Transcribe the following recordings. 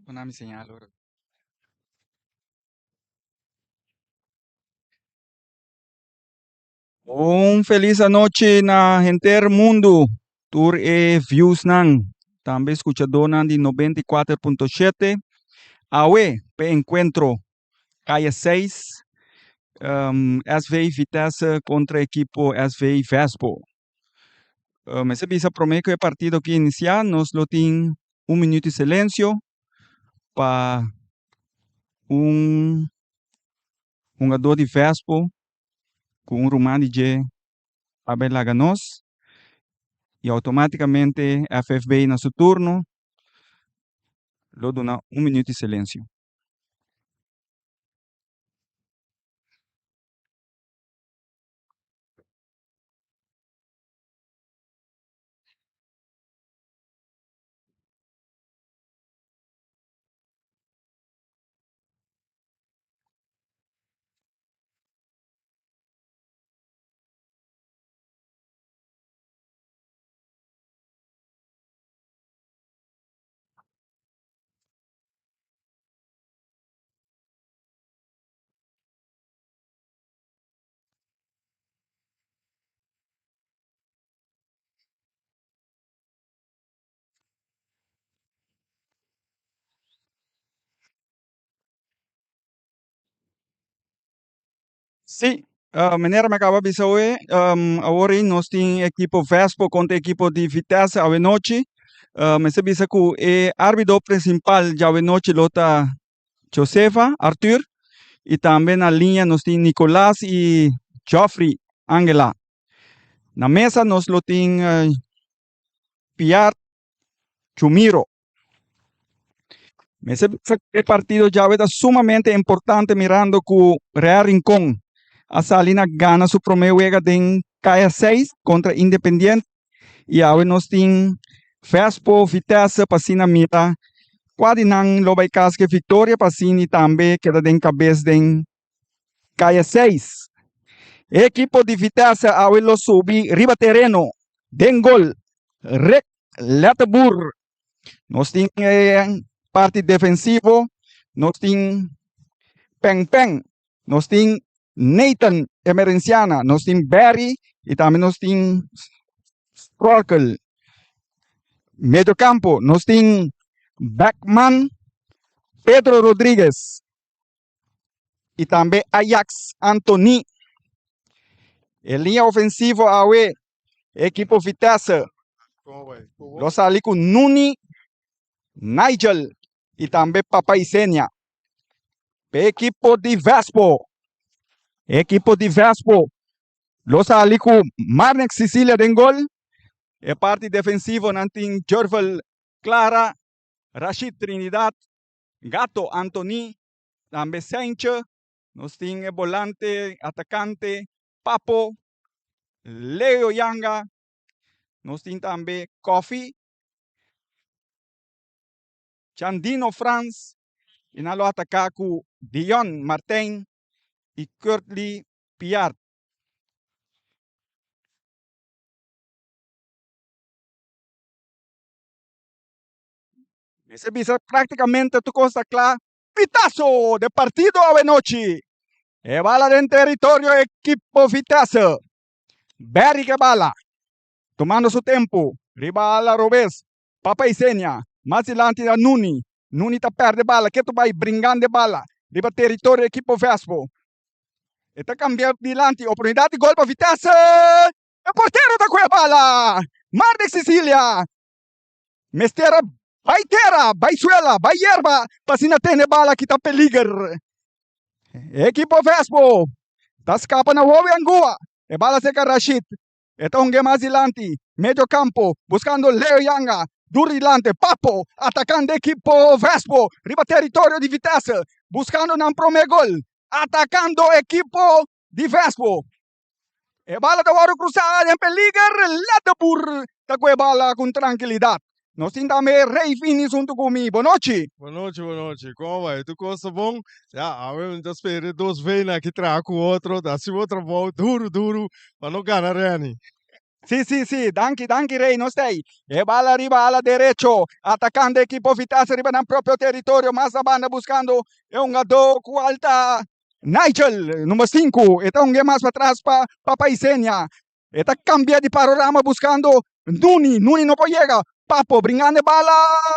Duna mi señal ora. Un feliz anochi na henter mundu, tur e viewsnan, tambe skuchadónan di 94.7. Awe p'e enkuentro Kaya 6, SV Vitesse kontra ekipo SV Vespo. Mester bisa promé ku e partido aki inisiá nos lo tin un minuut di silensio pa un hungadó di Vespo ku un ruman di dje a bai laga nos i outomátikamente FFB na su turno lo duna un minuut di silensio. Sí, manera mi a kaba bisa awe, awor ei nos tin ekipo Vespo kontra ekipo di Vitesse awenochi. Mester bisa ku e árbitro prinsipal djawe nochi lo ta Josefa Arthur i tambe na liña nos tin Nicolas i Geoffrey Angela. Na mesa nos lo tin Piar Chumiro. Mester bisa ku e partido djawe ta sumamente importante mirando ku Real Rincon a sali na gana su prome wega den Kaya 6 kontra Independiente i awe nos tin Vespo, Vitesse pa asina mira kua di nan lo bai kas ku e viktoria pa asina i tambe keda den kabes den Kaya 6. E ekipo di Vitesse awe lo subi riba tereno den gol Rick Letterboer. Nos tin e parti defensivo, nos tin Peng Peng, nos tin Nathan Emerenciana, nos tin Barry y tambe nos tin Sprokel. Medio campo, nos tin Beckman, Pedro Rodriguez y tambe Ajax Anthony. E linea ofensivo awe, equipo Vitesse lo sali cu Nuni, Nigel y tambe Papa Isenia. Pe equipo di Vespo, equipo di Vespo lo sali cu Marnex Cecilia den gol. E parti defensivo nan tin Jervel Clara, Rashid Trinidad, Gato Anthony, tambe Sentje. Nos tin e volante atacante Papo, Leo Yanga. Nos tin tambe Koffie, Chandino Frans y nan lo ataca cu Dion Martijn y Kurtley Piart. Mester bisa prácticamente tur cos ta cla. Pitazo de partido awenochi. E bala den territorio equipo Vitesse. Barry ke bala. Tomando su tempo. Riba ala robes. Papa Isenia. Mas dilanti da Nuni. Nuni ta perde bala. Ketu bai bringando e bala. Riba territorio equipo Vespo. E ta cambia dilanti. Oportunidad di gol pa Vitesse. E portero ta coge bala. Mardek Cecilia. Mester a bai tera, bai suela, bai yerba pa asina tene bala kita peliger. E ekipo Vespo ta skapa na Wowi Angua. E bala serka Rashid. E ta hunga mas dilanti, medio kampo, buskando Leo Yanga. Duru dilanti, Papo atakando ekipo Vespo riba teritorio di Vitesse, buskando nan prome gol. Atakando ekipo di Vespo. E bala ta wòrdu krusá den peliger. Ledeboer ta ku e bala ku trankilidat. Nos tin tambe Rey Finis huntu ku mi. Bonochi. Bonochi, bonochi. Kon bai? Tur kos ta bon? Ya, awe mi ta spera e dos veina aki traha ku otro, ta hasi bo trabou duru duru pa no gana Renny. Si, si, si. Danki, danki, Rey. Nos ta ei. E bala riba ala derecho. Atacando equipo Vitesse riba nan propio territorio. Mas na banda buscando e hungadó cual ta Nigel, number 5. E ta hunga mas patras pa Papa Isenia. E ta cambia di panorama buscando Nuni. Nuni no por yega. Papo bringando e bala.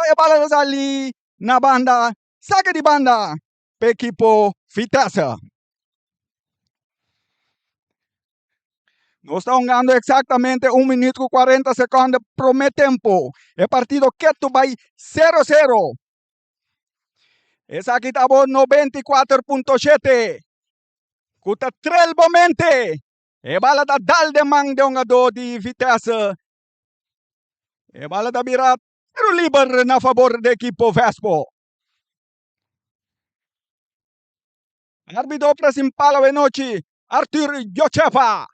E bala ta sali na banda. Saque di banda pa equipo Vitesse. Nos ta hungando exactamente 1 minuut cu 40 seconde prome tempo. E partido ketu bay 0-0. Esaki ta bo 94.7. Cu ta trel bo mente. E bala ta dal den man de hungador di Vitesse. E bala ta bira tiro liber na favor di equipo Vespo. Arbitro principal awe nochi, Arthur Jochefa.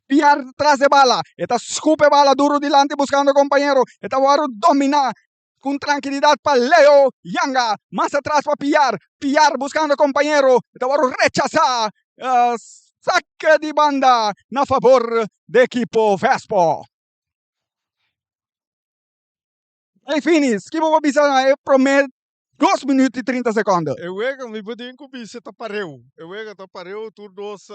Piar tras de bala. E ta scupe bala duro dilanti buscando compañero. E ta wòrdu domina con tranquilidad pa Leo Yanga. Mas atras pa Piar. Piar buscando compañero. E ta wòrdu rechasa. Uh, saque di banda na favor de equipo Vespo. Hey Finis, ki bo por bisa na e prome 2 minuut y 30 seconde? E wega mi por tin ku bisa ta pareu. E wega ta pareu, tur dos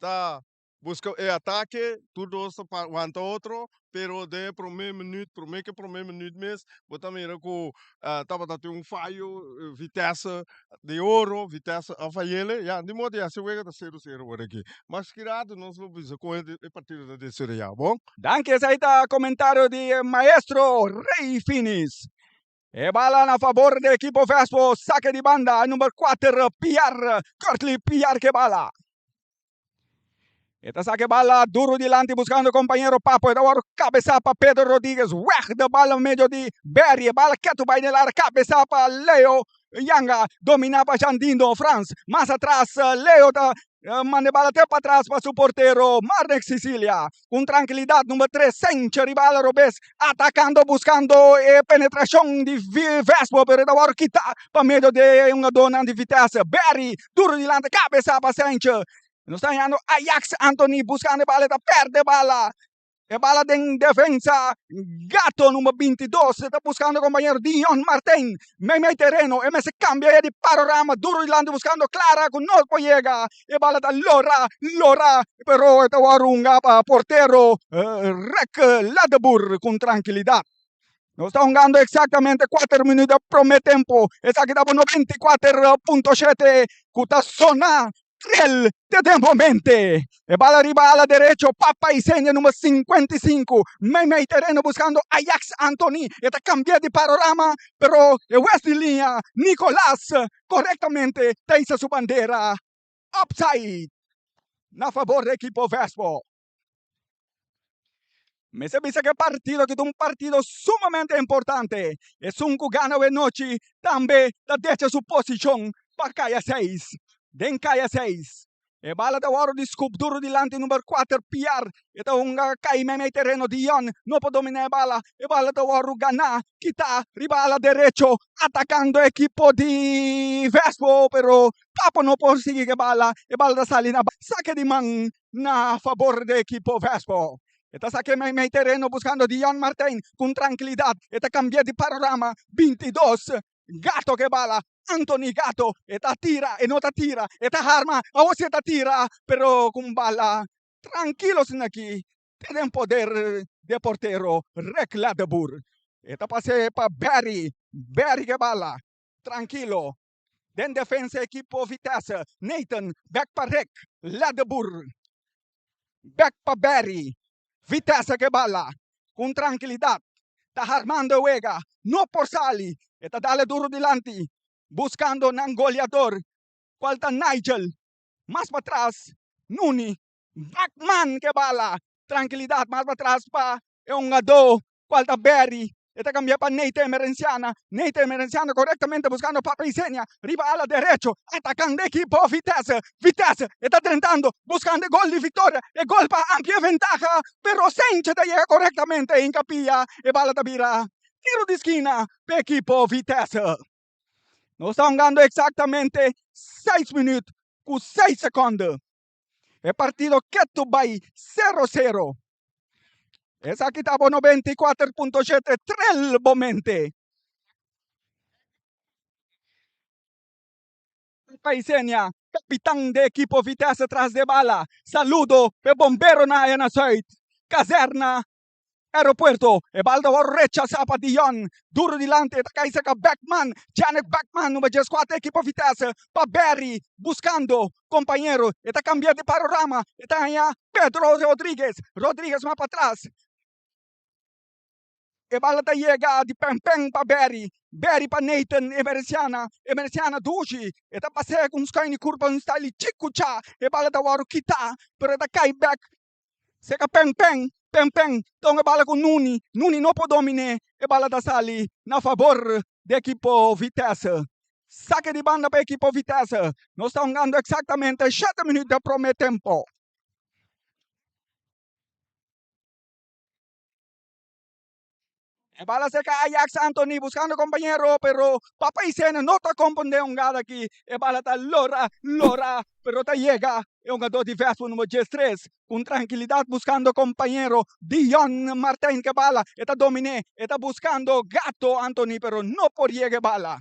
ta buska e atake, tur dos ta wanta otro, pero den e prome minuut, prome ke prome minuut mes, bo ta mira ku tabata tin un fayo, Vitesse di oro, Vitesse a fayele, ya, di modo ya si wega ta sero sero ora aki. Mas ki rato nos lo bisa kon e partido ta desaroyá, bon? Danki, esei ta komentario di e maestro Rey Finis. E bala na fabor di ekipo Vespo, sake di banda, number 4 Piar, Curtly Piar ke bala. E ta saka e bala duro dilanti buscando compañero Papo. E ta wòrdu kabesá pa Pedro Rodriguez. Weg de bala medio di Berry. E bala ketu bai den lara kabesá pa Leo Yanga. Dominá pa Jandindo Frans. Mas atras Leo ta manda e bala te patras pa su portero Marnex Sicilia. Ku trankilidat number 3 Senche riba ala robes atakando buscando e penetrashon di Vespo pero e ta wòrdu kitá pa medio di e hungadónan di Vitesse. Berry duro dilanti kabesá pa Senche. Nos ta hañando Ajax Anthony buscando e bala e ta perde bala. E bala den defensa Gato number 22 ta buscando compañero Dion Martin. Meimei tereno e mester cambia e di panorama duro dilanti buscando Clara cu no por yega. E bala ta lora, lora pero e ta wòrdu hunga pa portero Rek Ladeboer cu trankilidad. Nos ta hungando exactamente 4 minuut di prome tempo. Esaki ta bo 94.7 cu ta sona Triel te den bo mente. E bala riba ala derecho, Papa Isenia number 55, meimei tereno buscando Ajax Anthony. E ta cambia di panorama, pero e wes di liña Nicolas correctamente ta hisa su bandera offside na favor di ekipo Vespo. Mester bisa ku e partido aki ta un partido sumamente importante. Esun ku gana awe nochi tambe ta decha su posishon pa kaya seis. Den kaya seis. E bala ta wòrdu di skup duru dilanti number kuater Piar. E ta hunga kai meimei tereno Dion no por dominá e bala. E bala ta wòrdu ganá kitá riba ala derecho atakando ekipo di Vespo pero Papo no por sigui ku e bala. E bala ta sali na sake di man na fabor di ekipo Vespo. E ta sake meimei tereno buscando Dion Martijn cu tranquilidad. E ta cambia di panorama 22. Gato ke bala. Anthony Gato. E ta tira, e no ta tira. E ta harma, awor si e ta tira, pero cu un bala trankilo asina aki te den poder di e portero Rek Ladeboer. E ta pase pa Barry. Barry ke bala. Trankilo. Den defensa ekipo Vitesse, Nathan bek pa Rick, Ledeboer bek pa Barry. Vitesse ke bala ku un trankilidat ta harmando e wega, no por sali, e ta dale duru dilanti buskando nan goleador kual ta Nigel, mas patras Nuni Bakman ke bala trankilidat mas patras pa e hungadó kual ta Barry. E ta kambia pa Neite Emerenciana. Neite Emerenciana korektamente buskando Papa Isenia riba ala derecho atakando ekipo Vitesse. Vitesse e ta drentando buskando e gol di viktoria. E gol pa amplia ventaha pero Sencha ta yega korektamente e hinkapia e bala ta bira tiro di skina pa ekipo Vitesse. Nos ta hungando eksaktamente seis minüt ku seis sekonde. E partido ketu bai sero sero. Esaki ta bo 94.7 Trel bo mente. Paisenia, kapitan di ekipo Vitesse tras di e bala. Saludo p'e bomberonan aya na Zuid. Kazerna Aeropuerto. E bal ta wòrdu rechasá pa Dion. Duru dilanti e ta kai serka Beckman. Janek Beckman number 14 ekipo Vitesse pa Berry buskando kompañero. E ta kambia di parorama. E ta haña Pedro Rodriguez. Rodriguez mas patras. E bala ta yega di pen pen pa Berry. Berry pa Nathan Emereciana. Emereciana dushi. E ta pas'é ku un skùin di kurpa un style chiku cha. E bala ta wòrdu kitá pero e ta kai bèk Seka pen pen, pen pen, ta un e bala ku Nuni, Nuni no por dominé, e bala ta sali na fabor di ekipo Vitesse. Sake di banda pa ekipo Vitesse. Nos ta hungando eksaktamente shete minüt den promé tempo. E bala serka Ajax Antony buscando compañero pero Papa Isene no ta comprende e hungada aki. E bala ta lora, lora pero ta yega e hungador di Vespo numero 13 con tranquilidad buscando compañero Dion Martijn ke bala e ta domine e ta buscando Gato Antony pero no por yega e bala.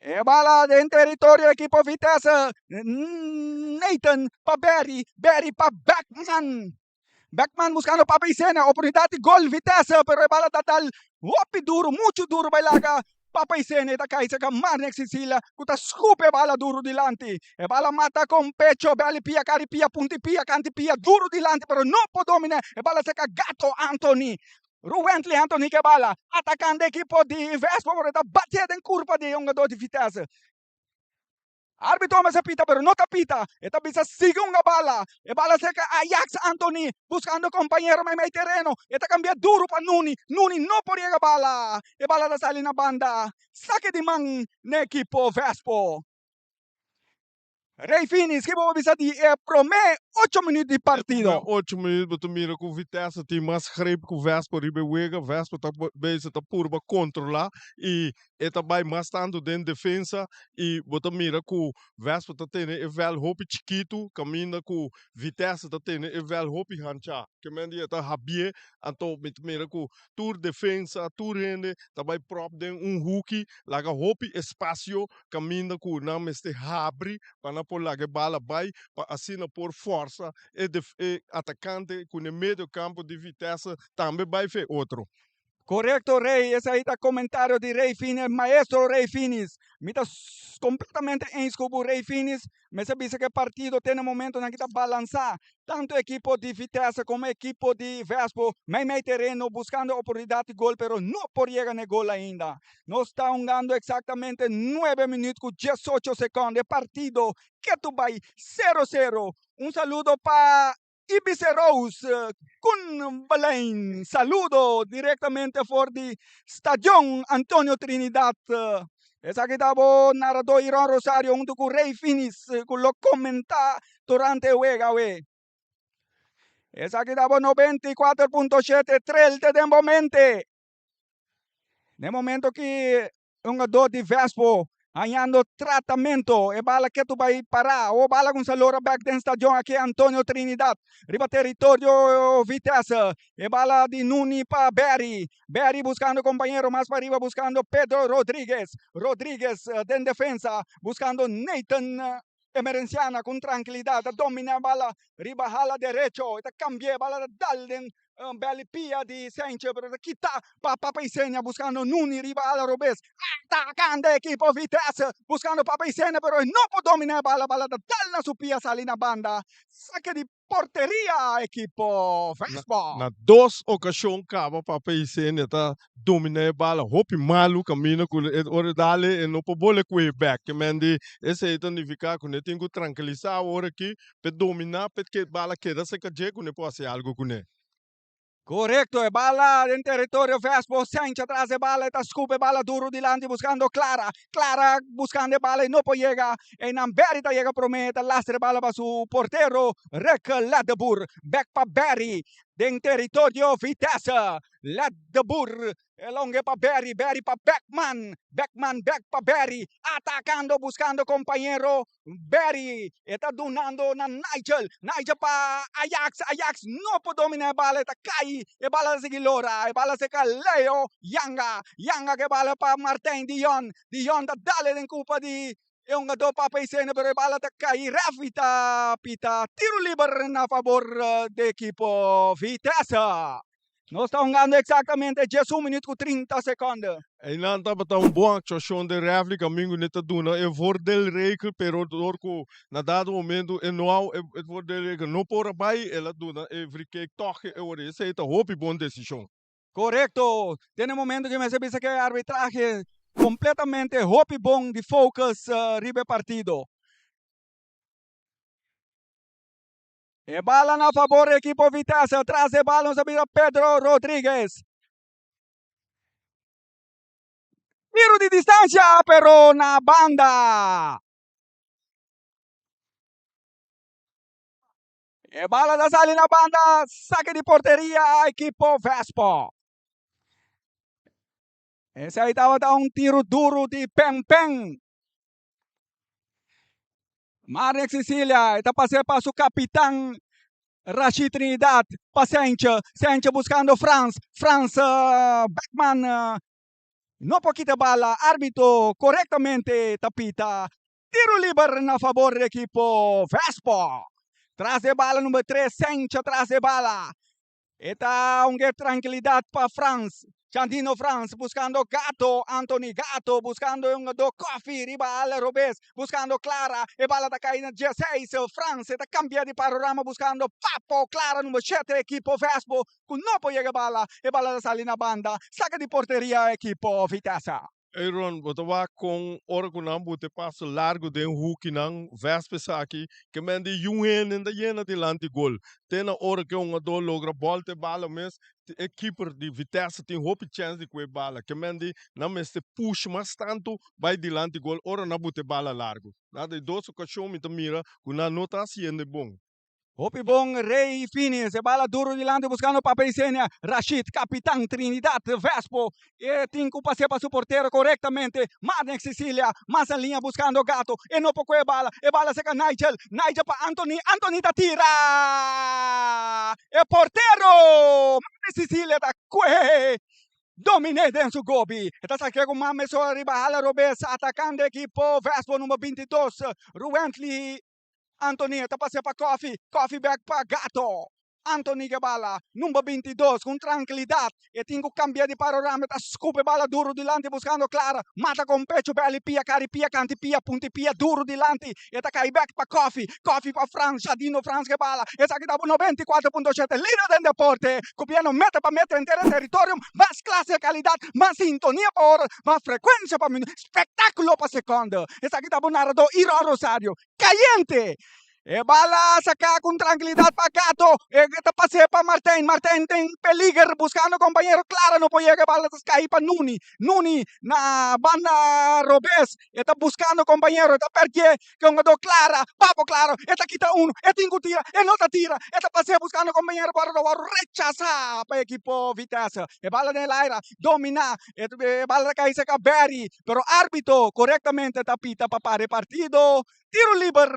E bala den teritorio ekipo Vitesse. Nathan pa Berry, Berry pa Beckman. Beckman buscando Papa Isena, oportunidad di gol Vitesse, pero e bala ta dal hopi duro, mucho duro bai laga Papa Isena e ta kai cerca Marnex Sicilia cu ta scupi e bala duro dilanti. E bala mata con pecho, beli pia, cari pia, punti pia, canti pia, duro dilanti, pero no por domina. E bala cerca Gato Anthony. Ruwentley Anthony ke bala, atakando ekipo di Vespo pero e ta batia den kurpa di e hungador di Vitesse. Arbitro mester pita pero no ta pita, e ta bisa sigui hunga bala. E bala serka Ajax Anthony buskando kompañero meimei tereno, e ta kambia duru pa Nuni, Nuni no por yega bala, e bala ta sali na banda, sake di man na ekipo Vespo. Rey Finis, ki bo por bisa di e prome ocho minuut di partido? E prome ocho minuut bo ta mira ku Vitesse tin mas greep ku Vespo riba e wega. Vespo ta bezig ta purba kontrola i e ta bai mas tantu den defensa i bo ta mira ku Vespo ta tene e vèl hopi chikitu kaminda ku Vitesse ta tene e vèl hopi hanchá. Ke men di e ta habié anto mi ta mira ku tur defensa, tur hende ta bai pròp den un huki laga hopi espasio kaminda ku nan mester habri pa nan por laga e bala bai pa asina por forsa e e atakante ku na e medio kampo di Vitesse tambe bai fe otro. Korekto Rey, esei ta komentario di Rey Finis, maestro Rey Finis. Mi ta kompletamente eens ku bo Rey Finis. Mester bisa ku e partido te na momentonan ki ta balansá. Tanto ekipo di Vitesse komo ekipo di Vespo meimei tereno buskando oportunidat di gol pero no por yega na e gol ainda. Nos ta hungando eksaktamente nuebe minüt ku diesocho sekònd. E partido ketu bai sero sero. Un saludo pa Ibice Rose Kun Belein. Saludo direktamente for di Stadion Antonio Trinidad. Esaki ta bo naradó Iron Rosario huntu ku Rey Finis ku lo komentá durante e wega awe. Esaki ta bo 94.7 Trail te den bo mente. Den momento ki hungadó di Vespo hañando tratamento, e bala ketu bai pará. O bala ku sa lora bèk den stadion aki Antonio Trinidad riba teritorio Vitesse. E bala di Nuni pa Berry. Berry buskando kompañero mas pariba buskando Pedro Rodriguez. Rodriguez den defensa buskando Nathan Emerenciana ku trankilidat ta dominá e bala riba hala derecho. E ta kambi'é e bala ta dal den bèl pia di Sanchez pero ta kita pa Papa Isenia buskando Nuni riba ala robes. Atakando ekipo Vitesse buskando Papa Isenia pero e no por dominá e bala. Bala ta dal na su pia sali na banda. Sake di porteria ekipo Vespo. Na dos okashon kaba Papa Isenia ta dominá e bala hopi malu kaminda ku e ora e dale e no por bole ku e bèk. Ke men di esei ta nifiká ku ne tin ku trankilisá awor aki p'e dominá p'e ke bala keda serka dje ku ne por hasi algu kuné. Korekto, e bala den teritorio Vespo, Sencha tras e bala e ta skup e bala duru dilanti buskando Clara, Clara buskando e bala e no por yega, einan Berry ta yega prome e ta lastra e bala pa su portero Rick Ledeboer, bek pa Berry. Den teritorio Vitesse. Let de Boer. E longe pa Berry, Berry pa Beckman. Beckman back pa Berry. Atacando, buscando compañero. Berry e ta dunando na Nigel. Nigel pa Ajax. Ajax no por domina e bala. E ta cai. E bala ta sigui lora. E bala seca Leo Yanga. Yanga ke bala pa Martijn Dion. Dion ta dale den cupa di e hungador Papa Isena, pero e bala ta cai. Referee ta pita tiro liber na favor di ekipo Vitesse. Nos ta hungando exactamente 11 minuut cu 30 seconde. Einan tabata un bon actuacion den referee camingo ne ta duna e voordeelregel, pero door cu na dado momento e no a e voordeelregel no por a bay, el a duna e free kick toch e ora. Esey ta hopi bon decision. Correcto. Den e momento cu mester bisa cu e arbitrahe completamente hopi bon di focus riba e partido. E bala na favor di ekipo Vitesse. Tras e bala nos a bira Pedro Rodriguez. Tiro di distancia pero na banda. E bala ta sali na banda. Saque di porteria ekipo Vespo. Esei tabata un tiro duro di Pen Pen. Marek Cecilia e ta pas'é pa su kapitan Rashid Trinidad pa Senche. Senche buskando Frans. Frans Beckman no por kita bala. Arbitro korektamente ta pita tiro liber na fabor di ekipo Vespo. Tras di e bala number tres Senche tras di e bala. E ta un ke trankilidat pa Frans. Chandino Frans buscando Gato, Anthony Gato buscando e hungador Coffee riba ala robes, buscando Clara, e bala ta cay na 16, Frans e ta cambia di panorama buscando Papo, Clara number 7 ekipo Vespo cu no por yega bala, e bala ta sali na banda, saca di porteria ekipo Vitesse. Aaron, bo ta wak kon ora ku nan buta e paso largu den hukinan, Vespa esaki, ke men di yun hende ta yena dilanti gol. Te na ora ku e hungadó logra bòlta e bala mes, e keeper di Vitesse tin hopi chèns di kue bala. Ke men di nan mester push mas tantu bai dilanti gol ora nan buta e bala largu. Na di dos okashon mi ta mira ku nan no ta hasiendo e bon. Hopi bon Rey Finis, e bala duro dilanti buscando Papa Isenia, Rashid, capitan Trinidad, Vespo, e tin cu pasea pa su portero corectamente, Marnex Cecilia, mas en linea buscando Gato, e no por coge bala, e bala seca Nigel, Nigel pa Anthony, Anthony ta tira! E portero Marnex Cecilia ta coge Domine den su gobi, e ta sakia cu man mesora riba hala robes, atacando ekipo Vespo number 22, Ruwently. Anthony ta pasea pa Koffie, Koffie bek pa Gato. Anthony ke bala, number 22, ku un trankilidat. E tin ku kambia di parorama, e ta skup e bala duru dilanti buskando Clara. Mata kon pechu, beli pia, kari pia, kanti pia, punti pia, duru dilanti. E ta kai bek pa Koffie, Koffie pa Frans, Jadino Frans ke bala. Esaki ta bu 94.7, lider den deporte. Ku piano meter pa meter henter e territorio, mas klase e kalidat, mas sintonia pa ora, mas frekuensia pa minuto. Spektakulo pa sekonde. Esaki ta bo naradó Iron Rosario. Kayente! E bala saká ku trankilidat pa Gato. E ta pas'é pa Martijn. Martijn den peliger buskando kompañero. Clara no por yega. E bala ta kai pa Nuni. Nuni na banda robes. E ta buskando kompañero. E ta pèrdié ke hungadó Clara. Papo Claro. E ta kita unu. E tin ku tira. E no ta tira. E ta pas'é buskando kompañero. Pero ta wòrdu rechasá pa ekipo Vitesse. E bala den el aire. Dominá. E bala ta kai serka Barry, pero arbitro korektamente ta pita pa para e partido. Tiro liber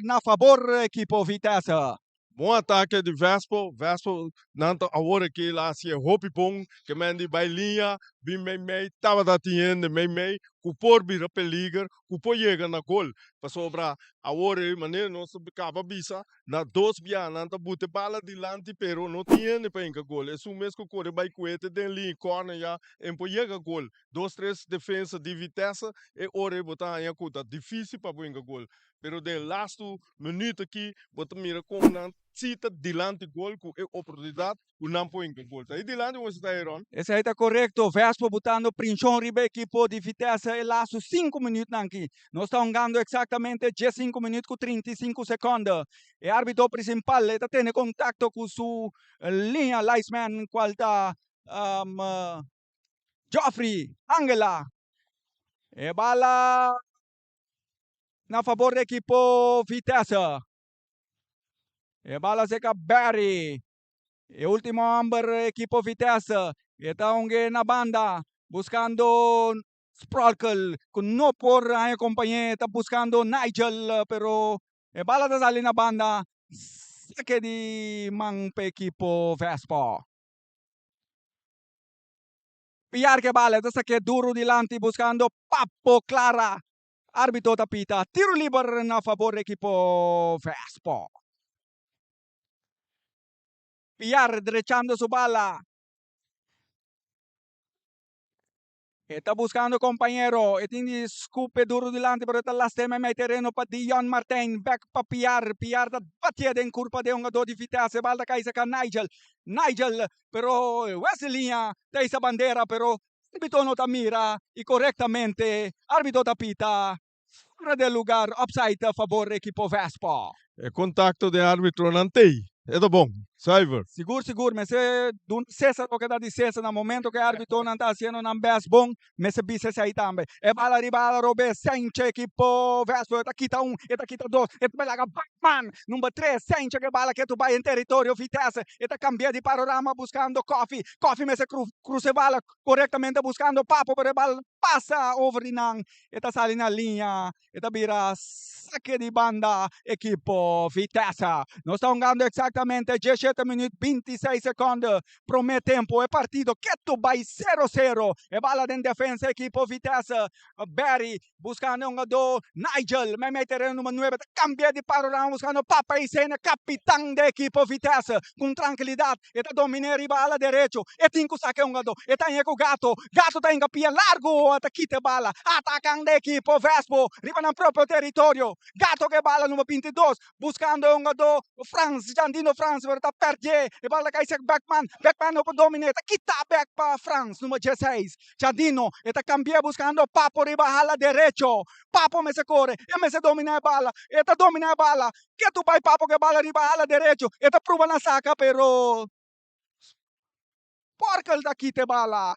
na fabor ekipo Vitesse. Bon atake di Vespo, Vespo nan ta awor aki la hasi e hopi bon, ke men di bai liña, bin mei mei, tabata tin hende mei mei ku por bira peliger, ku por yega na gol, pasobra awor e manera nos kaba bisa Na dos bia nan ta bute bala dilanti pero no tin hende pa hinka gol. Esun mes ku kore bai kuete den liña corner ya en por yega gol. Dos tres defensa di Vitesse e ora ei bo ta haña ku ta dificil pa bo hinka gol. Pero den lastu minuut aki bo ta mira kon nan si ta dilanti gol ku e oportunidad ku nan por hinka gol. Ta ei dilanti bo mester ta Heron. Esei ta korekto, Vespo butando prinshon riba ekipo di Vitesse e lastu sinku minütnan aki. Nos ta hungando eksaktamente diesinku minüt ku 35 sekònde. E árbitro prinsipal e ta tene kontakto ku su liña linesman kual ta Geoffrey Angela. E bala na fabor di ekipo Vitesse. E bala seka Barry. E último homber ekipo Vitesse. E ta hunga na banda buscando Sprolkel ku no por haña kompañé, ta buscando Nigel, pero e bala ta sali na banda. Sake di man pa ekipo Vespo. Piar ku e bala ta sake duro dilanti buscando Papo Clara. Arbitro ta pita tiro liber na fabor di ekipo Vespo. Piar drechando su bala. E ta buscando compañero. E tin di scupe duro dilanti, pero ta lastima mei tereno pa Dion Martijn. Back pa Piar. Piar ta batia den curpa di hungador di Vitesse. Bal ta cay saca Nigel. Nigel, pero Wesley Linha ta hisa bandera, pero arbitro no ta mira y correctamente arbitro ta pita fuera de lugar, offside a favor ekipo Vespo. E contacto di arbitronan tey. E ta bon. Zuiver. Sigur sigur mester duna Cesar loke ta di Cesar na momento ku e arbitronan ta hasiendo nan best bon mester bisa esei tambe. E bala riba ala robes Senche ekipo Vespo e ta kita un e ta kita dos e ta bai laga Bachman number tres Senche ku e bala ketu bai den teritorio Vitesse e ta kambia di panorama buskando Koffie Koffie mester krusa e bala korektamente buskando Papo pero e bala pasa over di nan e ta sali na liña E ta bira sake di banda ekipo Vitesse. Nos ta hungando exactamente 17 minuut 26 seconde. Prome tempo e partido ketu bai 0-0. E bala den defensa ekipo Vitesse. Barry buscando hungador Nigel. Meimei terreno numero 9 ta cambia di panorama buscando Papa Isena, capitan de ekipo Vitesse. Con tranquilidad e ta domina riba ala derecho. E tin cu saca e hungador. E ta hinca cu Gato. Gato ta hinca pia largo. Ta kita e bala. Atacan de ekipo Vespo riba nan propio teritorio. Gato cu e bala numero 22 buscando e hungador Frans, Jandino Frans, pero ta perde. E bala ta cay sek Beckman. Beckman no por domina. E ta kita bek pa Frans numero 16. Jandino e ta cambia buscando Papo riba ala derecho. Papo mester core. E mester domina e bala. E ta domina e bala. Ketu bai Papo ku e bala riba ala derecho. E ta pruba na saka pero Porkel ta kita e bala.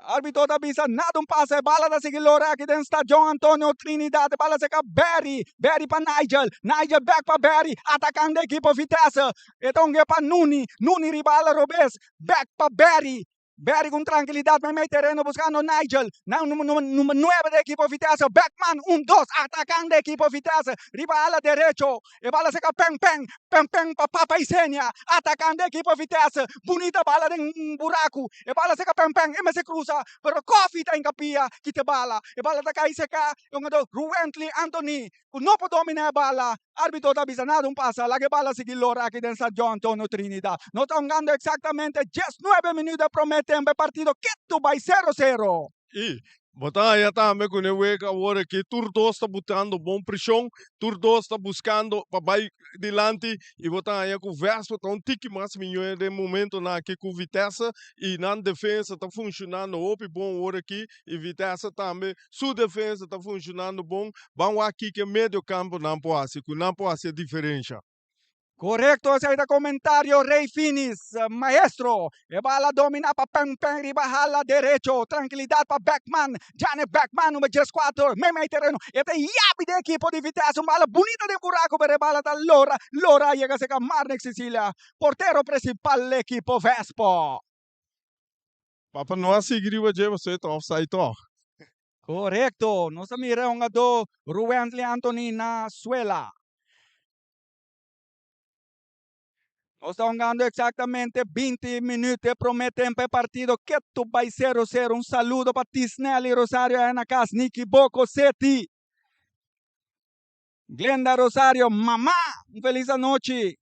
Arbitro ta bisa nada un pasa. E bala ta sigui lora aki den Stadion Antonio Trinidad. E bala seka Barry. Barry pa Nigel. Nigel back pa Barry. Atakando ekipo Vitesse. E ta hunga pa Nuni. Nuni riba ala robes. Back pa Barry. Barry con tranquilidad meimei tereno buscando Nigel. Na numero 9 de equipo Vitesse. Beckman, un dos, atacando equipo Vitesse. Riba ala derecho. E bala seca Peng Peng. Peng Peng pa Papa Isenia. Atacando equipo Vitesse. Bunita bala den buraco. E bala seca Peng Peng. E mester cruza. Pero Koffie ta encapia. Kita bala. E bala ta cay seca. E hungador Ruwentley Anthony. Ku no por dominá e bala. Árbitro ta bisa nada un pasa. Laga e bala sigui lora aki den Stadion Antonio Trinidad. No ta hungando eksaktamente 19 minüt e promé tempu. E partido ketu bai sero sero. I bo ta haña tambe ku ne wega awor aki tur dos ta butando bon preshon, tur dos ta buskando pa bai dilanti i bo ta haña ku Vespo ta un tiki mas mihó den momentonan aki ku Vitesse i nan defensa ta funshonando hopi bon awor aki i Vitesse tambe su defensa ta funshonando bon. Ban wak kiko e medio kampo nan por hasi, ku nan por hasi e diferensha. Korekto, esei ta komentario Rey Finis, maestro. E bala domina pa Peng Peng riba hala derecho. Trankilidat pa Beckman. Janet Beckman, number 14, meimei tereno. E ta yabi den ekipo di Vitesse. Un bala bunita den buraku, pero e bala ta lora. Lora a yega serka Marnix Cecilia, portero principal ekipo Vespo. Papa no a sigui riba dje pasobra e ta offside tog. Korekto, nos a mira e hungadó Ruwentley Anthony na suela. Nos ta hungando eksaktamente 20 minüt e promé tempu e partido ketu bai sero sero. Un saludo pa Tisnelly Rosario aya na kas, Niki Boko Seti, Glenda Rosario, mama, un felis anochi.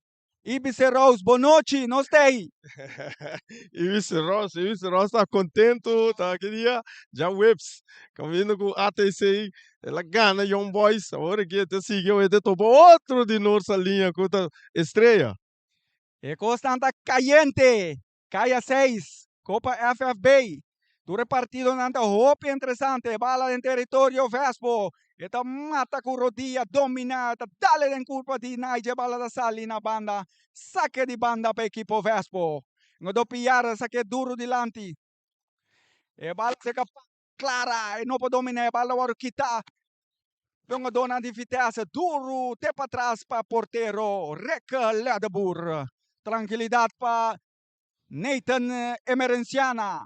Ibice Rose, bonochi, nos ta ei. Ibice Rose, Ibice Rose ta contento, ta ki dia djaweps, caminda cu ATC, el a gana Young Boys, awor aki e ta sigui, awor e ta topa otro di Noord Saliña cu ta Estrella. E cosnan ta cayente, Kaya 6, Copa FFB. Tur e partidonan ta hopi interesante. E bala den teritorio Vespo. E ta mata ku rodia, domina, ta dale den kurpa di Nigel. E bala ta sali na banda. Sake di banda pa ekipo Vespo. Ngodo Piar sake duru dilanti. E bala seka Clara. E no por domina. E bala ta wòrdu kita. Hungadónan di Vitesse duru te patras pa portero Rick Ledeboer. Trankilidat pa Nathan Emerenciana.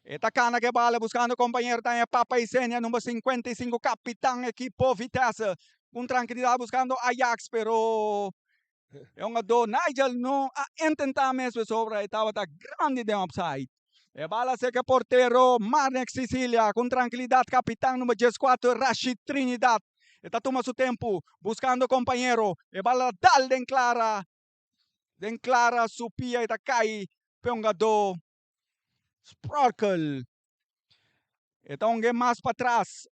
E ta kana ku e bala buskando kompañero ta e Papa Isenia number 55 kapitan ekipo Vitesse. Ku trankilidat buskando Ajax pero e hungadó Nigel no a intentá mes pasobra e tabata grandi den offside. E bala seka portero Marnex Sicilia ku trankilidat kapitan number 14 Rashid Trinidad. E ta tuma su tempu buskando kompañero. E bala dal den Clara den Clara su pia e ta kai p'e hungadó Sprokel. E ta hunga mas patras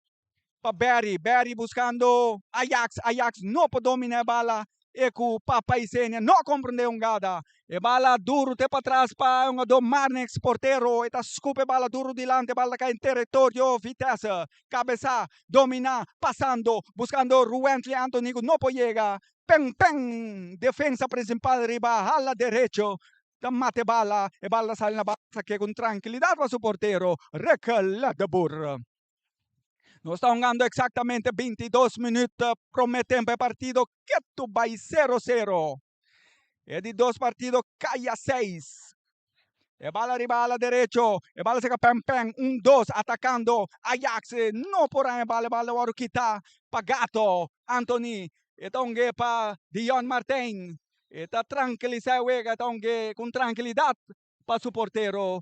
pa Barry. Barry buskando Ajax. Ajax no por dominá e bala. E ku Papa Isenia no a komprendé hungada. E bala duru te patras pa e hungadó Marnix, portero. E ta skup e bala duru dilanti. E bala ta kai den teritorio Vitesse. Kabesá, dominá, pasando, buskando Ruwentley Anthony ku no por yega. Pen pen! Defensa prinsipal riba hala derecho ta mata e bala. E bala ta sali na banda sake ku trankilidat pa su portero Rick Ledeboer. Nos ta hungando eksaktamente 22 minüt promé tempu e partido ketu bai 0-0. E di dos partido kaya 6. E bala riba ala derecho. E bala seka pen pen. Un dos atakando Ajax. No por haña e bala. E bala wòrdu kita pa Gato. Anthony. E ta hung'é pa Dion Martijn. E ta trankilisá e wega. E ta hung'é ku trankilidat pa su portero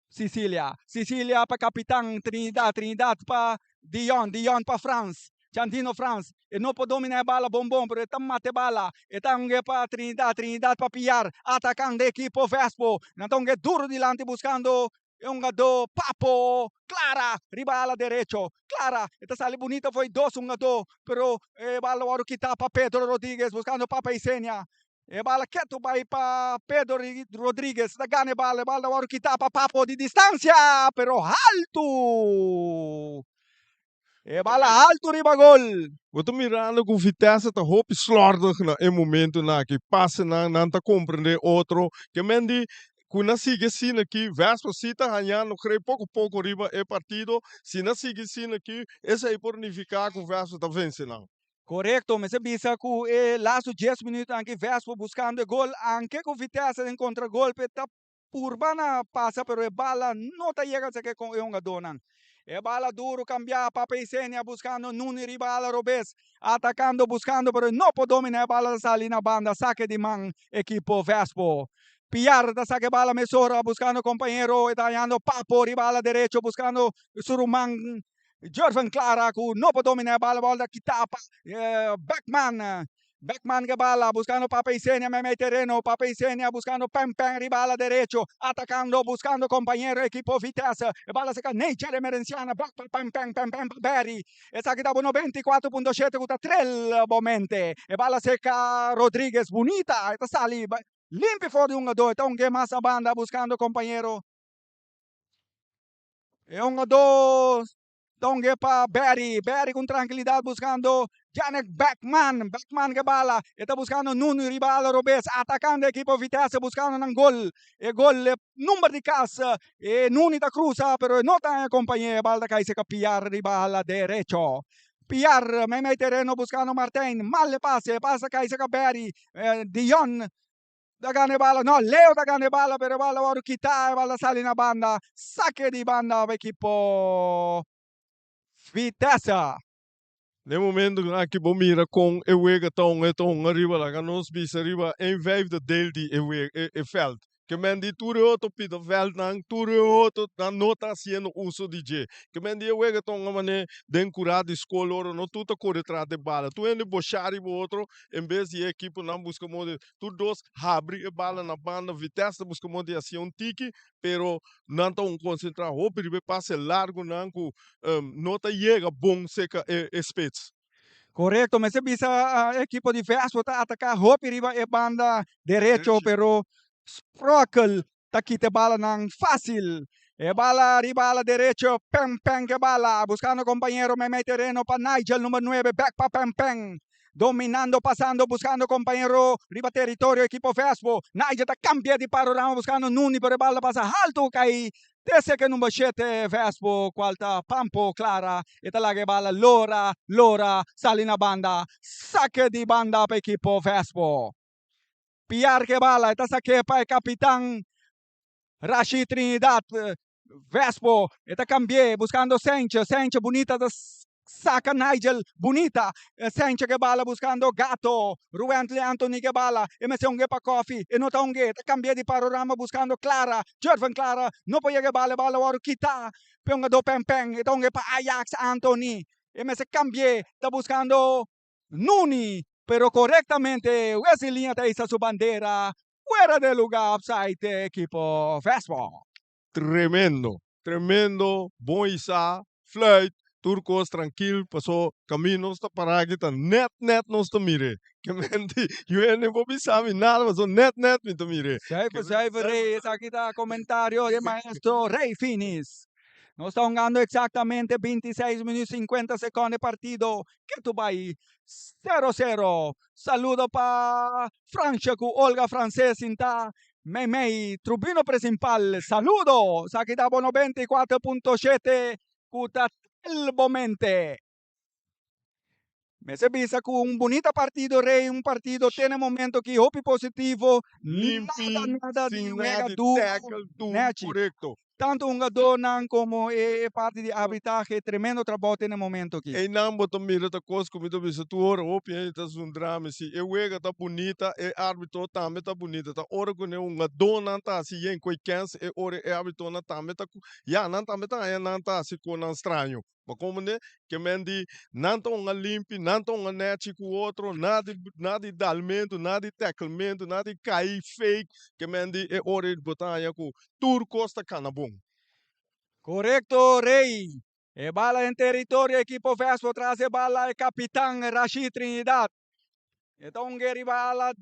Sicilia. Sicilia pa kapitan Trinidad. Trinidad pa Dion. Dion pa Frans. Chandino Frans. E no por dominá e bala bon bon, pero e ta mata e bala. E ta hung'é pa Trinidad. Trinidad pa Piar. Atakando e ekipo Vespo. Nan ta hung'é duru dilanti buskando e hungadó Papo. Clara riba ala derecho. Clara e ta sali bunita fo'i dos hungadó, pero e bala wòrdu kitá pa Pedro Rodriguez buskando Papa Isenia. E bala ketu bai pa Pedro Rodriguez ta gana e bala, e bala ta wòrdu kitá pa Papo di distansia, pero haltu! E bala haltu riba gol. Bo ta mirando ku Vitesse ta hopi slòrdig na e momentunan aki. Pasenan, nan ta komprendé otro. Ke men di ku nan sigui asina aki, Vespa si ta hañando grei poko poko riba e partido. Si nan sigui asina aki, esei por nifiká ku Vespa ta vense nan. Korekto, mester bisa ku e lastu dies minuut anki Vespo buskando e gol, anke ku Vitesse den kontragolpe ta purba na pasa pero e bala no ta yega seke kon e hungadónan. E bala duru kambiá pa Peisenia buskando Nuni riba ala robes, atakando buskando pero e no por dominá e bala ta sali na banda sake di man ekipo Vespo. Piar ta saka e bala mesora buskando kompañero e ta hañando Papo riba ala derecho buskando su ruman Jurven Clara ku no por dominá e bala, bòl ta kitá pa Beckman. Beckman ke bala buskando Papa Isenia meimei tereno. Papa Isenia buskando Pen Pen riba ala derecho. Atakando buskando kompañero ekipo Vitesse. E bala seka Nature Emerenciana bèk pa Pen Pen, Pen Pen pa Berry. Esaki ta bo 94.7 ku ta trel bo mente. E bala seka Rodriguez bunita e ta sali limpi for di hungadó. E ta un mas na banda buskando kompañero. E hungadó ta pa Barry. Barry ku trankilidat buskando Janek Beckman. Beckman ke bala. E ta buskando Nuno riba ala robes. Atakando ekipo Vitesse buskando nan gol. E gol e number di kas. E Nuni ta krusa pero e no ta haña kompañé. E bal ta kai seka Piar riba ala derecho. Piar meimei tereno buskando Martijn. Mal e pase. E pase ta kai seka Barry. Dion ta gana e bala, no, Leo ta gana e bala, pero e bala wòrdu kitá, e bala sali na banda, sake di banda pa ekipo Vitesse. Na e momento aki bo mira kon e wega ta un e ta un ariba laga nos bisa riba een vijfde deel di e wega e veld. Ke men di tur e otro pida veldnan tur e otro nan no ta hasiendo uso di dje. Ke men di e wega ta un manera den kura di skol ora no tur ta kore tras di bala tur hende bosha riba otro en bes di e ekiponan buska modo di tur dos habri e bala na banda Vitesse ta buska modo di hacia un tiki pero nan ta un concentra hopi riba e pase largonan cu no ta yega bon cerca e spits. Corecto, mester bisa e ekipo di Vespo ta ataca hopi riba e banda derecho pero Sprokel ta kita e balanan facil. E bala riba ala derecho, Pen Pen ke bala, buscando compañero meimei tereno pa Nigel number 9, bek pa Pen Pen. Dominando, pasando, buscando compañero riba territorio ekipo Vespo. Nigel ta cambia di panorama buscando Nuni pero e bala ta pasa halto cay. Te seke number 7 Vespo, kual ta Pampo Clara, e ta laga e bala lora, lora, sali na banda, sake di banda pa ekipo Vespo. Piar ku e bala, e ta sake pa e kapitan Rashid Trinidad. Vespo, e ta kambi'é buskando Senche, Senche bunita ta saka Nigel bunita, Senche ku e bala buskando Gato, Ruwentley Anthony ku e bala, e mester hung'é pa Koffie, e no ta hung'é, ta kambi'é di parorama buskando Clara, Jerven Clara no por yega e bala, e bala wòrdu kitá pa e hungadó Pen Pen, e ta hung'é pa Ajax Anthony, e mester kambi'é, ta buskando Nuni, pero korektamente Wesley Liña ta hisa su bandera fuera de lugar offside ekipo Vespo. Tremendo, tremendo, bon isa, fluit, tur kos trankil, paso kamin nos ta para aki ta net net nos ta mire. Ke menti, yu hende por bisa mi nada paso net net mi ta mire. Zuiver, zuiver Rey, esaki ta komentario di maestro Rey Finis. Nos ta hungando eksaktamente 26 minuut 50 sekònde partido ketu bai sero sero. Saludo pa Fransha ku Olga Frances sinta meimei trubino principal. Saludo! Esaki ta bo 94.7 ku ta tel bo mente. Mester bisa ku un bunita partido Rey, un partido te na momento aki hopi positivo. Limpi, Nada nada di sin wega nada di duro, tackle, duro, nechi. korekto. Tanto hungadónan komo e parti di arbitrahe, tremendo trabou te na momento aki. Einan bo ta mira ta kos ku mi ta bisa tur ora hopi hende ta zundra mi si e wega ta bunita e arbitro tambe ta bunita ta ora ku e hungadónan ta hasi yen koe kens e ora e arbitronan tambe ta ya nan tambe ta haña nan ta hasi konan straño bo komprende ke men di nan ta hunga limpi nan ta hunga nechi ku otro nada di nada di dalmentu nada di tèkelmentu nada di kai fake ke men di e ora bo ta haña ku tur kos ta kana bon. Korekto Rey. E bala den teritorio ekipo Vespo tras e bala e kapitan Rashid Trinidad. E ta un riba ala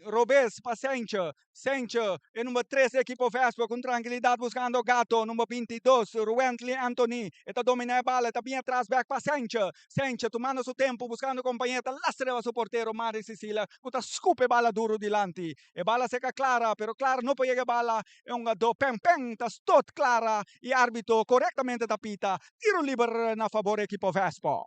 robes pa Senche. Senche e number 3 ekipo Vespo ku trankilidat buskando Gato number 22 Ruwentley Anthony. E ta domina e bala e ta bin atras bek pa Senche. Senche tumando su tempo buskando kompañero ta lastra riba su portero Mari Cecilia ku ta skup e bala duru dilanti. E bala seka Clara pero Clara no por yega e bala. E hungadó Pen Pen ta stot Clara i arbitro korektamente ta pita tiro liber na fabor ekipo Vespo.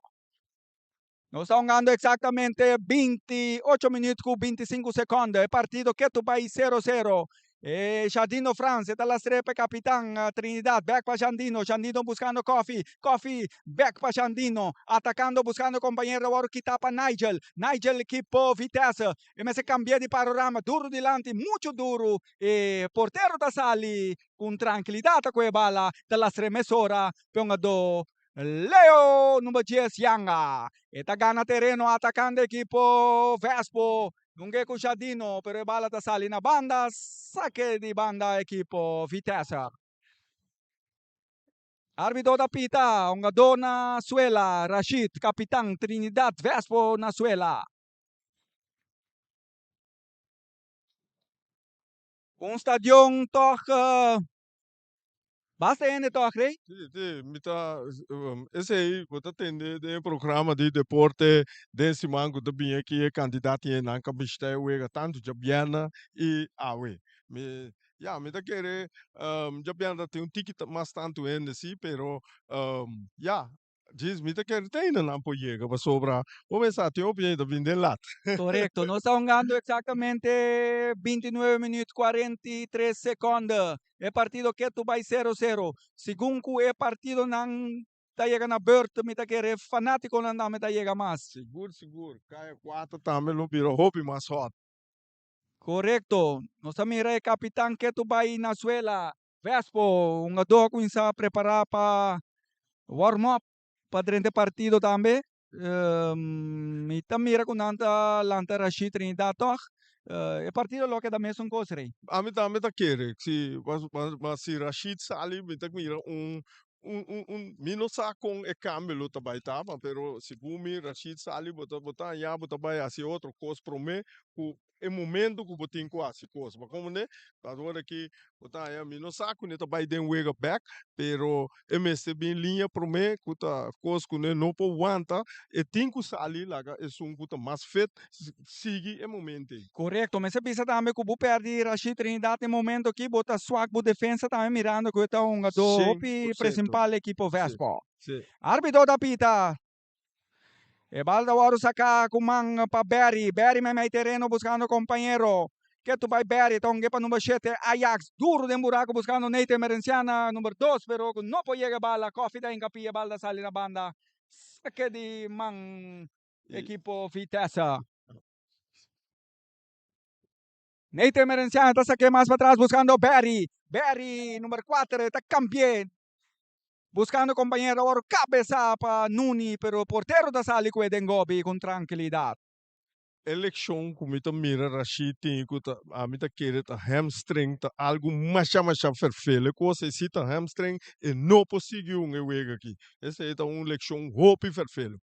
Nos ta hungando eksaktamente 28 minüt ku 25 sekònde. E partido ketu bai sero sero. E Jardino Frans e ta lastr'é pa e kapitan Trinidad. Bèk pa Jandino. Jandino buskando Koffie. Koffie bèk pa Jandino. Atakando buskando kompañero ta wòrdu kitá pa Nigel. Nigel ekipo Vitesse. E mester kambia di parorama. Duru dilanti, muchu duru. E portero ta sali ku trankilidat ku e bala ta lastr'é mesora pa e hungadó Leo number 10 Yanga. E ta gana tereno atakando ekipo Vespo. Nunke ku Jardino, pero e bala ta sali na banda. Sake di banda ekipo Vitesse. Arbitro ta pita, hungadó na suela, Rashid, kapitan Trinidad Vespo na suela. Un stadion tòg basta hende tòg, Rey? Sí, sí, mi ta, esei bo ta tende den e programa di deporte den siman ku ta bini aki e kantidat di hendenan ka bishita e wega tantu djabièrnè i awe. Mi, ya, mi ta kere djabièrnè ta tin un tiki mas tantu hende sí, pero ya, Djis mi ta kere te ainda nan por yega pasobra bo mester tin hopi hende ta bini den lat. Korekto, nos ta hungando eksaktamente 29 minuut 43 sekonde. E partido ketu bai sero sero. Segun ku e partidonan ta yega na beurt mi ta kere fanatikonan tambe ta yega mas. Sigur sigur, kaya kuater tambe lo bira hopi mas hot. Korekto, nos ta mira e kapitan ketu bai na suela. Vespo, hungadó a kuminsá prepará pa warm up pa drenta e partido tambe. Mi ta mira ku nan ta lanta Rashid Trinidad tòg. E partido lo keda mesun kos, Rey. Ami tambe ta kere, si ma si Rashid sali mi ta mira un un un mi no sa kon e kambio lo ta bai ta, pero segun mi Rashid sali bo ta bo ta haña bo ta bai hasi otro kos promé ku. e momento ku bo tin ku hasi kos. Bo komprende? Pasobra ki bo ta haña mi no sa ku ne ta bai den wega bek, pero e mester bin liña promé ku ta kos ku ne no por wanta, e tin ku sali laga esun ku ta mas fit sigui e momento ei. Korekto. Mester bisa tambe ku bo pèrdí Rashid Trinidad e momento aki bo ta swak bo defensa tambe mirando ku e ta un hungadó hopi 100%. presimpal ekipo Sí, Vespo. sí. Arbitro ta pita. E bal ta wòrdu saká ku man pa Berry. Berry meimei tereno buskando kompañero. Ketu bai Berry ta hunga pa number shete Ajax. Duru den buraku buskando Nathan Merenciana number dos pero ku no por yega e bala. Koffie ta hinka pia e bal ta sali na banda. Sake di man ekipo Vitesse. Nathan Merenciana ta sake mas patras buskando Berry. Berry number kuater ta kambi'é. Buscando compañero awor cabeza pa Nuni pero portero ta sali cu e den gobi con trankilidad. E lekshon ku mi ta mira Rashid tin ku ta ami ta kere ta hamstring ta algu masha masha ferfele kos e si ta hamstring e no por sigui un e wega aki esei ta un lekshon hopi ferfele.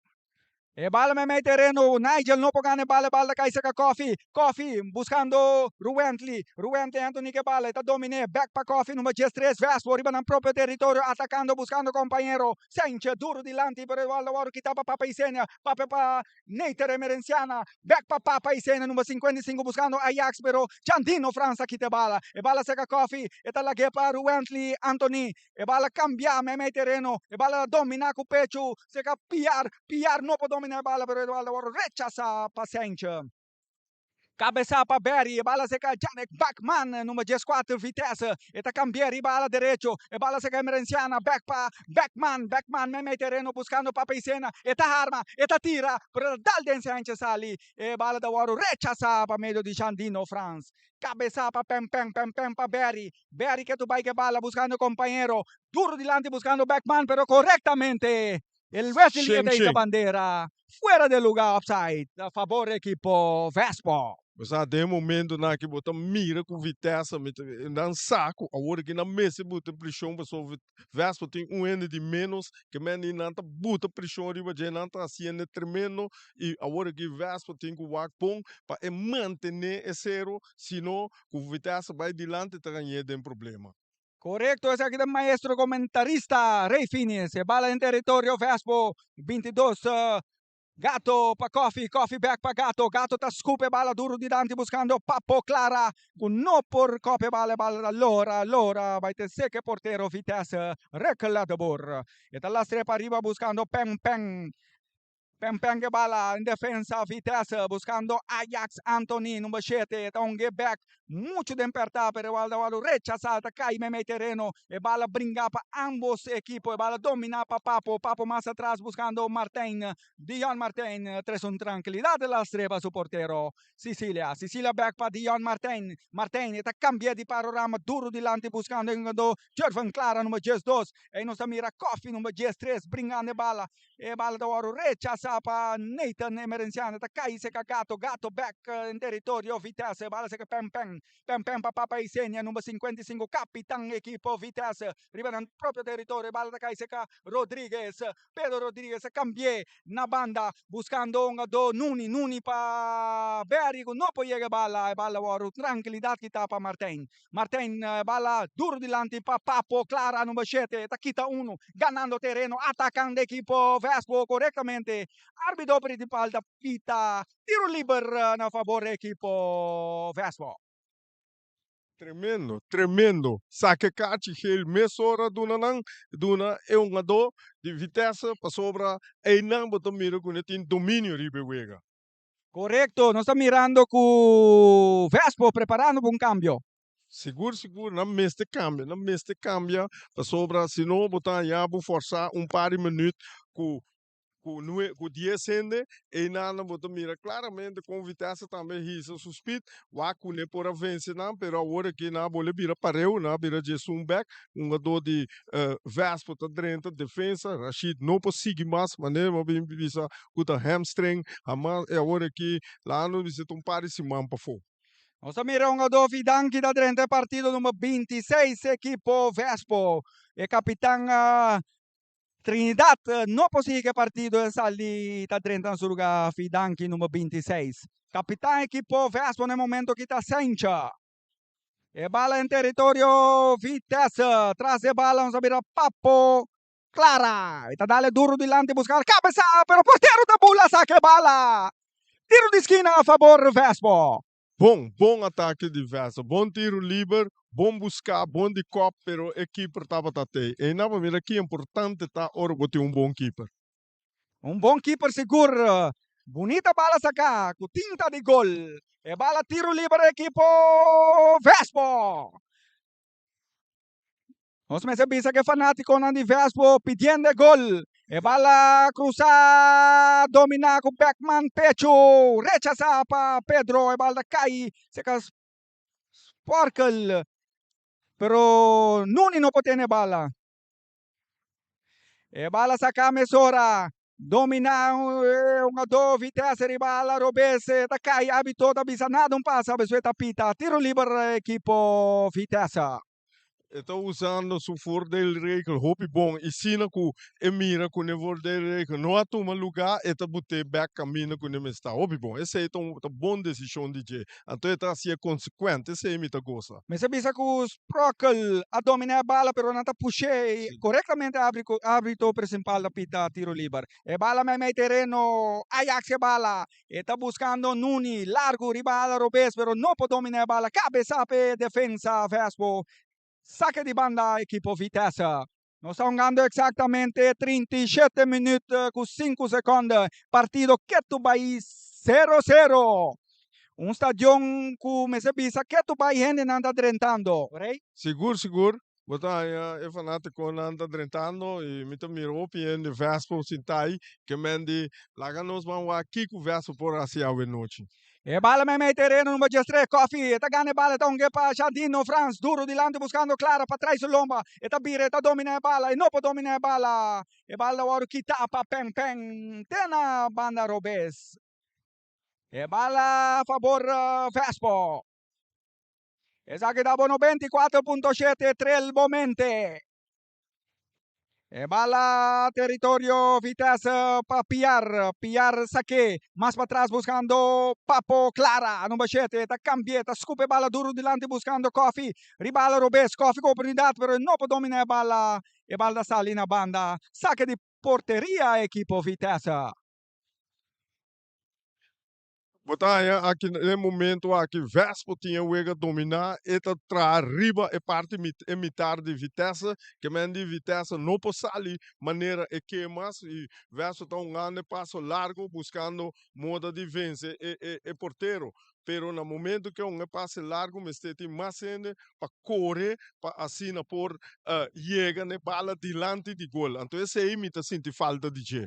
E bala meimei tereno, Nigel no por gana e bala, e bala ta kai serka Koffie, Koffie buscando Ruwently, Ruwently Anthony ke bala, e ta domin'é, bek pa Koffie number 13, Vespo riba nan propio teritorio atacando buscando compañero, Saintje duro dilanti pero e bala ta wòrdu kita pa Papa Isenia, papia pa Neiter Emerenciana, bek pa Papa Isenia number 55 buscando Ajax pero Jandino Frans a kita e bala, e bala serka Koffie, e ta lag'é pa Ruwently Anthony, E bala cambia meimei tereno, e bala ta domina cu pecho, seca Piar, Piar no por domina e bala pero e bala ta worde rechasa pa Saintje. Cabeza pa Berry, e bala seca Janek Bachmann, number 14 Vitesse, e ta cambia riba ala derecho, e bala seca Emerenciana, back pa Bachmann, Bachmann meimei tereno buscando Papa Isena, e ta harma, e ta tira, pero e ta dal den Saintje sali, e bala ta worde rechasa pa medio di Jandino Frans. Cabeza pa Pem Pem, Pem Pem pa Berry, Berry ke tu bai ke bala buscando compañero. Duro dilanti buscando Beckman pero correctamente el Wesley Sheng ta hisa Sheng. bandera fuera de lugar offside a favor equipo Vespo. Bo sa den e momentonan aki bo ta mira ku Vitesse mi ta nan sa ku awor aki nan mester buta preshon pasobra Vespo tin un hende di menos ke men di nan ta buta preshon riba dje nan ta hasiendo tremendo i awor aki Vespo tin ku wak bon pa e mantene e sero sino Ku Vitesse bai dilanti ta gañ'é den problema. Korekto, esaki ta maestro komentarista Rey Finies. E bala den teritorio Vespo, 22, Gato pa Koffie, Koffie bek pa Gato, Gato ta scoop e bala duro dilanti buscando Papo Clara cu no por copia e bala, e bala ta lora, lora bai te seke portero Vitesse Rick Ledeboer. E ta lastre pariba buscando Peng Peng. Pempen ke bala en defensa Vitesse buscando Ajax Anthony number 7 ta un ge back mucho den perta pero e bala ta wòrdu rechasa ta kai meimei tereno e bala bringa pa ambos ekipo e bala domina pa Papo Papo mas atras buscando Martijn Dion Martijn tres un trankilidad e lastre pa su portero Sicilia Sicilia back pa Dion Martijn Martijn e ta cambia di parorama duro dilanti buscando e hungador Jerven Clara number 12 ey nos ta mira Koffie number 13 bringando e bala E bala ta wòrdu rechasá pa Nathan Emerenciano. Ta kai seka Gato. Gato bèk den teritorio Vitesse. E bala seka Pèn Pèn. Pèn Pèn pa Papa Isenia, number 55, kapitan ekipo Vitesse. Riba nan propio teritorio e bala ta kai seka Rodriguez. Pedro Rodriguez a kambi'é na banda buskando un hungadó Nuni. Nuni pa Berry ku no por yega e bala. E bala wòrdu trankilidat kitá pa Martijn. Martijn bala duro dilanti pa Papo Clara number 7 ta kita uno ganando tereno atacando equipo Vespo correctamente arbitro principal ta pita tiro liber na favor equipo Vespo. Tremendo, tremendo. Sake kachi geel mesora duna nan, duna e hungadó di Vitesse pasobra einan bo ta mira ku ne tin dominio riba e wega. Korekto, nos ta mirando ku Vespo preparando pa un kambio. Sigur sigur nan mester kambia, nan mester kambia pasobra si no bo ta haña bo forsá un par di minüt ku ku nue ku dies hende, einan bo ta mira klaramente kon Vitesse tambe hisa su speed, wak ku ne por a vense nan, pero awor aki nan a bole bira pareu, nan a bira djesun bèk, hungadó di Vespo ta drenta defensa, Rashid no por sigui mas manera bo a bin bisa ku ta hamstring hamas e awor aki laga nos bisa ta un par di siman pafó. Nos a mira un Adolfi Danki ta drenta e partido number 26 ekipo Vespo. E kapitan. Trinidad no por sigui ku e partido e sali ta drenta na su luga Fidanki number 26. Kapitan ekipo Vespo na e momento aki ta Sencha. E bala den teritorio Vitesse. Tras e bala nos a bira Papo Clara. E ta dale duro dilanti busca cabeza pero portero ta bula saca e bala. Tiro di skina a fabor Vespo. Bon, bon atake di Vespo. Bon tiro liber, bon busca, bon di kop pero e keeper tabata tei. Einan bo mira ki importante ta ora bo tin un bon keeper. Un bon keeper sigur. Bunita bala saca cu tinta di gol. E bala tiro liber ekipo Vespo. Nos mester bisa ku e fanátikonan di Vespo pidiendo e gol. E bala krusá, dominá ku Beckman pechu, rechasá pa Pedro, e bala ta kai serka Sporkel, pero Nuni no por tene e bala. E bala saká mesora, dominá e hungadó Vitesse riba ala robes, e ta kai, árbitro ta bisa nada un pasa, beswe ta pita, tiro liber ekipo Vitesse. E ta usando su voordeelregel hopi bon y sina cu e mira cu ne voordeelregel no a tuma luga e ta bute bek caminda cu ne mester. Hopi bon. Esey ta un ta bon decision di dje. Anto e ta haci'e consecuente. Esey mi ta goza. Mester bisa cu Sprockel a domina e bala pero nan ta push'e y corectamente arbitro principal ta pita tiro liber. E bala meimei tereno, Ajax e bala. E ta buscando Nuni, largo riba ala robes pero no por domina e bala, cabeza p'e defensa Vespo. Saque di banda ekipo Vitesse. Nos ta hungando exactamente 37 minuut cu 5 seconde. Partido ketu bai 0 zero. Un stadion cu mester bisa ketu bai hendenan ta drentando. Rey? Sigur sigur. Bo ta haña e fanátikonan ta drentando i mi ta mira hopi hende Vespo sintá ei ke men di laga nos ban wak kiko Vespo por hasi awe nochi. E bala meimei tereno number 13 Koffie e ta gana e bala e ta hung'é pa Jardino Frans duro dilanti buskando Clara pa trai su lomba e ta bira e ta dominá e bala e no por dominá e bala e bala ta wòrdu kitá pa Peng Peng te na banda robes e bala a fabor Vespo. Esaki ta bo 94.7 Trel bo mente. E bala territorio Vitesse pa Piar. Piar saque mas patras buscando Papo Clara. Number 7 ta cambie, ta scupe bala duro dilanti buscando Koffie. Ribala robes, Koffie cu oportunidad pero no por domina e bala. E bala ta sali na banda. Saque di porteria equipo Vitesse. Bo ta haña aki na e momento aki Vespo tin e wega dominá, e ta traha riba e parti e mitar di Vitesse, ke men di Vitesse no por sali manera e ke mas i Vespo ta hungando e paso largo buskando moda di vense e e e portero, pero na momento ke hunga e pase largo mester tin mas hende pa kore pa asina por yega na e bala dilanti di gol, anto esei mi ta sinti falta di dje.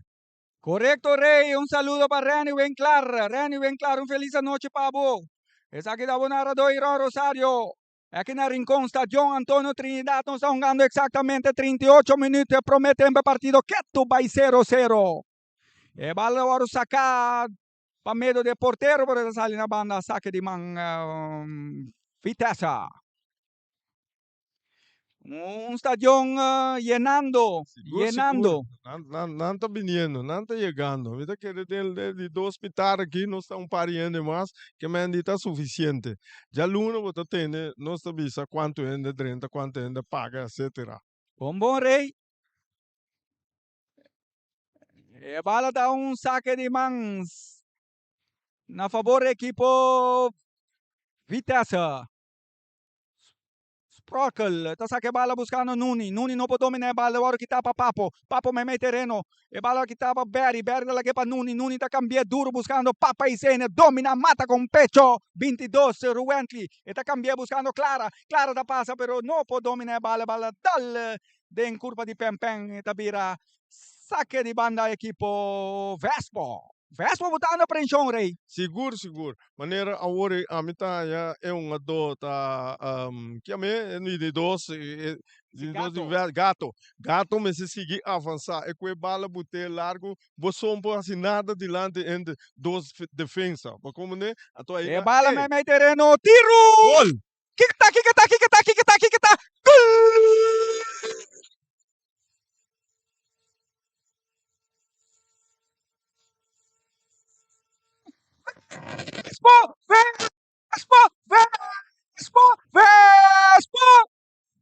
Korekto Rey, un saludo pa Renny Winklar. Renny Winklar, un felis anochi pa bo. Esaki ta bo narador Iron Rosario. Aki na Rincon, Stadion Antonio Trinidad, nos ta hungando exactamente 38 minuut e prome tempo e partido ketu bai 0 0. E bal a wòrdu saká pa medio di e portero, pero e ta sali na banda sake di man Vitesse. Un stadion yenando, Sigur, yenando. sigur. Nan, nan, nan ta biniendo, nan ta yegando. Mi ta kere den den di dos mitar aki nos ta un par di hende mas ke men di ta sufisiente. Djaluna bo ta tende nos ta bisa kuantu hende drenta, kuantu hende paga, etcetera. Bon bon rey. E bala ta un sake di man na fabor ekipo Vitesse. Sprockel ta saka e bala buskando Nuni. Nuni no por domina e bala, e wòrdu kitá pa Papo. Papo meimei tereno. E bala kitá pa Berry. Berry ta lag'é pa Nuni. Nuni ta kambi'é duru buskando Papa Isene. Domina, mata kon pecho. 22, Ruwently. E ta kambi'é buskando Clara. Clara ta pasa pero no por domina e bala. E bala dal den kurpa di Pènpèn. E ta bira sake di banda ekipo Vespo. Vespo bo ta anda prenshon, Rey. Sigur, sigur. Manera awor ei ami ta haña e hungadó ta ki ame e di dos e di dos di Gato. Gato. Gato mester sigui avansá. E ku e bala but'é largu bo son por hasi nada dilanti entre dos defensa. Bo komprendé? Anto E aina bala e. meimei tereno, tiru! Gol! Kiko ta, kiko ta, kiko ta, kiko ta, kiko ta? Gol! Vespo! Vespo! Vespo! Vespo!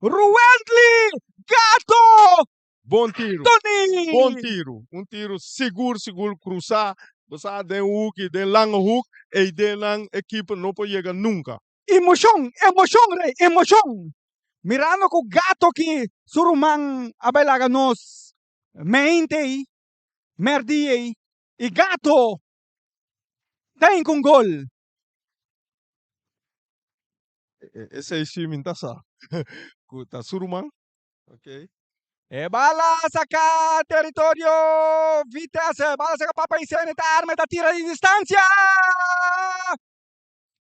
Ruendly Gato! Bon tiro. Tony! Bon tiro. Un tiro sigur, sigur cruza. Bo sa den hoek y den lange hoek. Y den nan equipo no por yega nunca. Emocion, emocion, Rey, emocion. Mirando cu Gato ki su ruman a bay laga nos meinte ey, merdi ey, y Gato ta hinca un gol. Esey si mi ta sa cu ta su ruman. Ok. E bala saca territorio Vitesse. Bala saca Papa Isene ta arma ta tira di distancia.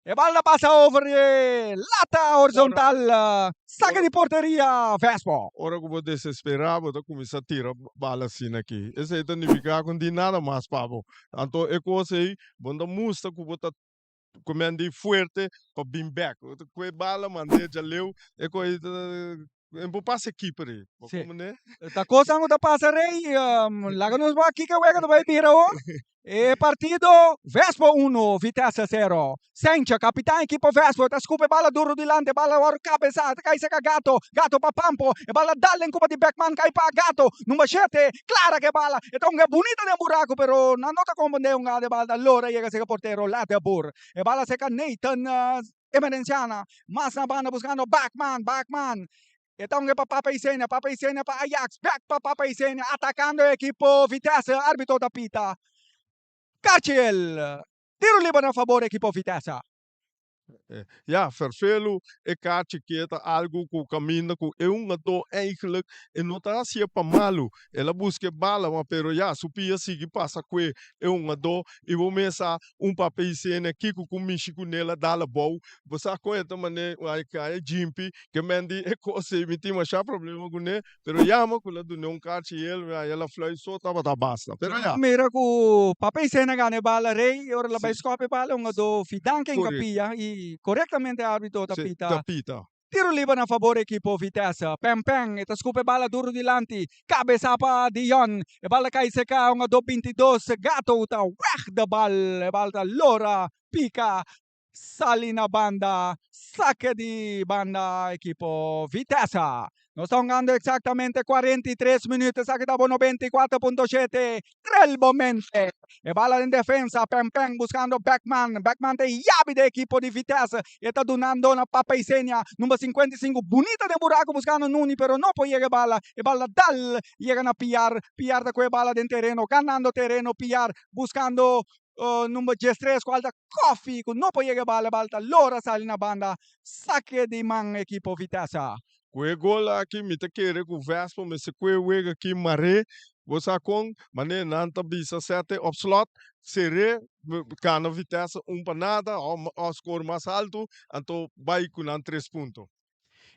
E bala pasa over e lata horizontal. Saca di porteria Vespo. Ora cu bo desespera bo ta cuminsa tira bala asina aki. Esey ta nifica cu no tin nada mas pa bo. Anto e cos ey bo no ta mustra cu bo ta Kumendi fuerte pa bin bek. Ku e bala mand'é djaleu, e ku e e por pasa e keeper ei. Bo Sí. komo ne? Ta kosan ku ta pasa rei, laga nos wak kiko wega ta bai bira ho. E partido Vespo uno, Vitesse sero. Sencha, kapitan ekipo Vespo, ta skup e bala duro dilanti, e bala wòrdu kabesá, ta kai seka Gato, Gato pa Pampo, e bala dal den kupa di Beckman kai pa Gato, number shete, Clara ku e bala, e ta hunga bunita den buraku pero nan no ta komprende hunga de bala ta lora yega seka portero Lateboer. E bala seka Nathan Emerenciana mas na banda buskando Backman, Backman e ta hunga pa Papa Isenia, Papa Isenia pa Ajax, bek pa Papa Isenia atakando e ekipo Vitesse, arbitro ta pita Karchiel, tiro liber na fabor ekipo Vitesse. Ya, ferfelu e kachi ke ta algu ku kaminda ku e hungadó eigenlijk e no ta hasié pa malu. El a buska e bala, ma pero ya, su pia sigui pasa kue e hungadó i bo mes sa un papia isena kiko ku mishi kuné el a dal abou. Bo sa kon e ta manera ai kai djimpi ke men di e kos ei mi tin masha problema kuné. Pero yama cu la dune un carchi y el el a fluit so tabata basta. Pero ya. Mira cu Papa Isena gana e bala rey y ora la bay scop e bala hungador Fidanca en capilla y corectamente arbitro ta pita. Ta pita. Tiro liber na fabor ekipo Vitesse. Pen Pen e ta scup e bala duro dilanti. Cabeza pa Dion. E bala cay seca hungador 22 Gato ta weg de bal. E bala ta lora pica Sali na banda, sake di banda ekipo Vitesse. Nos ta hungando exactamente 43 minuut, esaki ta bo 94.7, Trelbomente. E bala den defensa, Pen Pen buscando Beckman, Beckman ta e yabi di ekipo di Vitesse, e ta dunando na Papa Isenia, number 55, bunita den buraco buscando Nuni, pero no por yega e bala, e bala dal yega na Piar, Piar ta cu e bala den tereno, ganando tereno Piar, buscando Number 13 cual ta Koffie cu no por yega e bal, e bal ta lora sali na banda, sake di man ekipo Vitesse. Cu e gol aki mi ta kere cu Vespo mester cu e wega aki mare, bo sa con? Manera nan ta bisa sete op slot, sere, gana Vitesse un pa nada o score mas alto, anto bay cu nan tres punto.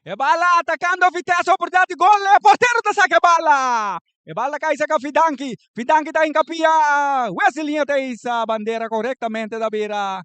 E bala atacando Vitesse, oportunidad di gol, e portero ta saca e bala. E bala cay saca Fidanki, Fidanki ta hincapia, Wesley Liña ta hisa bandera corectamente ta bira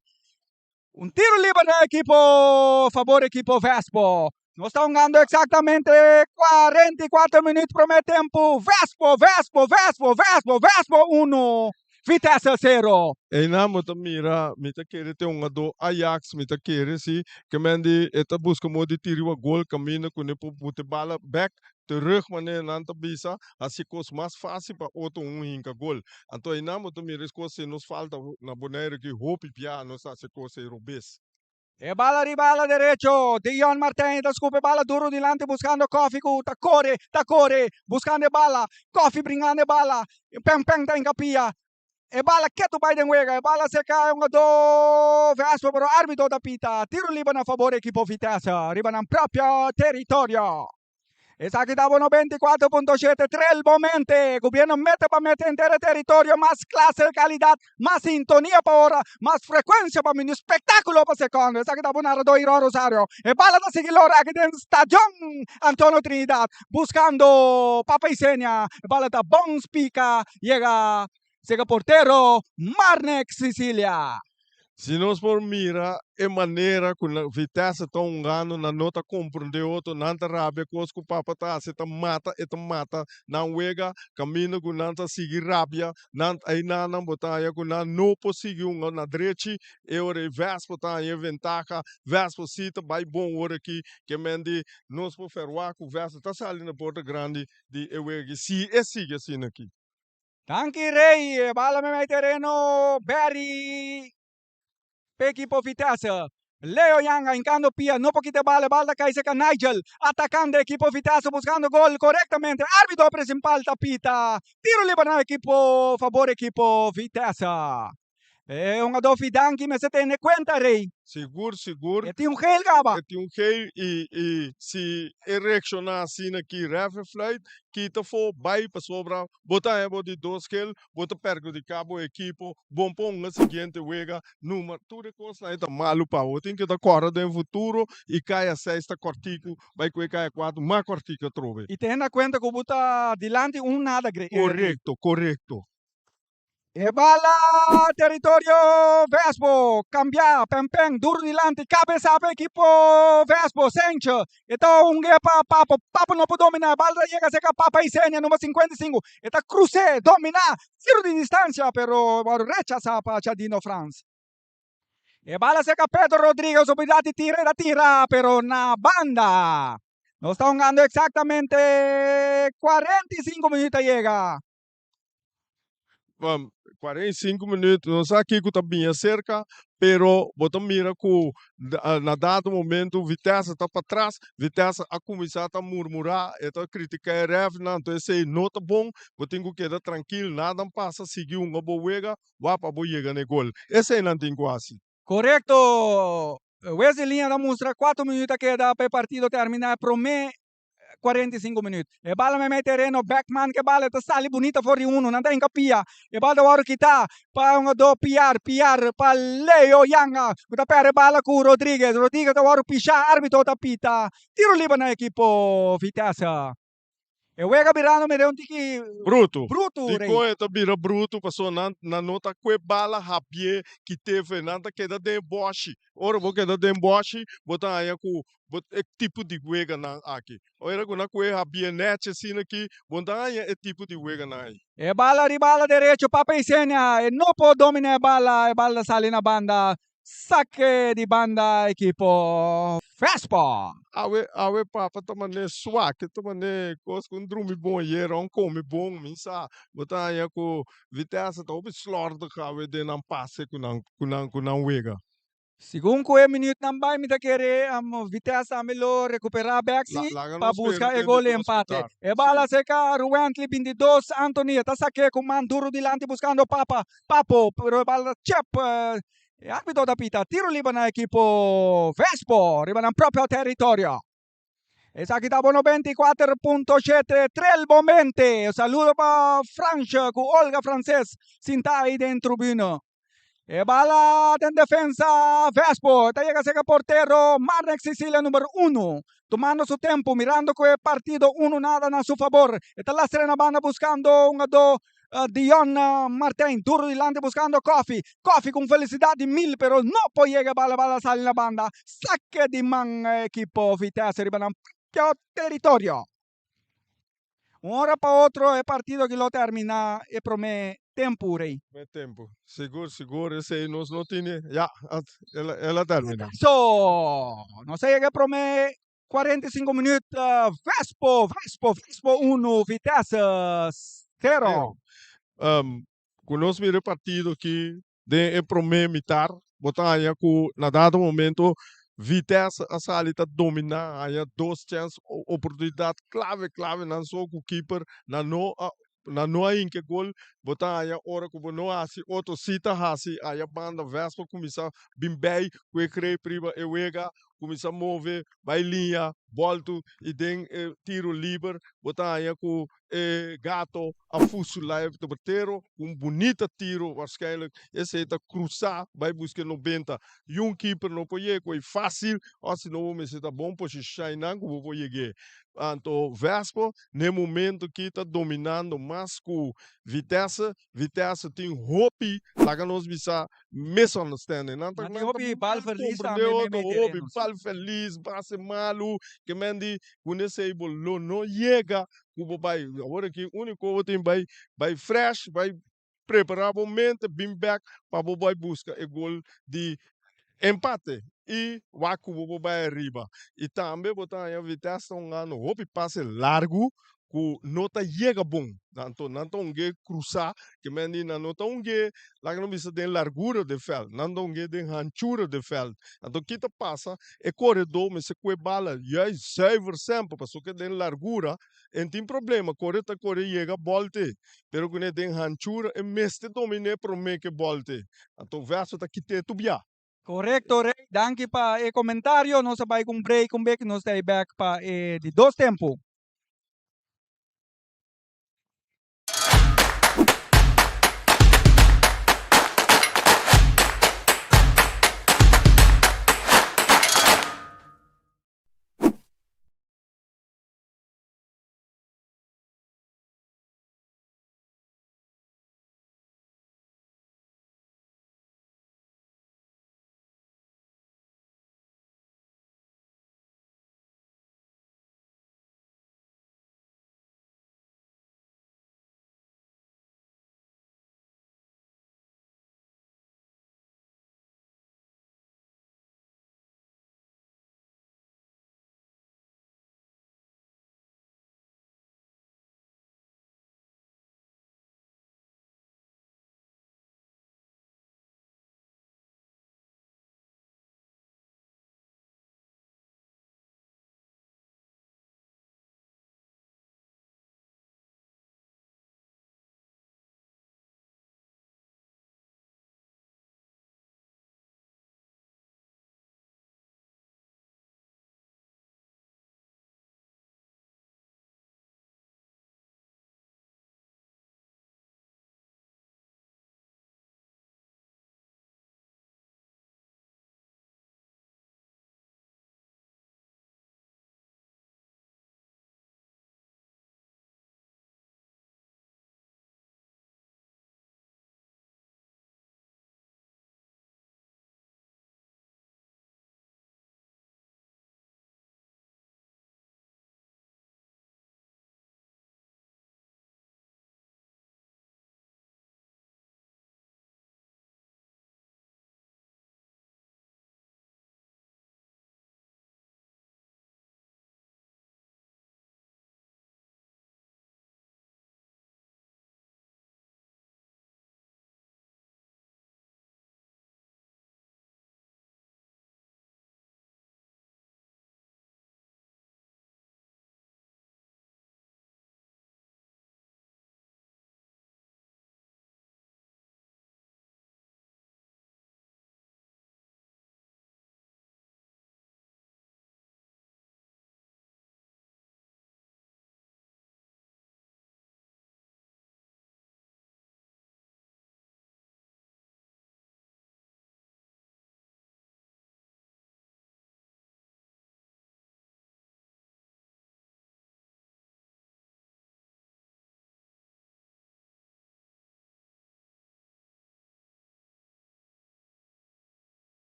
un tiro liber na equipo favor equipo Vespo. Nos ta hungando exactamente 44 minuut prome tempo, Vespo, Vespo, Vespo, Vespo, Vespo 1. Vitesse sero. Einan bo ta mira, mi ta kere te hungadó Ajax, mi ta kere si, ke men di e ta buska modo di tira riba gol kaminda ku ne por buta e bala bek terug manera nan ta bisa, hasi e kos mas fásil pa otro un hinka gol. Anto einan bo ta mira es kos si nos falta na Bonaire aki hopi bia nos ta hasi e kos ei robes. E bala riba ala derecho, Dion Martijn ta scupi e bala duro dilanti buscando Koffie cu ta core, ta core buscando e bala, Koffie bringando e bala, Peng Peng ta encapia, e bala ketu bay den wega, e bala seca e hungador Vespo pero arbitro ta pita tiro liber na fabor ekipo Vitesse riba nan propio teritorio. Esaki ta bo 94.7 Trel bo mente. Gobierno mete pa mete henter e teritorio mas clase y calidad, mas sintonia pa ora, mas frecuencia pa minuut, spectaculo pa secondo. Esaki ta bo narrador Iron Rosario. E bala ta sigui lora aki den Stadion Antonio Trinidad buscando Papa Isenia. E bala ta bon spica yega sega portero Marnex Sicilia. Si nos por mira e manera ku Vitesse ta hungando, nan no ta komprondé otro, nan ta rabia kos ku papa ta hasi, ta mata, e ta mata nan wega, kaminda ku nan ta sigui rabia, nan einan nan bo ta haña ku nan no por sigui hunga na drechi, e ora ei Vespo ta haña e ventaha, Vespo si ta bai bon ora aki, ke men di nos por ferwagt ku Vespo ta sali na porta grandi di e wega aki, si e sigui asina aki. Danki Rey, e bala meme tereno Barry p'e ekipo Vitesse. Leo Yanga hincando pia, no por kita e bala, e bala ta cay cerca Nigel, atacando e ekipo Vitesse buscando gol corectamente, arbitro principal ta pita tiro liber na ekipo favor ekipo Vitesse. E hungador Fidanki mester tene cuenta Rey. Sigur, sigur. E tin un geel caba. E tin un geel y y si e reacciona asina aki ref e fluit kita fo bay pasobra bo ta haña bo di dos geel bo ta perhudica bo ekipo bon por hunga siguiente wega numa tur e cosnan ta malo pa bo tin ke ta corda den futuro y caya seis ta cortico bay cu e caya cuatro mas cortico atrobe. Y tene na cuenta cu bo ta dilanti un nada Rey. Corecto, corecto. E bala teritorio Vespo cambia pen pen duro dilanti cabeza pa equipo Vespo Senche e ta hungue pa Papo Papo no por domina e bala ta yega cerca Papa Isenia number 55 e ta cruce domina tiro di distancia pero wòrdu rechasa pa Chadino Frans e bala cerca Pedro Rodriguez oportunidad di tira e ta tira pero na banda nos ta hungando exactamente 45 minuut ta yega. 45 minuut, no sa kiko ta bin acerca, pero bo ta mira ku na dado momento Vitesse ta patras, Vitesse a kuminsá ta murmurá, e ta kritiká e refnan, anto esei no ta bon, bo tin ku keda trankil, nada pasa, sigui hunga bo wega, wak pa bo yega na e gol. Esei nan tin ku hasi. Korekto, Wesley Liña ta mustra kuater minuut a keda pa e partido terminá, e promé 45 minuut. E bala mei tereno, Beckman ke bala ta sali bunita for di uno, nan ta hinka pia. E bala ta wòrdu kitá pa hungadó Piar, Piar pa Leo Yanga ku ta pèrdè bala ku Rodriguez. Rodriguez ta wòrdu pishá, árbitro ta pita tiro liber na ekipo Vitesse. E wega birando mira un tiki Bruto. bruto, Rey. Dikon e ta bira bruto? Pasobra nan nan no ta kue bala hapié kit'é nan ta keda den e bòshi. Ora bo keda den bòshi, bo ta haña ku bo e tipo di weganan aki. Ora ku nan kue hapié nèchi asina aki, bo no ta haña e tipo di weganan ei. E bala riba ala derecho, Papa Isenia e no por domina e bala, e bala ta sali na banda. Sake di banda ekipo Vespo. Awe awe papa ta man'é swak, e ta man'é kos ku un drumi bon yera, un komi bon, mi sa. Bo ta haña ku Vitesse ta hopi slòrdig awe den nan pase ku nan ku nan ku nan wega. Segun ku e minütnan bai mi ta kere Vitesse tambe lo rekuperá bèk si Laga pa nos buska spera e den gol di di dos empate. mitar. E Sí. bala serka Ruwently 22 Anthony e ta sak'é ku man duru dilanti buskando Papa Papo pero e bala ta chep E arbitro ta pita tiro liber na ekipo Vespo riba nan propio teritorio. Esaki ta bo 94.7 Trel bo mente. Saludo pa Fransje ku Olga Frances sinta ahí den tribune. E bala den defensa Vespo ta yega serka portero Marnek Sicilia numero 1. Tumando su tempo mirando ku e partido 1-nada na su fabor. E ta lastra na banda buscando un ado Dion Martijn duro dilanti buscando Koffie. Koffie con felicidad di mil pero no por yega bala bala sali na banda. Saque di man equipo Vitesse riba nan propio territorio. Un ora pa otro e partido aki lo termina e prome tempo Rey. Prome tempo. Sigur sigur esey nos no tini ya el a termina. So nos a yega e prome 45 minuut Vespo, Vespo, Vespo 1, Vitesse 0. Um, ku nos mira e partido aki den e promé mitar, bo ta haña ku na dado momento Vitesse a sali ta dominá, haña dos chèns, oportunidat klave klave nan so ku keeper nan no a nan no a hinka e gol, bo ta haña ora ku bo no hasi otro si ta hasi aya banda Vespo kuminsá bin bei ku e greep riba e wega. Kuminsá move, bai liña, bòltu i den e tiru liber bo ta haña ku e Gato a fusulá e portero ku un bunita tiro waarschijnlijk esei ta krusá bai buska e nobenta i un keeper no por yega ku ei fásil òf si no bo mester ta bon posishon einan ku bo por yeg'é. Anto Vespo n'e momento aki ta dominando mas ku Vitesse. Vitesse tin hopi laga nos bisa misunderstanding. Nan ta Nan tin hopi bal verlies comprende tambe otro, meimei hopi tereno, sí. bal verlies, base malu, ke men di ku nesei bo lo no yega ku bo bai. Awor aki uniko bo tin bai bai fresh, bai prepara bo mente, bin bek pa bo bai buska e gol di empate i wak ku bo por bai ariba. I tambe bo ta haña Vitesse ta hungando hopi pase largu ku no ta yega bon. Anto nan ta hung'é krusá, ke men di nan no ta hung'é, laga nos bisa den largura den vèlt, nan ta hung'é den hanchura den vèlt. Anto ki ta pasa? E koredó mester kue bala juist zuiver semper, pasobra ke den largura e no tin problema, kore ta kore yega bòlte, pero kuné den hanchura e mester dominé promé ke bòlte. Anto Vèso ta kit'é tur bia. Korekto Rey, danki pa e komentario. Nos a bai ku un break un bek, nos ta ei bèk pa e di dos tempu.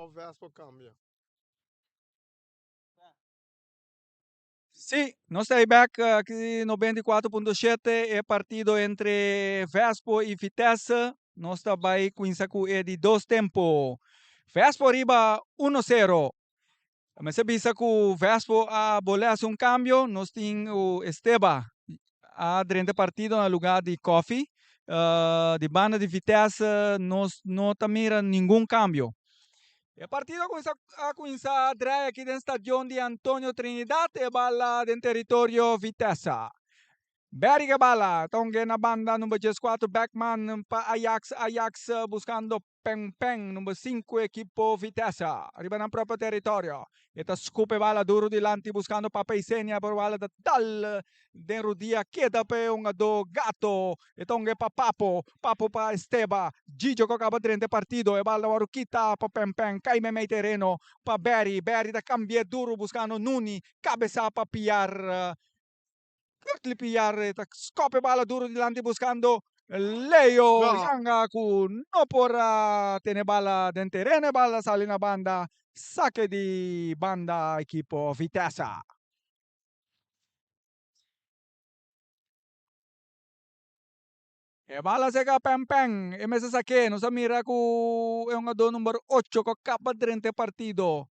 Of Vespo cambia. Sí, nos ta back aki 94.7, e partido entre Vespo y Vitesse. Nos ta bay cuminsa cu e di dos tempo. Vespo riba 1-0. Mas bisa cu Vespo a bolbe un cambio, nos tin Esteba a drenta partido na lugar di Coffee. Di banda di Vitesse nos no ta mira ningun cambio. E partido a cuminsa aki den stadion di Antonio Trinidad e bala den teritorio Vitesse. Berry bala, tongue na banda number 4 Beckman pa Ajax, Ajax buscando Peng Peng, number 5 equipo Vitesse, riba na propio teritorio. E ta scupe bala duro dilanti buscando Papa Isenia, pero bala ta dal den rudia keda pe un do Gato, e tongue pa Papo, Papo pa Esteba, Gigio cu a caba drenta partido, e bala awor kita pa Peng Peng, cay mey tereno pa Berry, Berry ta cambia duro buscando Nuni, cabeza pa Piar, Kurtli Piar, ta scope bala duro dilanti buscando Leo No. Yanga cu no por tene bala den tereno, bala sali na banda, saque di banda equipo Vitesse. E bala serca Peng Peng, e mester saque, nos a mira cu e hungador number 8 cu a caba drenta partido.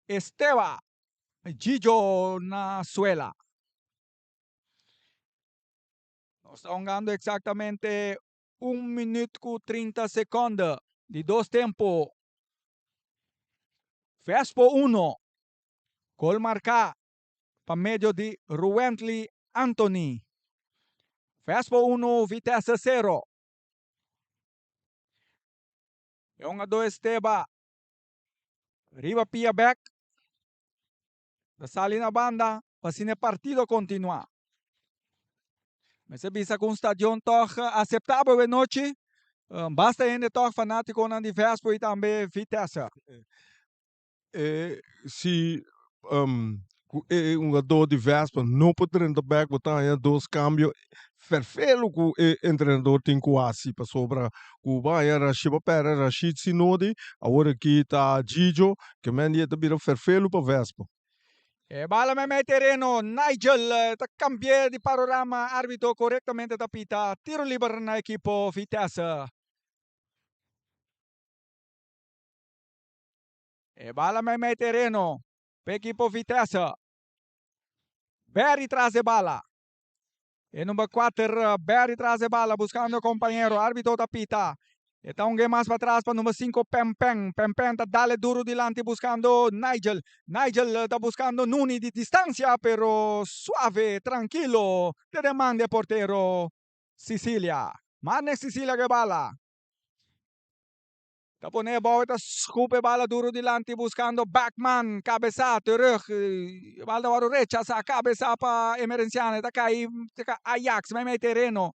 Esteba Gigio na suela. Nos ta hungando exactamente 1 minuut cu 30 seconde di dos tempo. Vespo 1. Gol marca pa medio di Ruwentley Anthony. Vespo 1, Vitesse 0. E hungador Esteba riba pia back. Ta sali na banda pa asina e partido continua. Mester bisa cu un stadion toch aceptabel e nochi. Basta hende toch fanaticonan di Vespo y tambe Vitesse. E si e hungador di Vespo no por drenta back, bo ta haya dos cambio ferfelo cu e entrenador tin cu haci pasobra cu bo haya Rashid bo perde Rashid Sinodi, awor aki ta Gigio, ke men di ta bira ferfelo pa Vespo. E bala mey tereno, Nigel ta cambia di panorama, arbitro corectamente ta pita, tiro liber na equipo Vitesse. E bala mey tereno, pa equipo Vitesse. Berry tras e bala. E number 4, Berry tras e bala, buscando compañero. Arbitro ta pita. E ta un mas pa tras pa number 5, Pem Peng. Pem Peng ta dal duro dilanti buscando Nigel. Nigel ta buscando Nuni di distancia, pero suave, trankilo. Te demanda portero Sicilia. Mane Sicilia cu bala. Ta pone bala, ta scupe bala duro dilanti buscando Backman, cabeza, terug, bala ta rechasa, cabeza pa Emerenciana, ta cay, ta Ajax, mey tereno.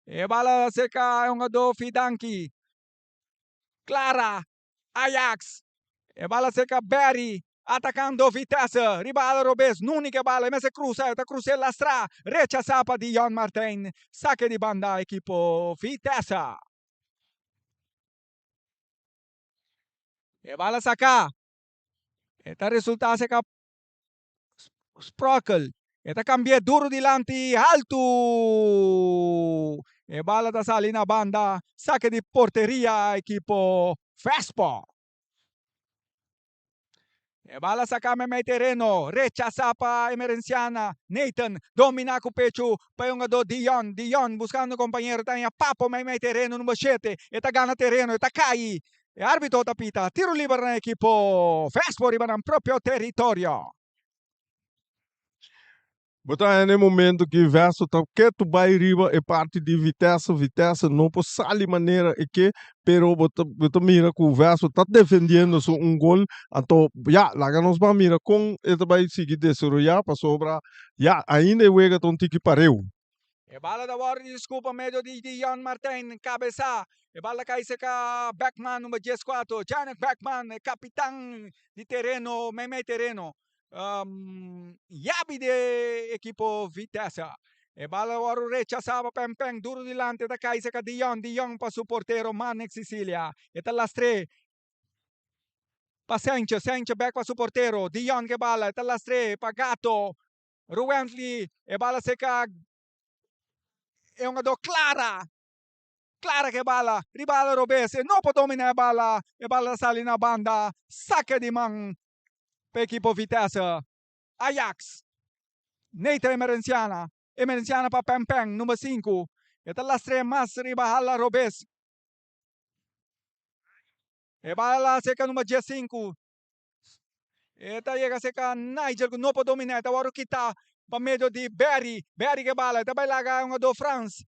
E bala serca hungador Fidanki. Clara, Ajax. E bala serca Berry, atacando Vitesse, riba ala robes, Nuni cu bala, mester cruza, ta cruza lastra, rechasa pa Dion Martin, saque di banda equipo Vitesse. E bala saca. E ta resulta serca Sprokel. E ta cambia duro dilanti, alto. E bala ta sali na banda. Saque di porteria, equipo Vespo. E bala saca mey tereno. Rechasa pa Emerenciana. Nathan domina cu pecho. Pa hungador Dion. Dion buscando compañero. Ta Papo mey tereno number 7. E ta gana tereno. E ta cay. E arbitro ta pita. Tiro liber na equipo Vespo riba nan propio teritorio. Bo ta na momento cu Vespo ta keto bay riba e parti di Vitesse, Vitesse no por sali manera e que, pero bo ta, bo ta mira cu Vespo ta defendiendo su un gol, anto ja, laga nos ban mira con e ta bay sigui desaroya pasobra ja, ainda e wega ta un tiki pareu. E bala ta wordo disculpa medio di Dion Martin, cabeza. E bala cay serca Beckman, number 14. Janet Beckman, capitan di tereno, mey tereno. Yabi di equipo Vitesse. E bala awor rechasa Peng Peng, duro dilanti ta cay serca Dion, Dion pa su portero Manek Sicilia. E ta lastre. Pa Sanchez, Sanchez bek pa su portero, Dion ke bala, e ta lastr'é pa Gato, Ruwently, e bala seka e hungadó Clara, Clara ke bala, riba ala robes, e no por dominá e bala, e bala ta sali na banda, sake di man pa ekipo Vitesse. Ajax, Nathan Emerenciana, Emerenciana pa Pènpèn, number sinku, e ta lastr'é mas riba hala robes. E bala serka number diesinku. E ta yega serka Nigel ku no por dominá. E ta wòrdu kitá pa medio di Barry. Barry ke bala. E ta bai laga hungadó Frans.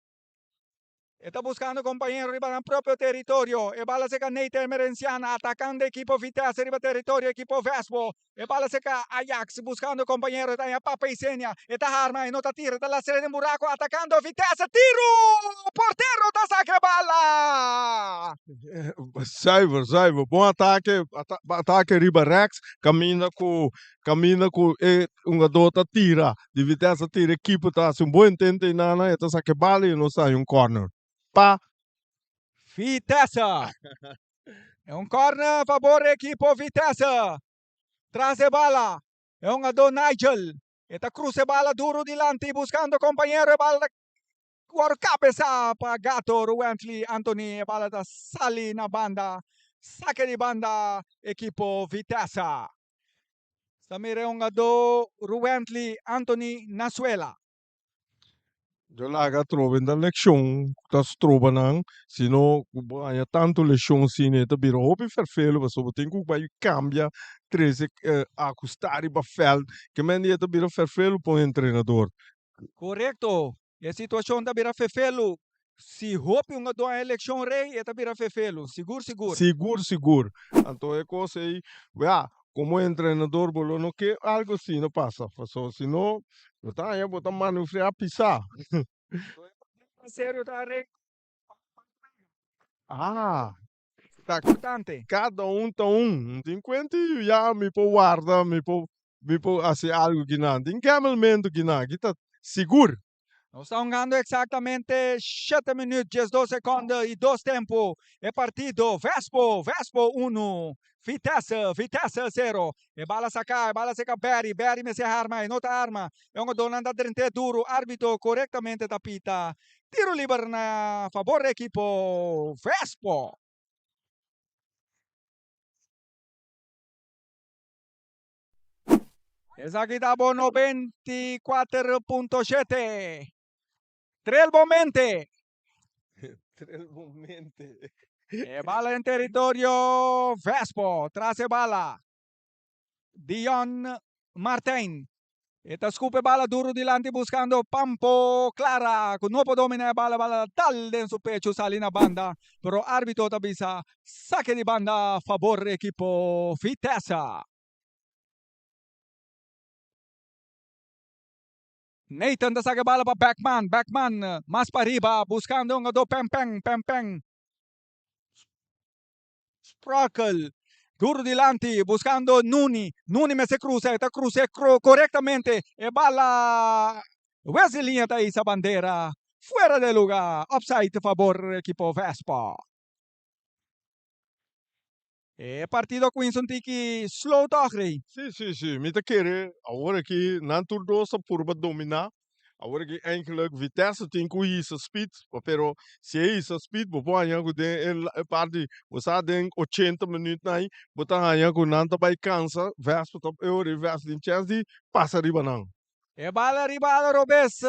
E ta buskando kompañero riba nan propio teritorio. E bala serka Nathan Emerenciana atakando ekipo Vitesse riba teritorio ekipo Vespo. E bala serka Ajax buskando kompañero. E ta haña Papa Isenia. E ta harma. E no ta tira. E ta lastra den buraku atakando Vitesse. Tiru! Portero ta saka e bala! Zuiver, zuiver. Bon atake, atake riba rechts. Kaminda ku, kaminda ku e hungadó ta tira. Di Vitesse a tira e keeper ta hasi un bon intento einana. E ta saka e bala i nos ta haña un corner. Pa. Vitesse. E un corner a fabor ekipo Vitesse. Tras e bala e hungadó Nigel. E ta cruza e bala duro dilanti buscando compañero. E bala ta wòrdu cabeza pa Gato Ruwently Anthony. E bala ta sali na banda. Sake di banda ekipo Vitesse. Ta mira e hungadó Ruwently Anthony na suela. Yo laga atrobe ta lekshon ku ta stroba nan, sino ku bo haña tantu leshon asina e ta bira hopi ferfelu pasobra bo tin ku bai kambia trese akustá riba vèlt ke men di e ta bira ferfelu pa un entrenador. Korekto, e situashon ta bira fefelu si hopi hungadó haña lekshon rei e ta bira fefelu, sigur sigur. Sigur sigur, anto e kos ei ya Komo entrenador bo lo no ke algo asina pasa, pasobra si no bo ta haña bo ta manufreá pisá. Serio ta arregla. Ah, ta Importante. kada un ta un. No tin kuenta i ya mi por warda, mi por mi por hasi algo kinan. Tin kèmelmentu kinan, aki ta sigur. Nos ta hungando exactamente shete minuut, diesdos seconde y dos tempo. E partido Vespo, Vespo uno, Vitesse, Vitesse zero. E bala saca, e bala seca Barry, Barry mester harma, e no ta harma. E hungadornan ta drent'é duro, arbitro corectamente ta pita tiro liber na fabor di ekipo Vespo. Esaki ta bo 94.7. Trel bo mente. Trel bo mente. E bala den territorio Vespo. Tras e bala. Dion Martijn. E ta scup e bala duro dilanti buscando Pampo Clara cu no por domina e bala. Bala dal den su pecho sali na banda. Pero arbitro ta bisa sake di banda fabor ekipo Vitesse. Nathan ta saka e bala pa Beckman. Beckman mas pariba buscando e hungador Pempen. Pempen Sprokel duro dilanti buscando Nuni. Nuni mester cruza. E ta cruza corectamente. E bala Wesley Linha ta hisa bandera fuera de lugar. Offside fabor ekipo Vespa. E partido a cuminsa un tiki slow toch, Rey? Si, si, si. Mi ta kere awor aki nan tur dos a purba domina. Awor aki eigenlijk Vitesse tin cu hisa speed, pero si e hisa speed bo por haña cu den e parti, bo sa den ochenta minuutnan ahi, bo ta haña cu nan ta bay cansa, Vespa ta, e ora Vespa tin chance di pasa riba nan. E bala riba ala robes.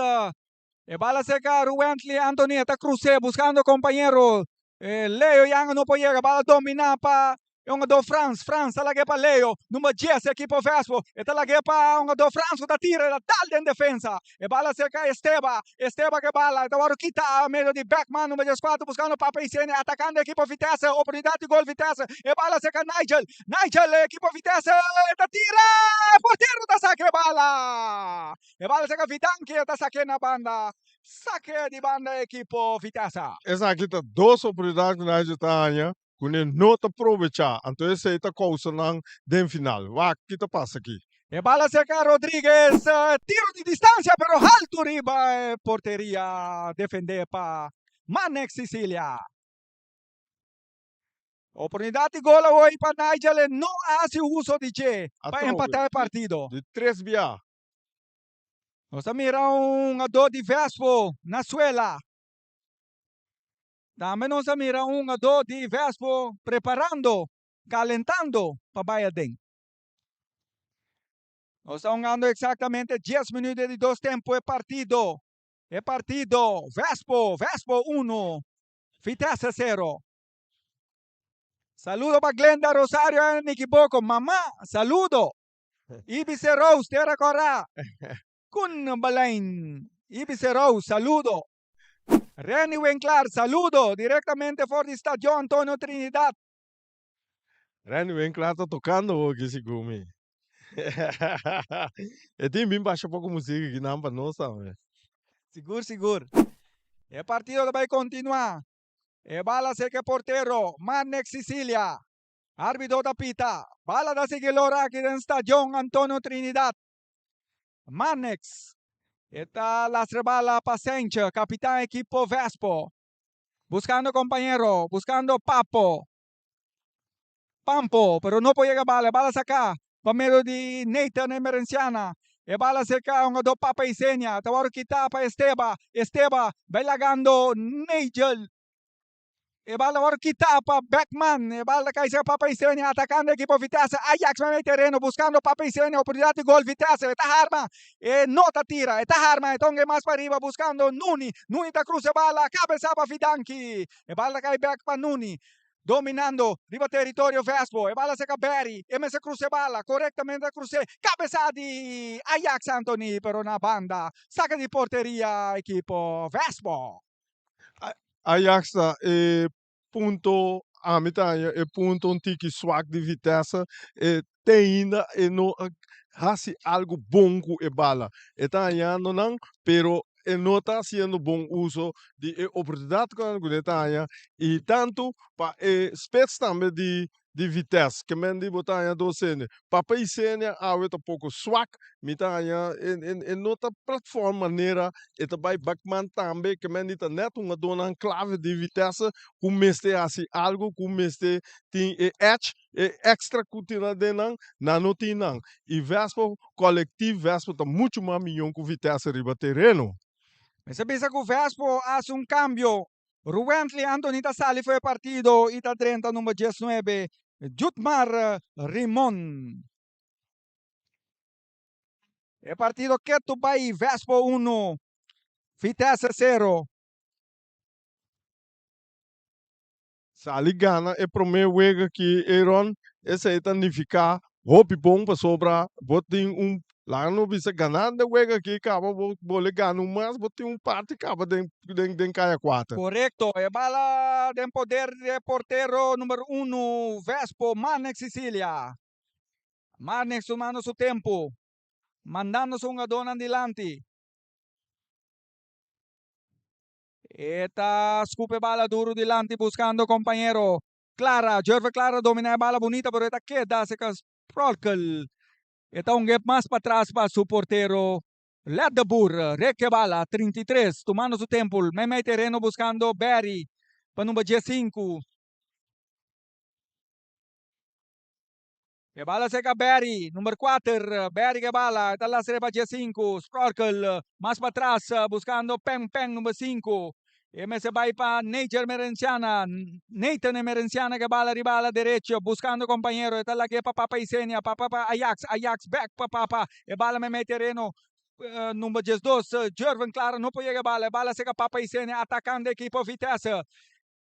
E bala cerca Ruwently Anthony e ta cruce buscando compañero. Leo Yanga no por yega. Bala domina pa e hungador Frans. Frans ta lag'e pa Leo. Number dies ekipo Vespo. E ta lag'e pa hungador Frans cu ta tira. E ta dal den defensa. E bala cerca Esteba. Esteba ke bala. E ta worde kita medio di Beckman. Number diescuatro buscando Papa Isenia. Atacando ekipo Vitesse. Oportunidad di gol Vitesse. E bala cerca Nigel. Nigel ekipo Vitesse. E ta tira. E portero ta saca e bala. E bala saka Vidanki e ta sake na banda. Sake di banda ekipo Vitesse. Esaki ta dos oportunidat ku Nigel ta haña ku ne no ta probechá, anto esei ta kousa nan den final. Wak ki ta pasa aki. E bala seka Rodriguez, tiro di distansia pero haltu riba e porteria defendé pa Manex Sicilia. Oportunidat di gol awor pa Nigel e no a hasi uso di dje pa Atrobe. empatá e partido. Di tres bia. Nos a mira un hungadó di Vespo na suela. Tambe nos a mira un hungadó di Vespo preparando, kalentando pa bai aden. Nos ta hungando eksaktamente dies minuut di dos tempu e partido. E partido Vespo, Vespo uno, Vitesse sero. Saludo pa Glenda Rosario en Nikiboco. Mama, saludo. Ibice Rose, Tera Cora. Kun Balain. Ibice Rose, saludo. Renny Winklar, saludo. Directamente for di Stadion Antonio Trinidad. Renny Winklar ta tocando hoki segun mi. E tin bin basha poco musica aki nan pa nos tambe. Sigur, sigur. E partido ta bay continua. E bala serka e portero, Marnex Cicilia. Arbitro ta pita. Bala ta sigui lora aki den Stadion Antonio Trinidad. Marnex e ta lastra bala pa Senche, kapitan ekipo Vespo. Buskando kompañero, buskando Papo. Pampo, pero no por yega bala. E bala saka pa medio di Nathan Emerenciana. E bala serka hungadó Papa Isenia. Ta wòrdu kitá pa Esteba. Esteba bai lagando Nigel. E bala wòrdu kitá pa Beckman. E bala ta kai serka Papa Isenia atakando ekipo Vitesse. Ajax mei tereno buskando Papa Isenia. Oportunidat di gol Vitesse. E ta harma. E no ta tira. E ta harma. E ta hunga mas pariba buskando Nuni. Nuni ta krusa e bala. Kabesa pa Fidanki. E bala ta kai bèk pa Nuni. Dominando riba teritorio Vespo, e bala seka Barry, e mester crusa e bala, corectamente a crus'e, cabeza di Ajax Anthony, pero na banda, saca di porteria ekipo Vespo. Ajax ta e punto, ami ta haña e punto un tiki swak di Vitesse, e te ainda e no a hasi algo bon ku e bala. E ta hañando nan, pero e no ta hasiendo bon uso di e oportunidat ku e ta haña i tantu pa e spits tambe di di Vitesse ke men di bo ta haña dos hende. Papa Isenia awe ta poko swak, mi ta haña e e no ta platform manera e ta bai Bakman tambe ke men di ta nèt hungadónan klave di Vitesse ku mester hasi algu ku mester tin e edge E extra cu tin aden nan, nan no tin nan. Y Vespo, colectief Vespo ta mucho mas miyon cu Vitesse riba tereno. Mester bisa cu Vespo a haci un cambio. Ruwently Anthony ta sali for e partido y ta drenta number diesnuebe, Jutmar Rimon. E partido ketu bay Vespo uno, Vitesse sero. Sali gana e prome wega ki Aaron, esei ta nifiká hopi bon pasobra bo tin un, laga no bisa ganando e wega aki kaba bo bole gana un mas bo tin un parti kaba den den den kaya kuater. Korekto, e bala den poder di e portero number unu Vespo, Marnex Cicilia. Marnex tumando su tempu, mandando su hungadónan dilanti. E ta scup e bala duro dilanti buscando compañero Clara. Jerve Clara domina e bala bunita pero e ta keda cerca Sprolkel. E ta un gep mas patras pa su portero Led de Boer. Rek e bala 33 tumando su tempo meimei tereno buscando Barry pa number 15. E bala serka Barry, number kuater. Barry ke bala, e ta lastra pa diesinku. Sprokel mas patras buskando Peng Peng, number sinku. E mester bai pa Nature Emerenciana. Nathan Emerenciana ke bala riba ala derecho buskando kompañero. E ta lag'é pa Papa Isenia, Papa pa Ajax, Ajax bek pa Papa. E bala meimei tereno, number diesdos, Jervin Clara no por yega e bala. E bala serka Papa Isenia atakando ekipo Vitesse.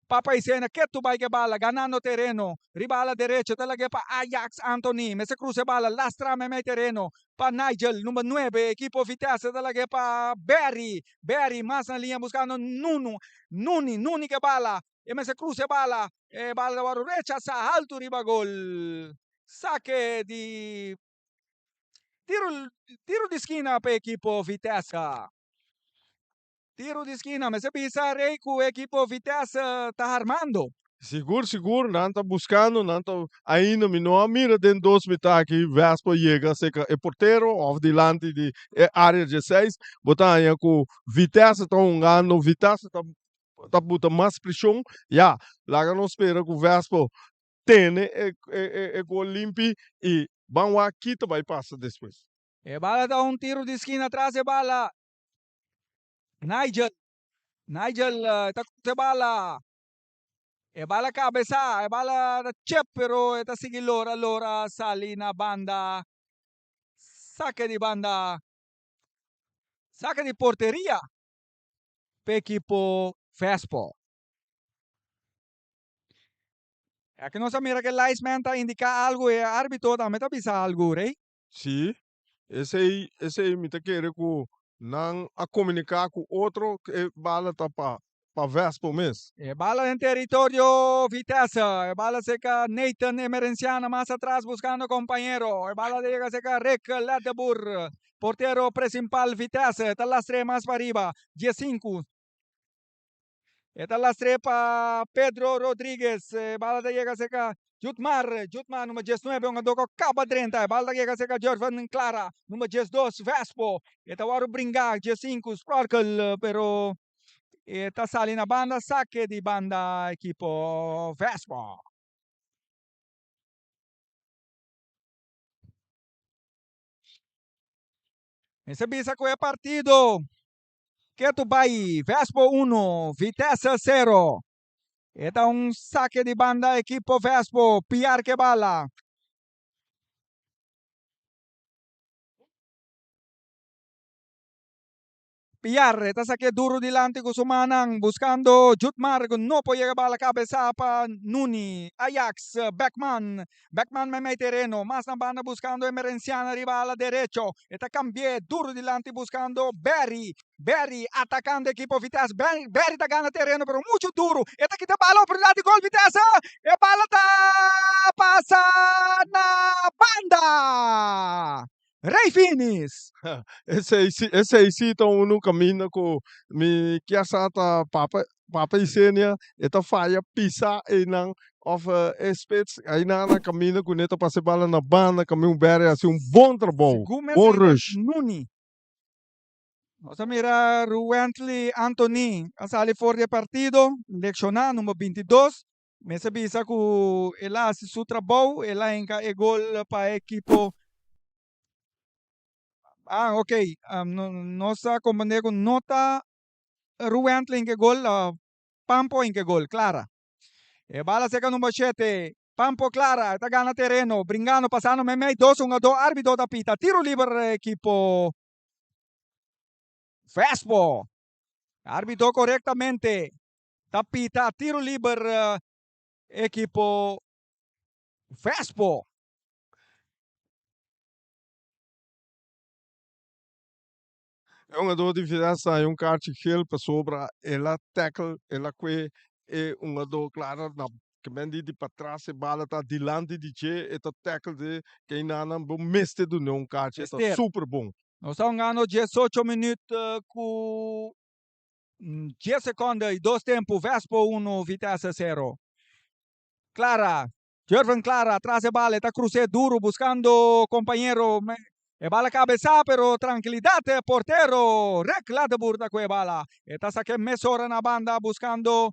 Papa Isena ketu bai ke bala, ganando tereno riba ala derecho ta lag'é pa Ajax Anthony, mester krusa e bala, lastra meimei tereno pa Nigel, number nuebe, ekipo Vitesse ta lag'é pa Barry, Barry mas na liña buskando Nunu, Nuni, Nuni ke bala, e mester krusa e bala, e bala ta wòrdu rechasá haltu riba gol, sake di tiro, tiro di skina pa ekipo Vitesse. Tiro di skina, mester bisa Rey cu ekipo Vitesse ta harmando. Sigur sigur nan ta buscando, nan ta ainda mi no a mira den dos mitad aki Vespo yega cerca e portero of dilanti di e area dieseis, bo ta haña cu Vitesse ta hungando, Vitesse ta ta buta mas presion, ya laga nos spera cu Vespo. tene e e gol limpi i ban wak ki ta bai pasa despues. E bala ta un tiro di skina tras e bala. Nigel, Nigel ta cruza e bala. E bala cabeza, e bala ta chep pero e ta sigui lora lora sali na banda. Sake di banda, sake di porteria p'e ekipo Vespo. Aki nos a mira ku e linesman ta indiká algu, e árbitro tambe ta bisa algu, Rey. Sí, esei esei mi ta kere ku nan a komuniká ku otro ku e bala ta pa pa Vespo mes. E bala den teritorio Vitesse, e bala serka Nathan Emerenciana mas atras buskando kompañero, e bala ta yega serka Rick Ledeboer, portero presimpal Vitesse ta lastr'é mas pariba, diesinku. E ta lastr'é pa Pedro Rodriguez. E bala ta yega serka Jutmar. Jutmar number diesnuebe, un adó ku kaba drenta. E bala ta yega serka Jorvan Clara, number diesdos, Vespo. E ta wòrdu bringá, diesinku, Sprokel, pero e ta sali na banda, sake di banda ekipo Vespo. Mester bisa ku e partido Ketu bai Vespo uno, Vitesse sero. E ta un sake di banda ekipo Vespo, Piar ke bala. Piar e ta sake duru dilanti ku su mannan buskando Jutmar ku no por yega bala kabesa pa Nuni. Ajax, Beckman, Beckman meimei tereno, mas na banda buskando Emerenciana riba ala derecho. E ta kambi'é duru dilanti buskando Berry. Berry atakando ekipo Vitesse. Berry ta gana tereno pero muchu duru. E ta kita bala oportunidat di gol Vitesse. E bala ta pasa na banda. Rey Finis. Esei si, esei si ta unu kaminda ku mi kier sa ta papa, papa Isenia e ta faya pisa einan of e spits einan na kaminda ku ne ta pasa e bala na banda kaminda un bere hasi un bon trabou, Segun bon mester ta rush. Nuni. Nos a mira Ruwently Anthony a sali for di e partido, lekshoná number 22. Mester bisa ku el a hasi su trabou, el a hinka e gol pa e ekipo. Ah, ok, nos a komprendé ku no ta Ruwently hinka e gol, Pampo a hinka e gol, Clara. E bala serka number shete, Pampo Clara, e ta gana tereno, bringando, pasando meimei, dos hungadó, árbitro ta pita, tiro liber ekipo Vespo. Árbitro korektamente Ta pita tiro liber ekipo Vespo. E hungador di Vitesse a haña un kaarchi geel pasobra el a tackle, el a kue e hungador Clara na kemen di di patras e bala ta dilanti di dje e ta tackle de keinanan bo mester dun'e un kaarchi e ta super bon. Nos ta hungando diesocho minuut ku Dies seconde y dos tempo, Vespo uno, Vitesse cero. Clara, Jervin Clara tras e bala, e ta cruce duro buscando compañero. E bala cabeza, pero tranquilidad e portero Rick Ladeboer ta cu e bala. E ta saque mesora na banda buscando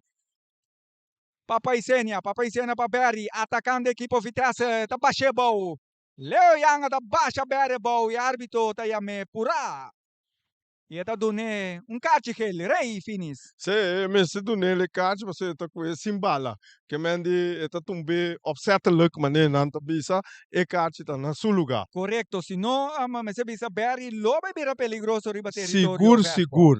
Papa Isenia, Papa Isenia pa Berry, atacando equipo Vitesse, ta bashe bou. Leo Yanga ta basha Berry bou y arbitro ta yame pura. I e ta dun'é un karchi gel, Rei Finis. Sí, e mester dun'é e karchi pasobra e ta ku e sin bala. Ke men di e ta tumb'é opzettelijk, manera nan ta bisa, e karchi ta na su lugá. Korekto, si no, mester bisa Berry lo bai bira peligroso riba teritorio Sigur, Vespo. sigur.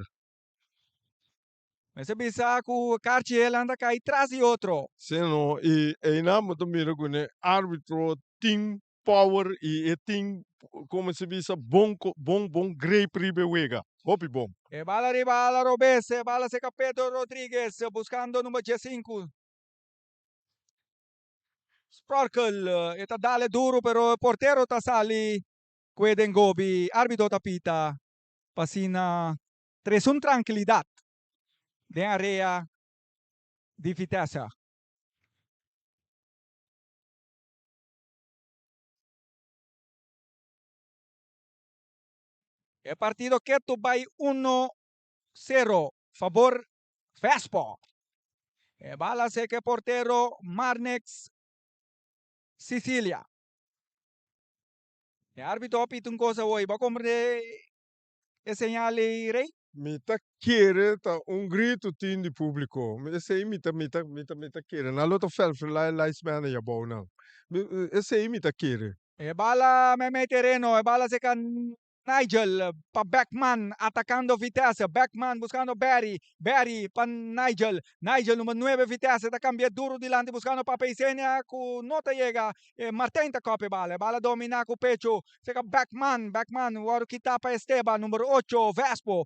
Mester bisa ku karchi el a kai tras di otro. Sí, no, i einan bo ta mira ku e árbitro tin power y e tin como se bisa bon bon bon greep riba e wega. Hopi bon. E bala riba ala robes, e bala seca Pedro Rodriguez buscando number diesinku. Sparkle, e ta dale duro pero e portero ta sali cu e den gobi. Arbitro ta pita pa asina trece un trankilidad den area di Vitesse. E partido ketu bai uno sero fabor Vespo. E bala seke portero Marnix. Cecilia. E arbitro a pita un cosa hoy. Bo a comprende e señal ei, Rey? Mi ta kere ta un gritu tin di publico. Esey mi ta mi ta mi ta mi ta kere. Nan lo ta felfelá e linesman ei abou nan. Esey mi ta kere. E bala meimei tereno, e bala seca Nigel pa Beckman atacando Vitesse, Beckman buscando Barry, Barry pa Nigel, Nigel number nuebe Vitesse ta cambia duro dilanti buscando Papa Isenia cu no ta yega, Martijn ta copia e bala, e bala domina cu pecho cerca Beckman, Beckman worde kita pa Esteban number ocho Vespo,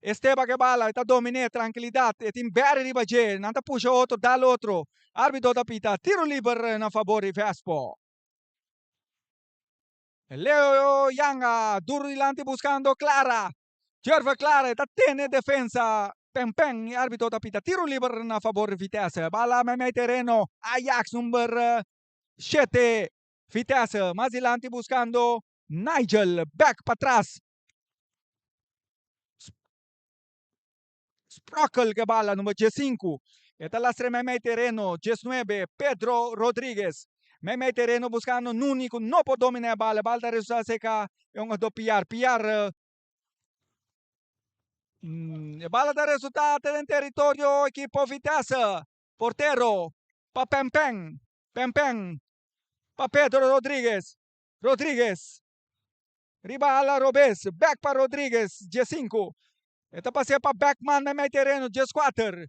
Esteban cu e bala e ta domine trankilidad e tin Barry riba dje, nan ta pusha otro dal otro, arbitro ta pita tiro liber na fabor di Vespo. Leo Yanga duro dilanti buscando Clara. Jerver Clara ta tene defensa pen pen y arbitro ta pita tiro liber na favor di Vitesse. Bala meimei tereno Ajax number shete Vitesse mas dilanti buscando Nigel back patras. Sprockel ke bala number diesinku. E ta lastre meimei tereno diesnuebe Pedro Rodriguez. Meimei tereno buscando Nuni cu no por domina e bala. E bala ta resulta seca e un do Piar. Piar e bala ta resulta den territorio equipo Vitesse. Portero pa Pempen. Pempen pa Pedro Rodriguez. Rodriguez Riba ala robes, bek pa Rodriguez, diesinku. E ta pas'é pa Beckman meimei tereno, dieskuater.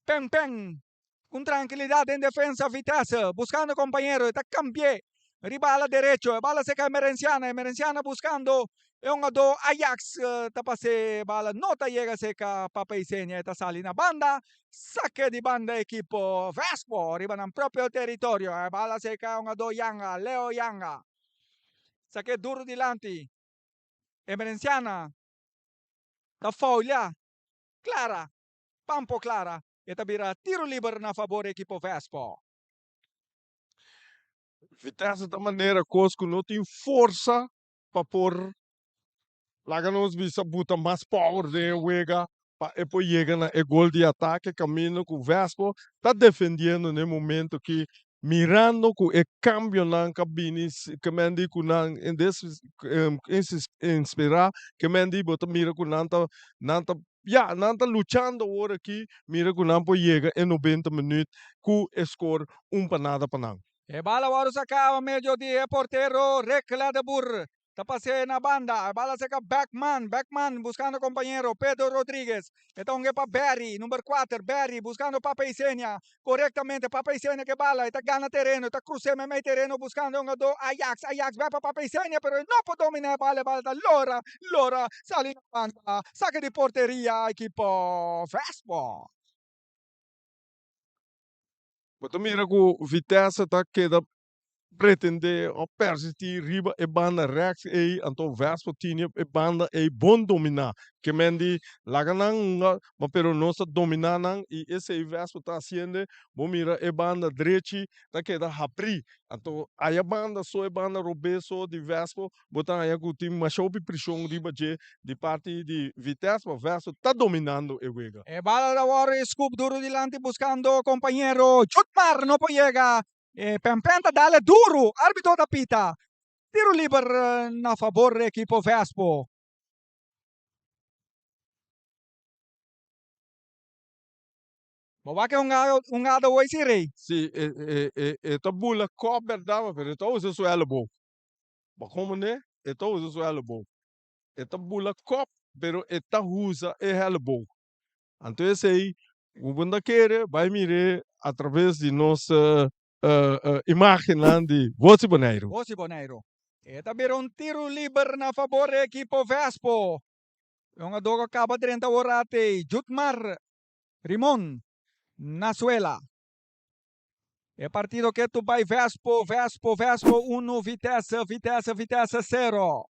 Pen Pen, ku trankilidat den defensa Vitesse, buskando kompañero, e ta kambi'é riba ala derecho, e bala seka Emerenciana, Emerenciana buskando e hungadó Ajax, ta pas'é bala no ta yega seka Papa Isenia, e ta sali na banda, sake di banda ekipo Vespo riba nan propio teritorio, e bala seka e hungadó Yanga, Leo Yanga. Sak'é duru dilanti. Emerenciana ta foulia Clara, Pampo Clara. E ta bira tiro liber na fabor ekipo Vespo. Vitesse ta manera kos ku no tin forsa pa por Laga nos bisa buta mas power den e wega pa e por yega na e gol di atake kaminda ku Vespo ta defendiendo na e momento ki mirando ku e kambionan ka bini ke men di ku nan inspira ke men di bo ta mira ku nan ta nan ta ya nan ta luchando awor aki mira ku nan por yega e nobenta minuut ku e skor un pa nada pa nan. E bala wòrdu saká pa medio di e portero Rick Ledeboer. Ta pas'é na banda. E bala serka Beckman. Beckman buscando compañero Pedro Rodriguez. E ta hunga pa Barry, number kuater. Barry buscando Papa Isenia. Corectamente Papa Isenia ke bala. E ta gana tereno. E ta crus'é meimei tereno buscando e hungador Ajax. Ajax bai pa Papa Isenia pero e no por domina e bala. E bala ta lora, lora sali na banda. Sake di porteria ekipo Vespo. Bo ta mira ku Vitesse ta keda pretendé o persistí riba e banda rèks ei, anto Vespo tini e banda ei bon dominá. Ke men di laga nan hunga, ma pero nos ta dominá nan i esei Vespo ta hasiende, bo mira e banda drechi ta keda habrí. Anto aya banda so e banda robes so di Vespo bo ta haña ku tin masha hopi preshon riba dje di parti di Vitesse, ma Vespo ta dominando e wega. E bala ta wòrdu scoop duru dilanti buskando kompañero Jutmar no por yega. E Pempen ta dale duru, arbitro ta pita. Tiro liber na fabor di ekipo Vespo. Bo wak e hungada hoy si Rey? Si, e ta bula kop berdad, pero e ta usa su elleboog. Bo komprende? E ta usa su elleboog. E ta bula kop, pero e ta usa e elleboog. Anto esei ku bo ta kere bai mir'é atraves di nos imágennan di Voz di Boneiru. Voz di Boneiru. E ta bira un tiru liber na fabor di ekipo Vespo. E hungadó ku a kaba drenta awor ate Jutmar Rimon na suela. E partido ketu bai Vespo, Vespo, Vespo unu, Vitesse, Vitesse, Vitesse sero.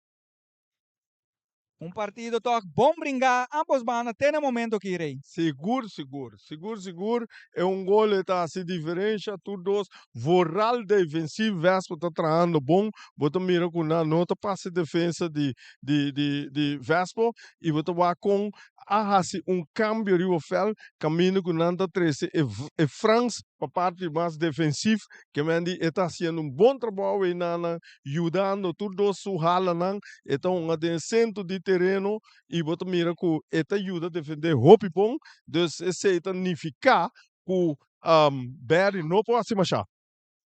Un partido tòg bon bringá ambos banda te na momento aki, Rey. Sigur, sigur. Sigur, sigur. E un gol e ta hasi diferensha. Tur dos vooral defensief Vespo ta trahando bon. Bo ta mira ku nan no ta pasa e defensa di di di di Vespo i bo ta wak kon. a hasi un kambio riba vèlt kaminda ku nan ta trese e e Frans pa parti mas defensief ke men di e ta hasiendo un bon trabou einan yudando tur dos su halanan e ta hunga den sentro di tereno i bo ta mira ku e ta yuda defendé hopi bon dus esei ta nifiká ku Barry no por hasi mashá.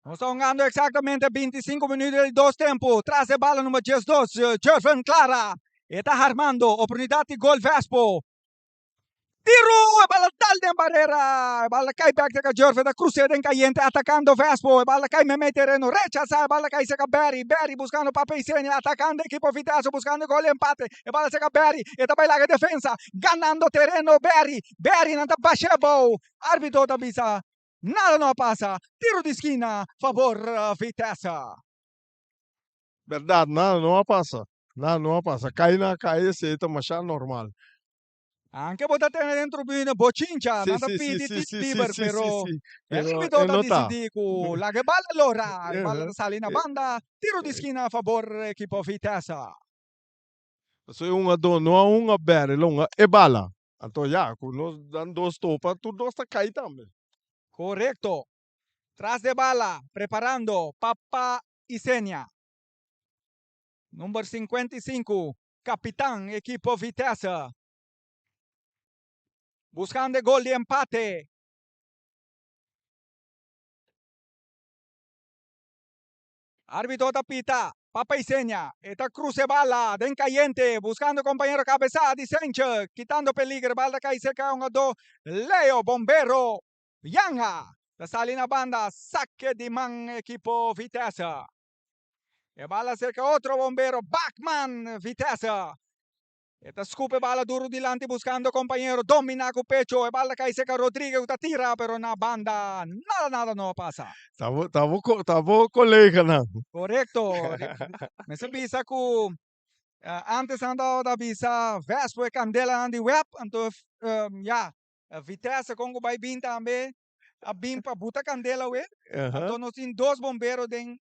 Nos ta hungando exactamente 25 minuut di dos tempo. Tras e bala number 12, Jervin Clara. E ta harmando oportunidad di gol Vespo. Tiro! E bala dal den barrera. E bala cai bek serka Jervin. Ta cruce den cayente atacando Vespo. E bala cai memey terreno. Rechaza. E bala cai serka Barry. Barry buscando Papa Isenia. Atacando equipo Vitesse buscando gol empate. E bala serka Barry. E ta bay laga defensa. Ganando terreno Barry. Barry nan ta bashe abou. Arbitro ta bisa Nada no a pasa, tiro di skina fabor Vitesse. Berdad, nada no a pasa. Nada no a pasa. Kai na kai esei ta masha normal. Anke bo ta tene den tribune bochincha, nan ta pidi tiro liber, pero e arbitro ta disidi ku laga e bala lora. E bala ta sali na banda, tiro di skina fabor ekipo Vitesse. Pasobra e hungadó no a hunga bèr, el a hunga e bala. Anto ya, ku nos dan dos topa, tur dos ta kai tambe. Korekto. Tras de bala, preparando Papa Isenia. Number 55, kapitan ekipo Vitesse. Buskando e gol di empate. Arbitro ta pita pa Paiseña. E ta cruza e bala den cayente buscando compañero cabeza di Senche kitando peligro. Bala ta cay cerca un hungador Leo Bombero Yanga ta sali na banda saque di man equipo Vitesse. E bala cerca otro bombero Bachman Vitesse. E ta scup e bala duro dilanti buscando compañero domina cu pecho e bala cay cerca Rodriguez cu ta tira pero na banda nada nada no a pasa. Ta bo ta bo ta bo coleganan. Correcto. Mester bisa cu antes nan tabata bisa Vespo e candelanan di web anto ya Vitesse con cu bay bin tambe a bin pa buta candela we. Anto nos tin dos bombero den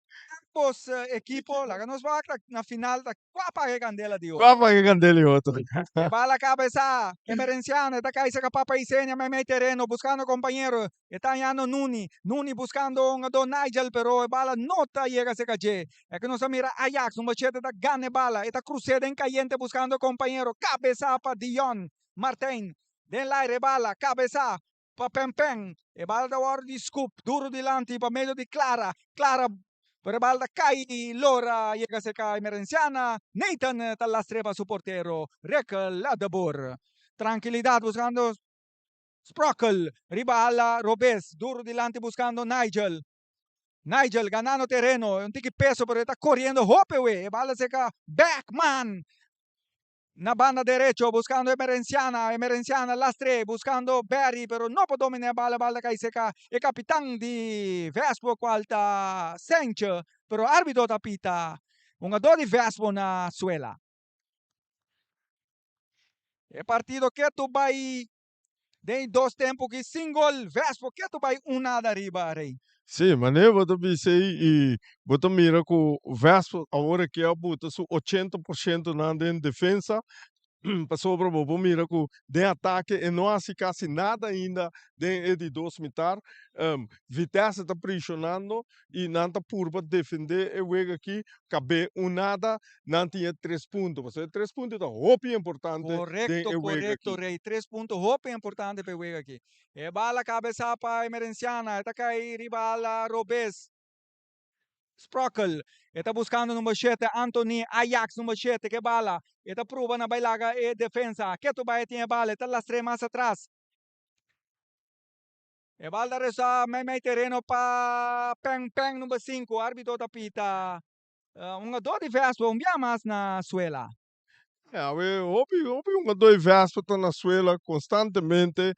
ambos ekipo. Laga nos wak na final ta kua paga e candela di otro. Kua paga e candela di otro. E bala cabeza Emerenciano e ta cay cerca Papa Isenia meimei tereno buscando compañero. E ta hañando Nuni. Nuni buscando hungador Nigel pero e bala no ta yega cerca dje. E cu nos a mira Ajax number shete ta gana e bala. E ta cruce den cayente buscando compañero. Cabeza pa Dion Martijn. Den laire e bala cabeza pa Pen Pen. E bala ta wòrdu di scoop duru dilanti pa medio di Clara. Clara pero e bala ta kai i lora yega serka Emerenciana. Nathan ta lastre pa su portero Rick Ladeboer. Trankilidat buskando Sprockel riba ala robes duru dilanti buskando Nigel. Nigel ganando tereno, un tiki peso pero e ta koriendo hopi we. E bala serka Beckman. Na banda derecho buscando Emerenciana, Emerenciana lastre buscando Barry pero no por domina e bala, bala ta cay seca e capitan di Vespo cual ta Senche pero arbitro ta pita hungador di Vespo na suela. E partido ketu bay Den dos tempo ki sin gol Vespo ketu bai un nada riba Rey. Sí, manera bo ta bisa ei i bo ta mira ku Vespo awor aki a buta su 80% nan den defensa pasobra bo por mira ku den atake e no hasi kasi nada ainda den e di dos mitar. Vitesse ta presionando i nan ta purba defendé e wega aki kab'é un nada nan tin e tres punto pasobra e tres punto ta hopi importante den Korekto, e wega korekto aki. Rey. Tres punto hopi importante pa e wega aki. E bala kabesá pa Emerenciana, e ta kai riba ala robes. Sprockel, e ta buskando number shete, Anthony Ajax number shete ke bala. E ta pruba na bai laga e defensa. Ketu bai e tin e bala, e ta lastr'é mas atras. E bal ta resa meimei tereno pa Peng Peng number sinku. Arbitro ta pita hungador di Vespa un bia mas na suela. Awe hopi hopi hungador di Vespa ta na suela constantemente.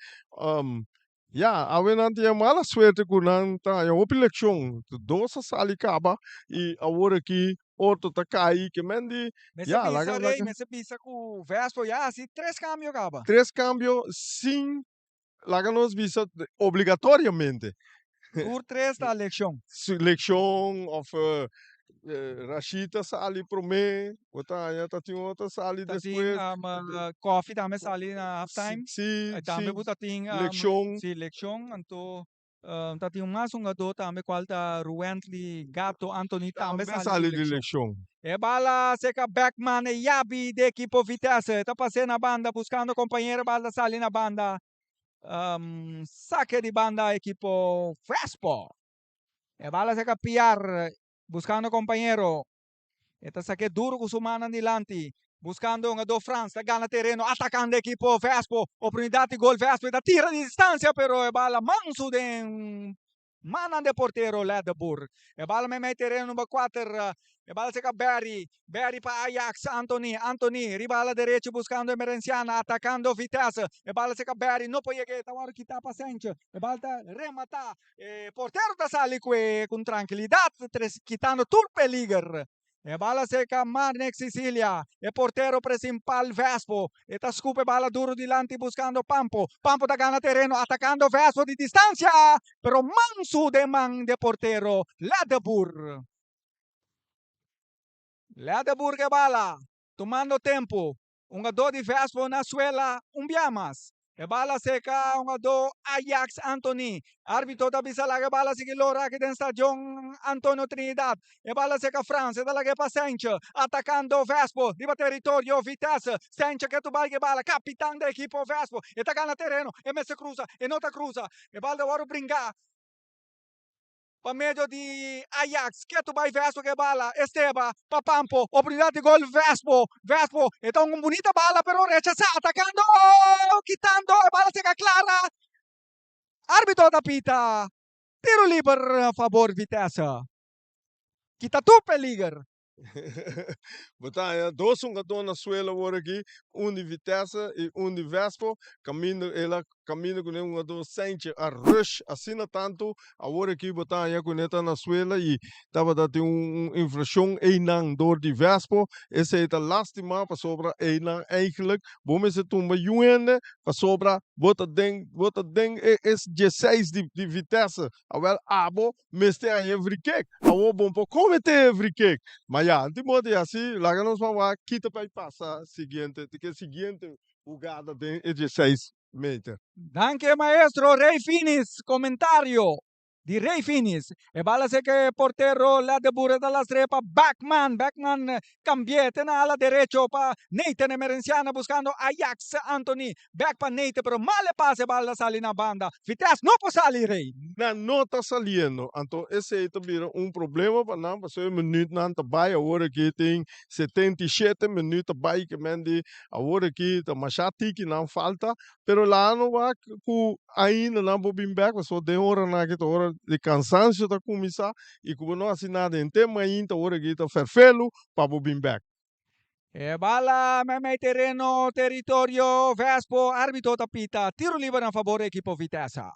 Ya, awe nan tin e mala suerte cu nan ta haña hopi leccion. Dos a sali caba y awor aki otro ta cay. Ke men di, Mester ya, bisa laga Rey, laga. mester bisa cu Vespa ya haci tres cambio caba. Tres cambio sin Laga nos bisa obligatoriamente. Tur tres ta lekshon. Lekshon of. Rashid a sali promé, bo ta haña ta tin otro a sali Ta tin despues. Koffie tambe sali na halftime. Tambe bo ta tin Lekshon. Si, lekshon. Anto ta tin mas hungadó tambe kual ta Ruwently Gato Anthony tambe Tambe sali sali di di lekshon. Lekshon. E bala serka Beckman, e yabi di ekipo Vitesse. Ta pas'é na banda buskando kompañero, bala ta sali na banda. Sake di banda ekipo Vespo. E bala serka Piar buskando kompañero. E ta sak'é duro ku su mannan dilanti. Buskando hungadó Frans ta gana tereno atakando ekipo Vespo. Oportunidat di gol Vespo e ta tira di distansia pero e bala mansu den mannan di e portero Ledeboer. E bala meimei tereno number kuater. E bala serka Barry. Barry pa Ajax Anthony. Anthony riba ala derecho buskando Emerenciana atakando Vitesse. E bala serka Barry no por yega e ta wòrdu kitá pa Senche. E bala ta rematá. E portero ta sali ku e ku trankilidat tres kitando tur peliger. E bala seka Marnek Sicilia. E portero presimpal Vespo. E ta skup e bala duru dilanti buskando Pampo. Pampo ta gana tereno atakando Vespo di distansia pero mansu den man di e portero Ledeboer. Ledeboer ku e bala tumando tempu. Hungadó di Vespo na suela un bia mas. E bala seka hungadó Ajax Anthony. Arbitro ta bisa laga e bala sigui lora aki den stadion Antonio Trinidad. E bala seka Frans, e ta laga e pa Senche. Atakando Vespo riba teritorio Vitesse. Senche ke tu bai ku e bala, kapitan di ekipo Vespo. E ta gana tereno, e mester krusa, e no ta krusa. E bala ta wòrdu bringá pa medio di Ajax. Ketu bai Vespo ke bala. Esteba pa Pampo. Oportunidad di gol Vespo. Vespo e ta un bunita bala pero rechasa atakando kitando e bala seka Clara. Arbitro ta pita tiro liber fabor Vitesse. Kita tur peliger. Bo ta haña dos hungadó na suelo awor aki, un di Vitesse i un di Vespo. Kaminda el a kaminda ku e hungadó Saintje a rush asina tantu, awor aki bo ta haña ku e ta na suela i tabata tin un infrashon einan dor di Vespo. Esei ta lastima pasobra einan eigenlijk bo mester tumba yu hende pasobra bo ta den bo ta den e diesseis di Vitesse. Awel abo mester haña e vrikek. Awor bon por kometé e vrikek. Ma ya, anti modo di hasi, laga nos ban wak kita pa e pasa siguiente, di ke siguiente hugada den e diesseis meter. Danki maestro Rey Finis, komentario di Rey Finis. E bala seka e portero Ledeboer ta lastr'é pa Backman, Backman kambi'é te na ala derecho pa Nathan Emerenciana buskando Ajax Anthony. Bek pa Neite pero mal e pase bal ta sali na banda. Vitesse no por sali Rey. Nan no ta saliendo, anto esey ta bira un problema pa nan pasobra e minuutnan ta bay awor aki tin 77 minuut ta bay ke men di awor aki ta masha tiki nan falta pero laha no wak ku ainda nan por bin bek pasobra den oranan aki ta ora di cansancio ta cuminsa y ku bo no haci nada henter mainta awor aki ta ferfelu pa bo bin bek. E bala meimei tereno teritorio Vespo, arbitro ta pita tiro liber na fabor di ekipo Vitesse.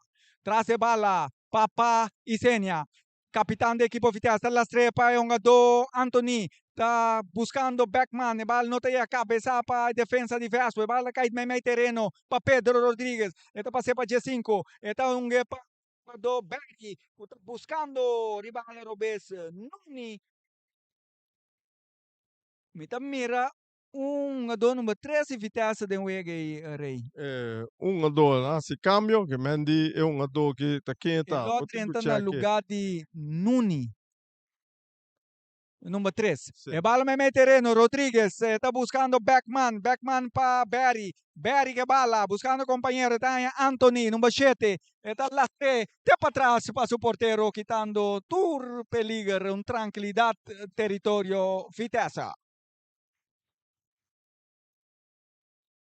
Tras e bala Papa Isenia, kapitan di ekipo Vitesse ta lastr'é pa e hungadó Anthony ta buskando Beckman, e bala no ta yega kabesa pa e defensa di Vespo, e bala ta kai meimei tereno pa Pedro Rodriguez, e ta pas'é pa diesinku, e ta hung'é pa hungadó Berky ku ta buskando riba ala robes Nuni. Mi ta mira un hungadó number tres di Vitesse den wega ei, Rey. E hungadó a hasi kambio, ke men di e hungadó ki ta ken ta. E lo drenta na lugá di Nuni, number tres. E bala meimei tereno, Rodriguez ta buskando Beckman, Beckman pa Barry, Barry ke bala, buskando kompañero, e ta haña Anthony, number shete, E ta lastr'é te patras pa su portero kitando tur peliger, un trankilidat teritorio Vitesse.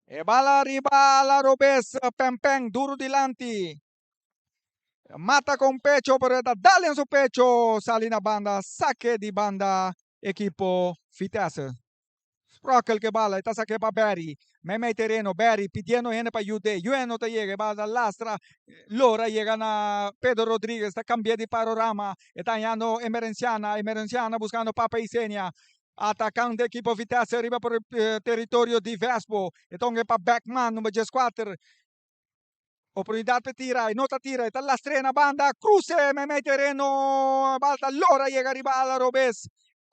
E bala riba ala robes, Pempen duru dilanti. Mata con pecho pero e ta dal den su pecho, sali na banda, sake di banda ekipo Vitesse. Sprockel ke bala, e ta sak'é pa Barry. Meimei tereno, Barry pidiendo hende pa yud'é. Yuen no ta yega, e bala ta lastra. Lora yega na Pedro Rodriguez, ta kambia di parorama. E ta hañando Emerenciana, Emerenciana buskando Papa Isenia. Atakante ekipo Vitesse riba por teritorio di Vespo. E ta hung'é pa Beckman, number 14. Oportunidat pa e tira, e no ta tira, e ta lastr'é na banda. Krus'é meimei tereno, e bala ta lora yega riba ala robes.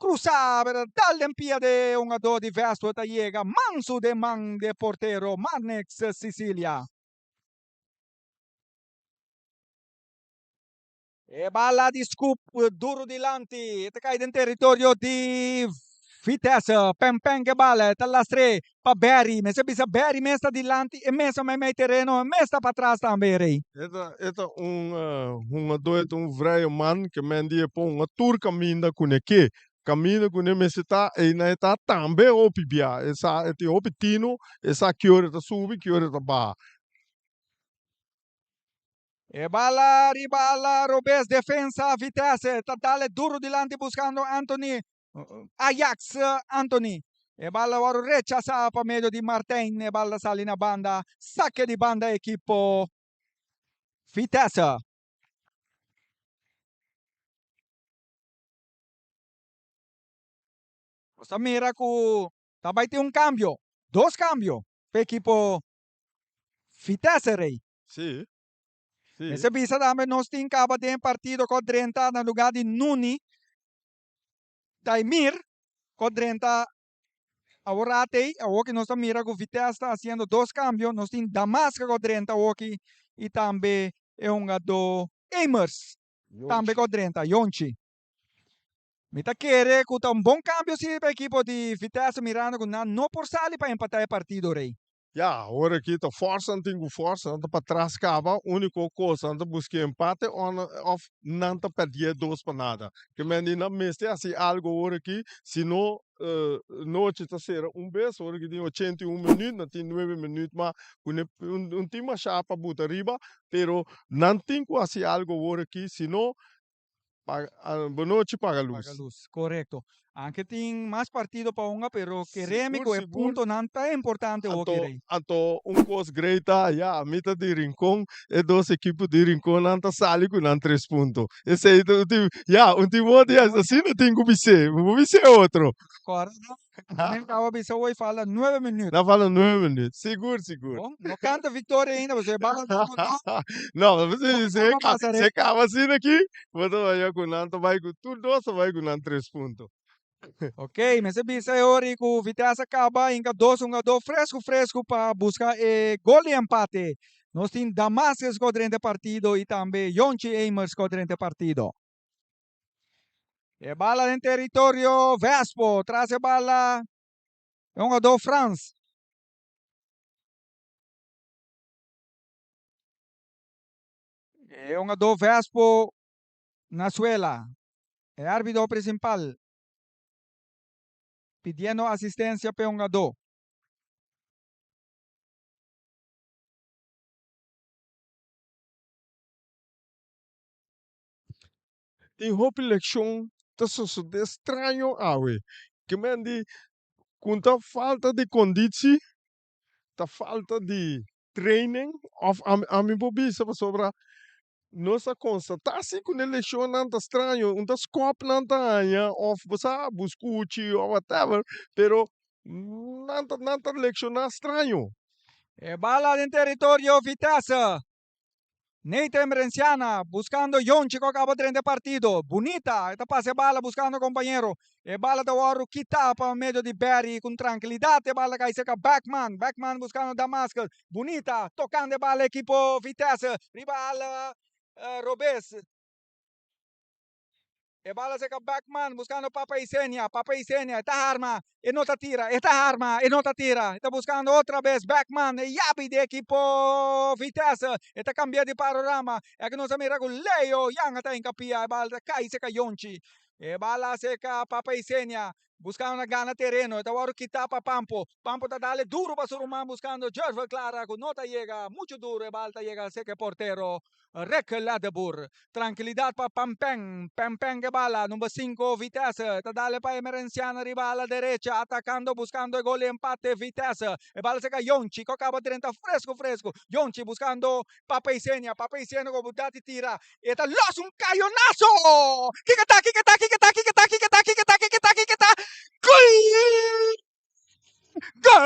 Cruza, pero dal den pia de hungador di Vespo ta yega mansu den man de portero Marnix Sicilia. E bala di scoop duro dilanti, ta cay den territorio di Vitesse. Pempen ke bala, ta lastre pa Barry. Mester bisa Barry mes ta dilanti, e mes ta meimei tereno, e mes ta patras tambe, Rey. E ta e ta un hungador, e ta un vrije man ke men di e por hunga tur kaminda ku ne ke. Kaminda ku ne mester ta, einan e ta tambe hopi bia. E sa e tin hopi tino, e sa ki ora e ta subi, ki ora e ta baha. E bala riba ala robes defensa Vitesse ta dale duro dilanti buscando Anthony Ajax Anthony. E bala wòrdu rechasá pa medio di Martijn. E bala ta sali na banda. Sake di banda ekipo Vitesse. Nos ta mira ku ta bai tin un kambio, dos kambio pa ekipo Vitesse Rey. Sí. Sí. Mester bisa tambe nos tin kaba den partido ku a drenta na lugá di Nuni Taimir ku a drenta aworatei. Awoki nos ta mira ku Vitesse ta hasiendo dos kambio. Nos tin Damasca ku a drenta awoki i tambe e hungadó Emers tambe ku a drenta, Yonchi. Mi ta kere ku ta un bon kambio si pa ekipo di Vitesse mirando ku nan no por sali pa empatá e partido, Rey. Ya, awor aki ta forsa, nan tin ku forsa, nan ta patras kaba, uniko kos nan ta buska empate òf nan ta pèrdè dos pa nada. Ke men di nan mester hasi algu awor aki, si no nochi ta sera un bes, awor aki tin 81 minüt, nan tin nuebe minüt mas ku un tin masha pa buta riba, pero nan tin ku hasi algu awor aki, si no Bo nochi paga lus. Paga lus, korekto. Anke tin mas partido pa hunga, pero keremi ku e puntonan ta importante hopi, Rey. Anto un kos grei ta, ya, mi ta di Rincon, e dos ekipo di Rincon nan ta sali ku nan tres punto. Esei ta un tin, ya, un tin modo di asina tin ku bis'é, bo por bis'é otro. Kòrda, mi kaba bisa hoy falta nuebe minüt. Na falta nuebe minüt, sigur, sigur. Bon, no kanta viktoria ainda, pasobra e bala ta botó. No, si e kaba asina aki, bo ta waya ku nan ta bai ku tur dos ta bai ku nan tres punto. Ok, mester bisa e ora ku Vitesse a kaba hinka dos hungadó fresku fresku pa buska e gol di empate. Nos tin Damascus ku a drenta e partido i tambe Yonchi Emers ku a drenta e partido. E bala den territorio Vespo. Tras e bala e hungador Frans. E hungador Vespo na suela. E arbitro principal pidiendo asistencia pa e hungador. Tin hopi lekshon ta sosodé straño awe. Ke men di ku ta falta di konditsi, ta falta di training òf ami por bisa pasobra nos a konstatá si ku e lekshonnan ta straño, un ta skòp nan ta haña òf bo sa buskuchi òf whatever, pero nan ta nan ta lekshoná straño. E bala den teritorio Vitesse. Neita Emerenciana buscando Yonchi cu a caba drenta e partido. Bunita e ta pasa e bala buscando compañero. E bala ta wordo kita pa medio di Barry cu trankilidad e bala ta cay cerca Beckman. Beckman buscando Damascus. Bunita tocando e bala ekipo Vitesse riba ala robes. E bala seka Beckman buscando Papa Isenia. Papa Isenia e ta harma, e no ta tira, e ta harma, e no ta tira. E ta buscando otra bes Beckman, e yabi di ekipo Vitesse. E ta cambia di panorama. E aki nos a mira cu Leo Janga ta hinca pia. E bala ta cay seka Yonchi. E bala seka Papa Isenia buscando na gana tereno. E ta worde kita pa Pampo. Pampo ta dale duro pa su ruman buscando Jervel Clara cu no ta yega mucho duro. E bala ta yega seka e portero Rick Ledeboer. Trankilidat pa Pampen. Pampen ke bala. Number 5 Vitesse. Ta dale pa Emerenciano riba ala derecha. Atakando buskando e gol di empate Vitesse. E bala seka Yonchi ku a kaba drenta fresku fresku. Yonchi buskando Papa Isenia. Papa Isenia ku oportunidat di tira. E ta los un kayonaso! Kiko ta? Kiko ta? Kiko ta? Kiko ta? Kiko ta? Kiko ta? Kiko ta? Kiko ta? Gol! Gol!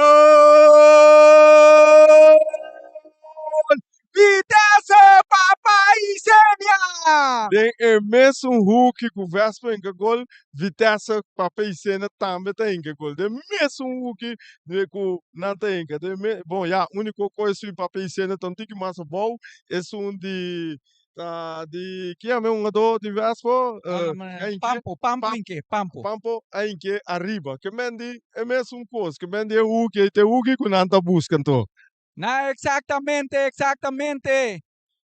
Vitesse Papa Isenia! Den e mesun huki ku Vespo hinka gol, Vitesse Papa Isenia tambe ta hinka gol. Den mesun huki ku nan ta hinka. Den me, bon ya, uniko kos esun Papa Isenia ta un tiki mas abou, esun di ta di ki yama e hungadó di Vespo? A hinke? Pampo, Pampo hinke, Pampo. Pampo a hinke ariba. Ke men di e mesun kos, ke men di e huki ei ta e huki ku nan ta buska anto. Na exactamente, exactamente.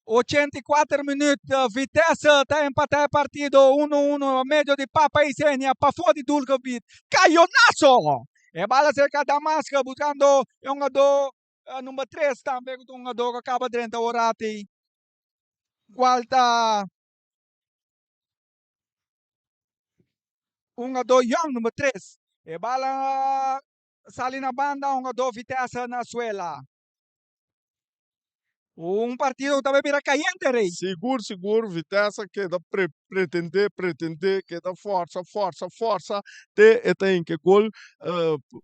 84 minuut, Vitesse ta empata e partido 1-1 a medio di Papa Isenia pafó di doelgebied. Cayonazo! E bala cerca Damasco buscando e hungadó number 3 tambe cu ta un hungadó cu a caba drenta orati cual ta hungadó Young number 3. E bala sali na banda hungadó Vitesse na suela. Un partido ku ta bai bira kayente, Rey. Sigur, sigur, Vitesse keda pre pretendé, pretendé, keda forsa, forsa, forsa te e ta hinka e gol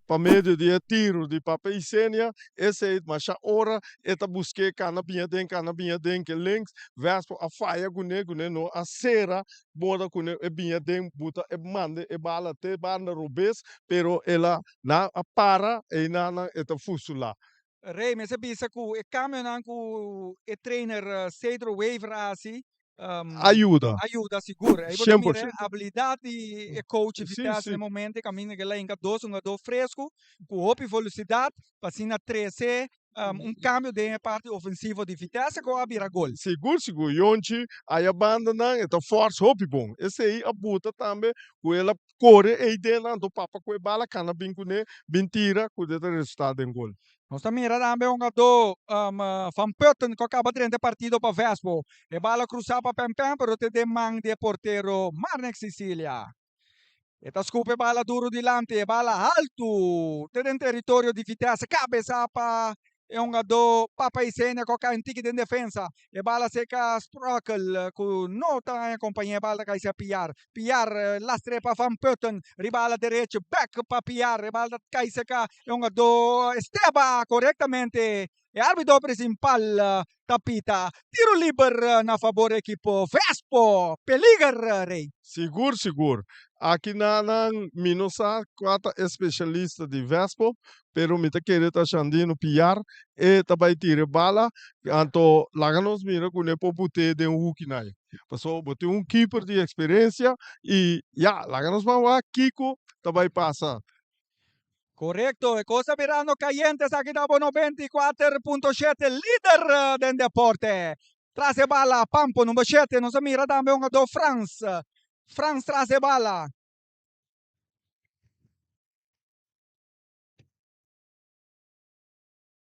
pa medio di e tiro di Papa Isenia. Esei masha ora e ta busk'é kana biña den, kana biña den ke links. Vespo a faya kuné, kuné no a sera moda kuné e biña den buta e manda e bala te banda robes, pero el a nan a para einan e ta fusulá. Rey mester bisa cu e cambionan cu e trainer Cedro Wever a haci A yuda. a yuda sigur. Ahí bo ta Cien por mira e ciento. habilidad di e coach Sí, Vitesse na sí. e momento caminda cu el a hinca dos hungador fresco cu hopi velocidad pa asina trece un cambio den e parti ofensivo di Vitesse cu a bira gol. Sigur, sigur. Yonchi, aya bandanan e ta force hopi bon. Esey a buta tambe cu el a kore ei den nan, anto papa ku e bala kana bin kuné, bin tira ku ta resultá den gol. Nos ta mira tambe hungadó Van Putten ku a kaba drenta e partido pa Vespo. E bala krusá pa Pèmpèn pero te den man di e portero Marnix Cicilia. E ta skup e bala duru dilanti, e bala haltu te den teritorio di Vitesse, kabesá pa E hungadó Papa Isenia ku a kai un tiki den defensa. E bala seka Sprockel ku no ta haña kompañia. E bala ta kai sea Piar. Piar lastre pa Van Putten riba ala derecho. Bek pa Piar. E bala ta kai seka e hungadó Esteba korektamente. E arbitro prinsipal ta pita tiro liber na fabor ekipo Vespo. Peliger Rey. Sigur sigur. Aki na nan mi no sa kua ta e specialista di Vespo, pero mi ta kere ta Shandino Piar e ta bai tira e bala, anto laga nos mira ku ne por but'é den huki nai. Paso bo tin un keeper di experiencia y ya, laga nos ban wak kiko ta bai pasa. Korekto, e kos ta birando kayente esaki ta bo 94.7 lider den deporte. Tras e bala, Pampo number shete, nos a mira tambe hungador Frans. Frans tras e bala.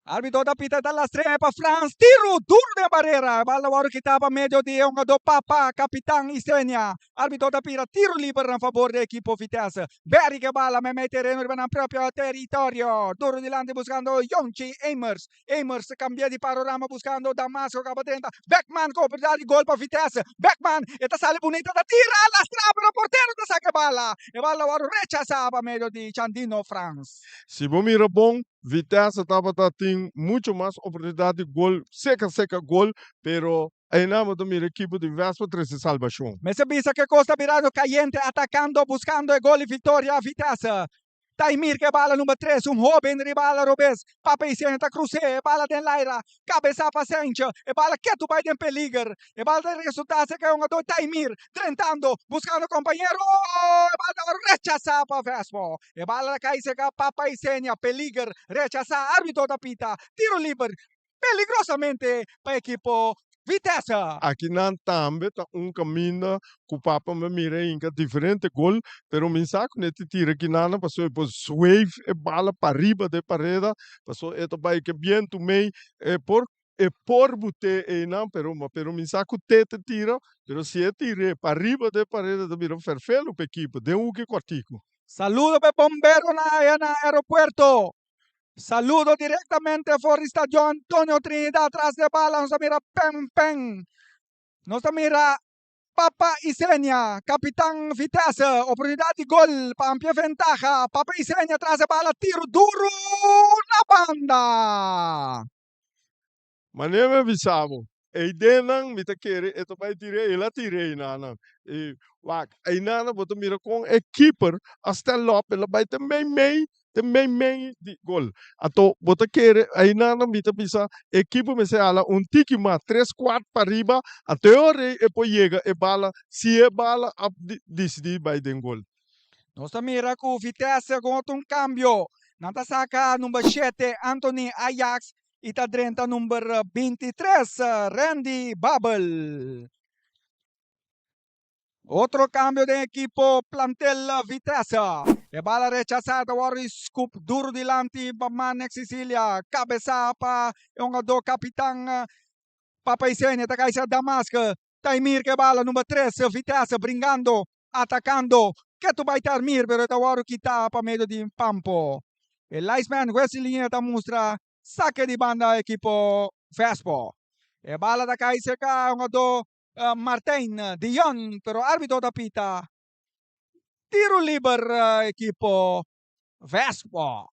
Arbitro ta pita ta lastrea pa Frans. Tiro duro den barera. E bala wòrdu kitá pa medio di e hungador Papa, kapitan Isenia. Arbitro ta pira tiro liber na fabor di ekipo Vitesse. Berry ke bala meimei tereno riba nan propio teritorio. Duro dilanti buskando Yonchi Emers. Emers kambia di parorama buskando Damasco kaba drenta. Beckman ku oportunidat di gol pa Vitesse. Beckman e ta sali bunita ta tira lastra pero portero ta saka e bala. E bala wòrdu rechasá pa medio di Chandino Frans. Si bo mira bon, Vitesse tabata tin mucho mas oportunidad di gol, seca seca gol, pero eynan bo ta mira ekipo di Vespa trece salbacion. Mester bisa ke kos ta birando kayente, atakando, buskando e gol di viktoria Vitesse. Taimir ke bala number tres, un hoben riba ala robes, Papa Isenia ta krus'é, e bala den laira, kabesa pa Senche, e bala ketu bai den peliger, e bala ta resultá serka e hungadó Taimir, drentando, buskando kompañero, e bala ta rechasá pa Vespo. E bala ta kai serka Papa Isenia, peliger, rechasá, arbitro ta pita, tiro liber, peligrosamente pa ekipo Vitesse. Aki nan tambe ta un kaminda ku papa mi a mira hinka diferente gol, pero mi sa ku ne ti tira kinana pasobra e por zweef e bala pariba den pareda, pasobra e ta bai ke bientu mei, e por e por but'é einan, pero pero mi sa ku te ta tira, pero si e tir'é pariba den pareda ta bira ferfelu pa ekipo den huki kòrtiku. Saludo pa e bomberonan aya na aeropuerto. Saludo directamente for di Stadion Antonio Trinidad tras de bala nos ta mira Pen Pen. Nos ta mira Papa Isenia, capitan Vitesse, oportunidad di gol pa amplia ventaha. Papa Isenia tras de bala, tiro duro na banda. Manera mi a bisa bo. Eidennan mi ta kere e ta bai tir'é, el a tir'é einanan. I wak, einanan bo ta mira kon e keeper a stel op, el a bai te meimei, te meimei di gol. Anto bo ta kere einanan mi ta bisa e keeper mester hala un tiki mas, tres kwart pariba, anto e ora ei e por yega e bala, si e bala a disidí bai den gol. Nos ta mira ku Vitesse ku otro un kambio. Nan ta saka number shete Anthony Ajax i ta drenta number 23 Randy Babel. Otro kambio den ekipo plantel Vitesse. E bala rechasá ta wòrdu scoop duru dilanti pa Manek Cicilia. Kabesá pa e hungadó kapitan Papa Isenia ta kai sa Damask. Taimir ke bala number 3 Vitesse bringando atakando ketu bai Tarmir pero e ta wòrdu kitá pa medio di Pampo. E linesman Wesley Liña ta mustra sake di banda ekipo Vespo. E bala ta kai serka hungadó Martijn de Jong pero arbitro ta pita tiro liber ekipo Vespo.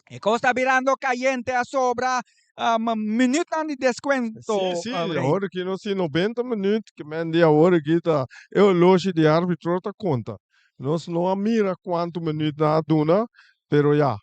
E kos ta birando kayente a sobra minütnan di deskuento. Sí, sí, awor aki nos tin 90 minüt, ke men di awor aki ta e oloshi di arbitro ta konta. Nos no a mira kuantu minüt nan a duna, pero ya.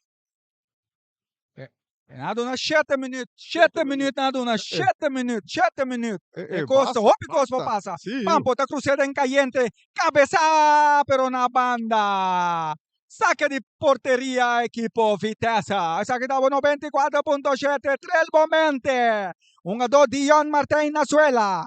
Nan a duna shete minüt, shete minüt nan a duna, shete minüt, shete minüt. E kos ta hopi kos por pasa. Pampo ta krus'é den kayente, kabesá pero na banda. Sake di porteria ekipo Vitesse. Esaki ta bo 94.7 Trel Bomente. Hungadó Dion Martijn na suela.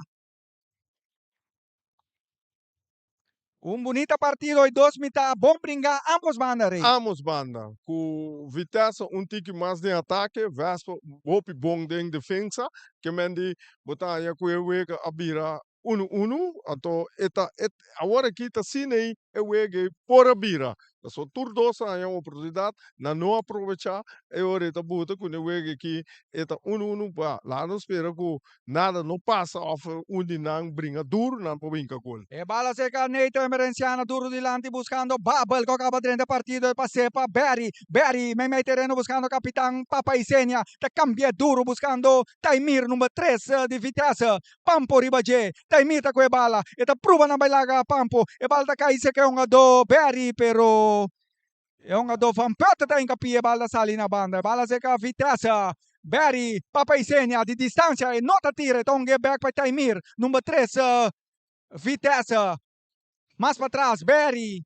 Un bunita partido y dos mitad bon bringa ambos banda, Rey. Ambos banda. Ku Vitesse un tiki mas den atake, Vespa hopi bon den defensa. Ke men di bo ta haña ku e wega a bira unu unu, anto e ta e awor aki ta asina ei e wega ei por a bira. Pasobra tur dos a haña un oportunidat, nan no a probechá, e ora e ta buta ku e wega aki e ta unu unu, ba laga nos spera ku nada no pasa òf un di nan bringa duru nan por hinka gol. E bala serka Nathan Emerenciana duru dilanti buskando Babel ku a kaba drenta partido e pas'é pa Barry, Barry meimei tereno buskando kapitan Papa Isenia ta kambi'é duru buskando Taimir number tres di Vitesse. Pampo riba dje, ta imita ku e bala, e ta pruba nan bai laga Pampo, e bala ta kai serka e hungadó Berry, pero e hungadó Van Putten ta hinka pia e bala ta sali na banda, e bala serka Vitesse, Berry Papa Isenia di distansia e no ta tira, e ta hunga e bek pa Taimir, number tres Vitesse, mas patras Berry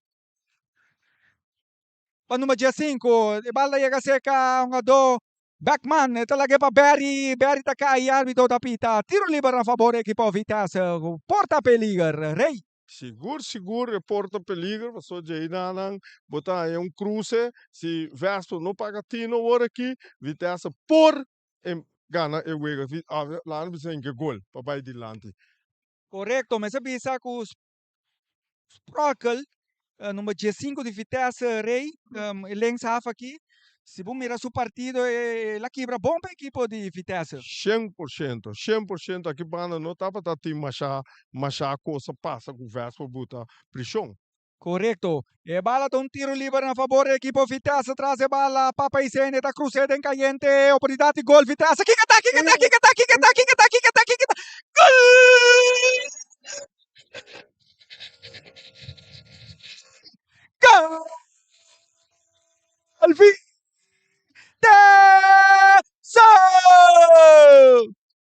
pa number 15, e bala ta yega serka hungadó Beckman, e ta lag'é pa Berry, Berry ta kai, arbitro ta pita tiro liber na fabor ekipo Vitesse, por ta peliger, Rey. Sigur sigur e por ta peliger pasobra djeinan bo ta haña un kruse si Vespo no paga tino awor aki Vitesse por gana e wega laga nos bisa hinka gol pa bai dilanti. Korekto, mester bisa ku Sprockel, number 15 di Vitesse, Rey, e linkshalf aki. Si bo mira su partido, el a kibra bon pa ekipo di Vitesse. 100%, 100% aki banda no tabata tin masha, masha kos a pasa ku Vespa buta prishon. Korekto. E bala ta un tiro liber na fabor di ekipo Vitesse. Tras e bala, Papa Isene ta krus'é den kayente. Oportunidat di gol Vitesse. Kiko ta, kiko ta, kiko ta, kiko ta, kiko ta, kiko ta, kiko ta. Gol! Gol! Vitesse!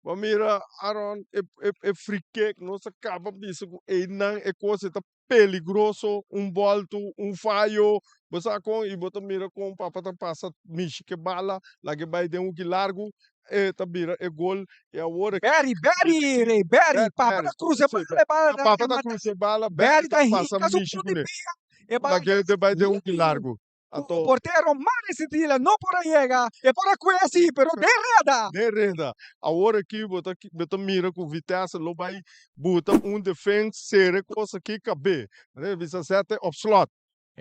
Bo mira Aaron e e e free kick nos a kaba bisa ku einan e kos e ta peligroso un bolto un fayo bo sa kon i bo ta mira kon papa ta pasa mishi ke bala laga e bai den hoeki largu e ta bira e gol i awor e Berry, Berry, Rey, Berry, papa ta cruza e bala, e bala ta papa ta cruza e bala, Berry Berry ta ta pasa hinca su mishi punta kuné di pia, e bala laga e bai den hoeki largu. Anto. Portero Mario Cedilla no por a yega, e por a kue si, pero den reda. Den reda. Awor aki bo ta bo ta mira ku Vitesse lo bai buta un defense sere kos aki kab'é. Manera bisa sete op slot.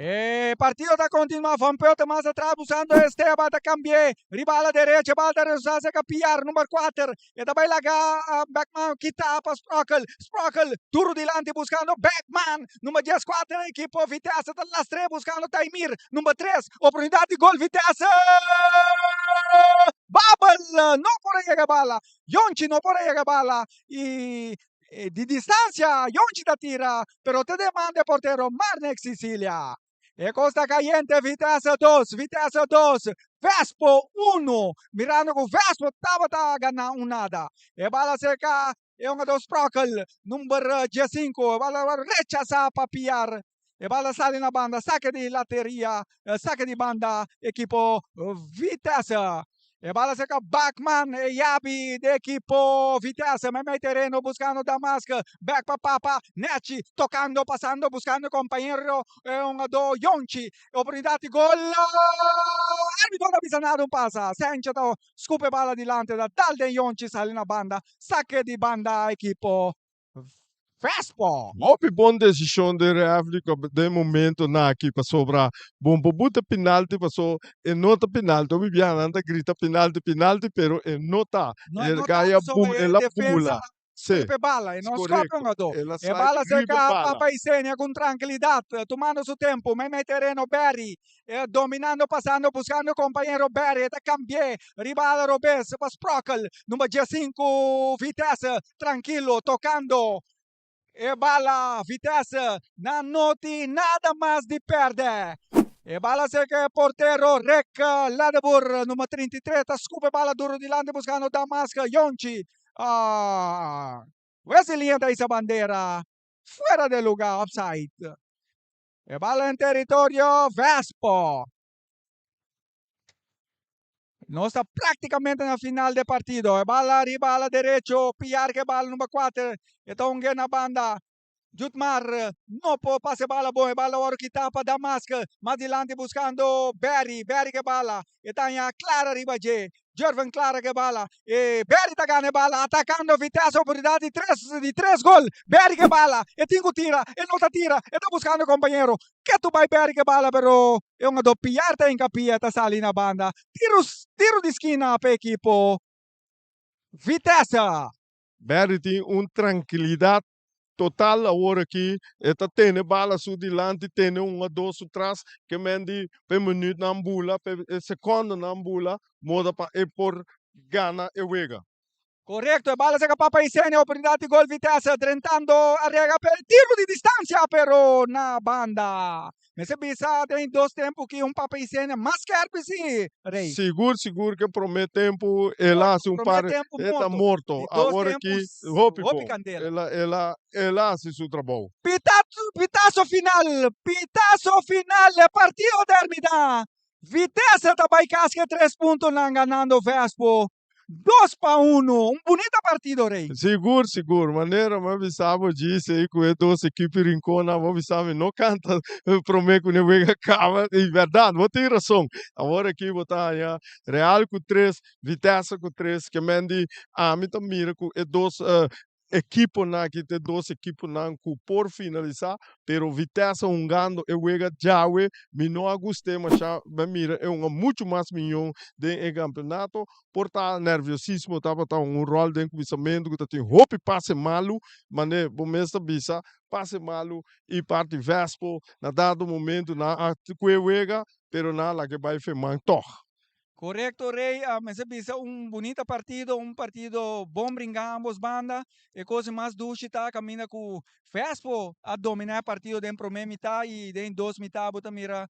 E partido ta kontinuá, Van Putten mas atras busando Esteban ta kambi'é riba ala derecha, e bal ta resultá serka Piar, number kuater, E ta bai laga Beckman kita pa Sprockel. Sprockel duro dilanti buscando Beckman. Number 14 equipo Vitesse ta lastre buscando Taimir. Number 3 oportunidad di gol Vitesse. Babel no por a yega bala. Yonchi no por a yega bala y di distancia Yonchi ta tira pero te den man di e portero Marnix Cicilia. E cos ta cayente Vitesse dos, Vitesse dos, Vespo uno. Mirando cu Vespo tabata gana un nada. E bala cerca e hungador Sprockel, number diescinco. E bala rechasa pa Piar. E bala sali na banda, saque di lateria, saque di banda ekipo Vitesse. E bala cerca Bachman, e yabi di ekipo Vitesse, meimei tereno buscando Damask, back pa Papa, Nechi tocando, pasando, buscando compañero, e hungador Yonchi, oportunidad di gol, arbitro ta bisa nada un pasa, Sencha ta scup e bala dilante, ta dal den Yonchi sali na banda, saque di banda ekipo Vespo. Hopi bon desishon den refri den momentonan aki pasobra bon por buta penalti paso e no ta penalti. Hopi biaha nan ta grita penalti penalti pero e no ta. No e E no ta gaya pasobra bu e el a defensa bula. Si. scope e bala e no scope Korekto. hungadó. El a E slide bala riba e serka bala. Papa Isenia ku trankilidat tumando su tempu meimei tereno Berry dominando pasando buscando compañero Berry e ta cambi'é riba ala robes pa Sprockel number diesinku Vitesse trankilo tocando e bala Vitesse nan no tin nada mas di perde e bala cerca e portero Rick Ledeboer number 33 ta scupa e bala duro dilanti buscando Damask Yonchi ah Wesley Lien ta hisa bandera fuera de lugar offside. E bala en territorio Vespo. Nos ta prácticamente na final de partido. E bala riba ala derecho. Piar ke bala number 4. E ta un na banda. Jutmar no por pasa e bala bon. E bala oro kita pa Damask. Mas dilanti buscando Berry. Berry ke bala. E ta Clara riba dje. Jervin Clara ke bala. E Berry ta gana e bala. Atacando Vitesse. Oportunidad di tres gol. Berry ke bala. E tin ku tira. E no ta tira. E ta buscando compañero. Ketu bai Berry ke bala. Pero e hungadó Piar ta hincapia. Ta sali na banda. Tiro di skina pa ekipo Vitesse. Berry tin un trankilidat total awor aki. E ta tene bala su dilanti, tene un a dos su tras, ke men di pe minuut nan bula, pe secondo nan bula, moda pa e por gana e wega. Correcto, e bala saca Papa Isenia, oportunidad di gol Vitesse, drentando Arriaga per tiro di distancia, pero na banda. Mester bisa den dos tempo ku un Papa Isenia mas skerpi si, Rey. Sigur, sigur ku promé tempu el a hasi un Promé par tempu e ta morto. Morto. Di dos Awor tempu aki hopi hopi bon. candela. El a hasi su trabou. Pitazo, pitazo final, pitazo final, e partido termina. Vitesse ta bai kas ku tres puntonan ganando Vespo 2-1. Un bunita partido, Rey. Sigur, sigur. Manera mi a bisa bo djis ei ku e dos ekipo Rincon, bo bisa mi no kanta promé ku e wega kaba. I bèrdat, bo tin rason. Awor aki bo ta haña Real ku tres, Vitesse ku tres. Ke men di ami ta mira ku e dos ekiponan aki ta e dos ekiponan ku por finalisá, pero Vitesse hungando e wega djawe mi no a gust'é mashá. Mi a mira e hunga muchu mas miñon den e kampeonato. Por ta nerviosismo tabata un ròl den kuminsamentu ku ta tin hopi pase malu, manera bo mes ta bisa, pase malu i parti Vespo na dado momento nan a kue wega, pero nan a laga e bai feman tòg. Korekto, Rey. Mester bisa un bunita partido, un partido bon bringá ambos banda. E kos mas dushi ta kaminda ku Vespo a dominá e partido den promé mitá i den dos mitá bo ta mira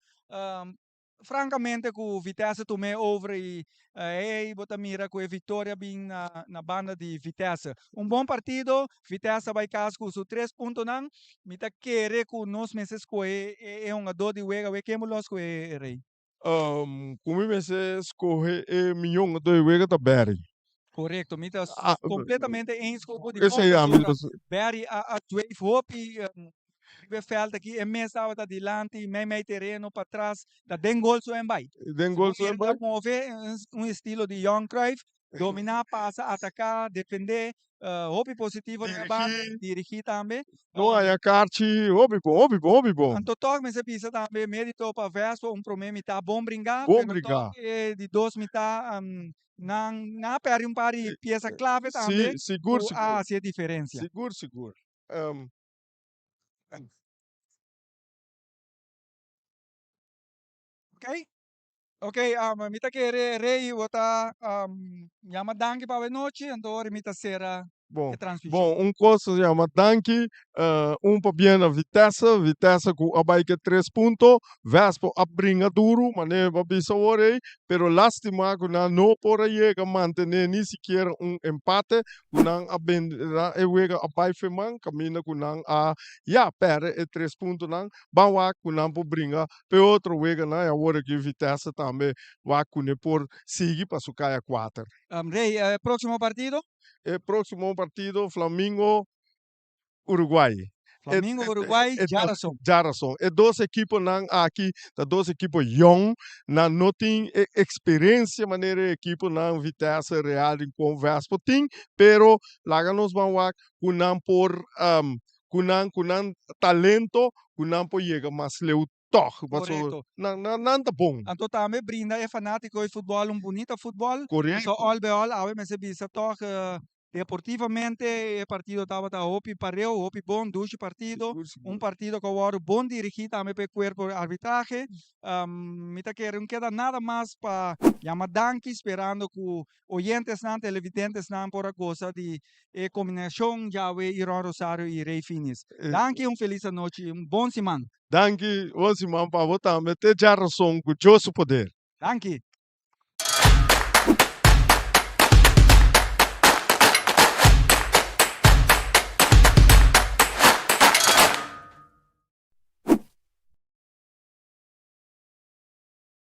frankamente ku Vitesse tum'é over i ei bo ta mira ku e viktoria bin na banda di Vitesse. Un bon partido, Vitesse a bai kas ku su tres puntonan. Mi ta kere ku nos mester skohe e hungadó di wega, wega ken bo lo skohe, Rey? Ku mi mester skohe e miyon di wega ta Barry. Korekto, mi ta kompletamente eens ku bo di Esei ami ta. Barry a dweef hopi riba e vèlt aki, e mes tabata dilanti, mei mei tereno, patras, ta den gol su en bai. Den gol su en bai. Move un estilo di Johan Cruyff, dominá, pasa, ataká, defendé, hopi positivo den e banda, dirigí tambe. No haya karchi, hopi bon, hopi bon, hopi bon. Anto tòg mester bisa tambe mérito pa Vespo, un promé mitá bon bringá, Bon pero bringá. tòg e di dos mitá nan a pèrdè un par di piesa klave tambe Si, sigur, ku sigur. a hasi e diferensia. Sigur, sigur. Ok. Ok, mi ta kere Rey bo ta yama danki pa awe nochi, anto ora mi ta sera Bon, e transmishon. bon, un kos ta yama danki, un pabien na Vitesse, Vitesse ku a bai ke tres punto, Vespo a bringa duru, manera bo a bisa awor ei, pero lastima ku nan no por a yega mantene ni sikiera un empate, ku nan a bende e wega a bai feman, kaminda ku nan a ya perde e tres puntonan, ban wak ku nan por bringa P'e otro weganan e awor aki Vitesse tambe wak ku ne por sigui pa su kaya kuater. Rey, e proximo partido? E proximo partido Flamingo Uruguay. Flamingo Uruguay, djarason. Djarason. E dos ekiponan aki ta dos ekipo yong, nan no tin e experiencia manera e ekiponan Vitesse, Real Rincon, Vespo tin, pero laga nos ban wak ku nan por ku nan ku nan talento ku nan por yega mas leu tòg pasobra Korekto. nan nan nan ta bon. Anto tambe brinda e fanátiko di futbòl un bunita futbòl. Korekto. Pasobra òl be òl awe mester bisa tòg deportivamente e partido tabata hopi pareu, hopi bon, dushi partido. Sigur sigur. Un partido ku a wòrdu bon dirigí tambe pa e kuerpo di arbitrahe. Mi ta kere un keda nada mas pa yama danki sperando ku Oyentesnan, televidentesnan por a gosa di e kombinashon djawe Iron Rosario i Rey Finis. Danki, un felis anochi, un bon siman. Danki, bon siman pa bo tambe. Te djarason ku Dios su poder. Danki.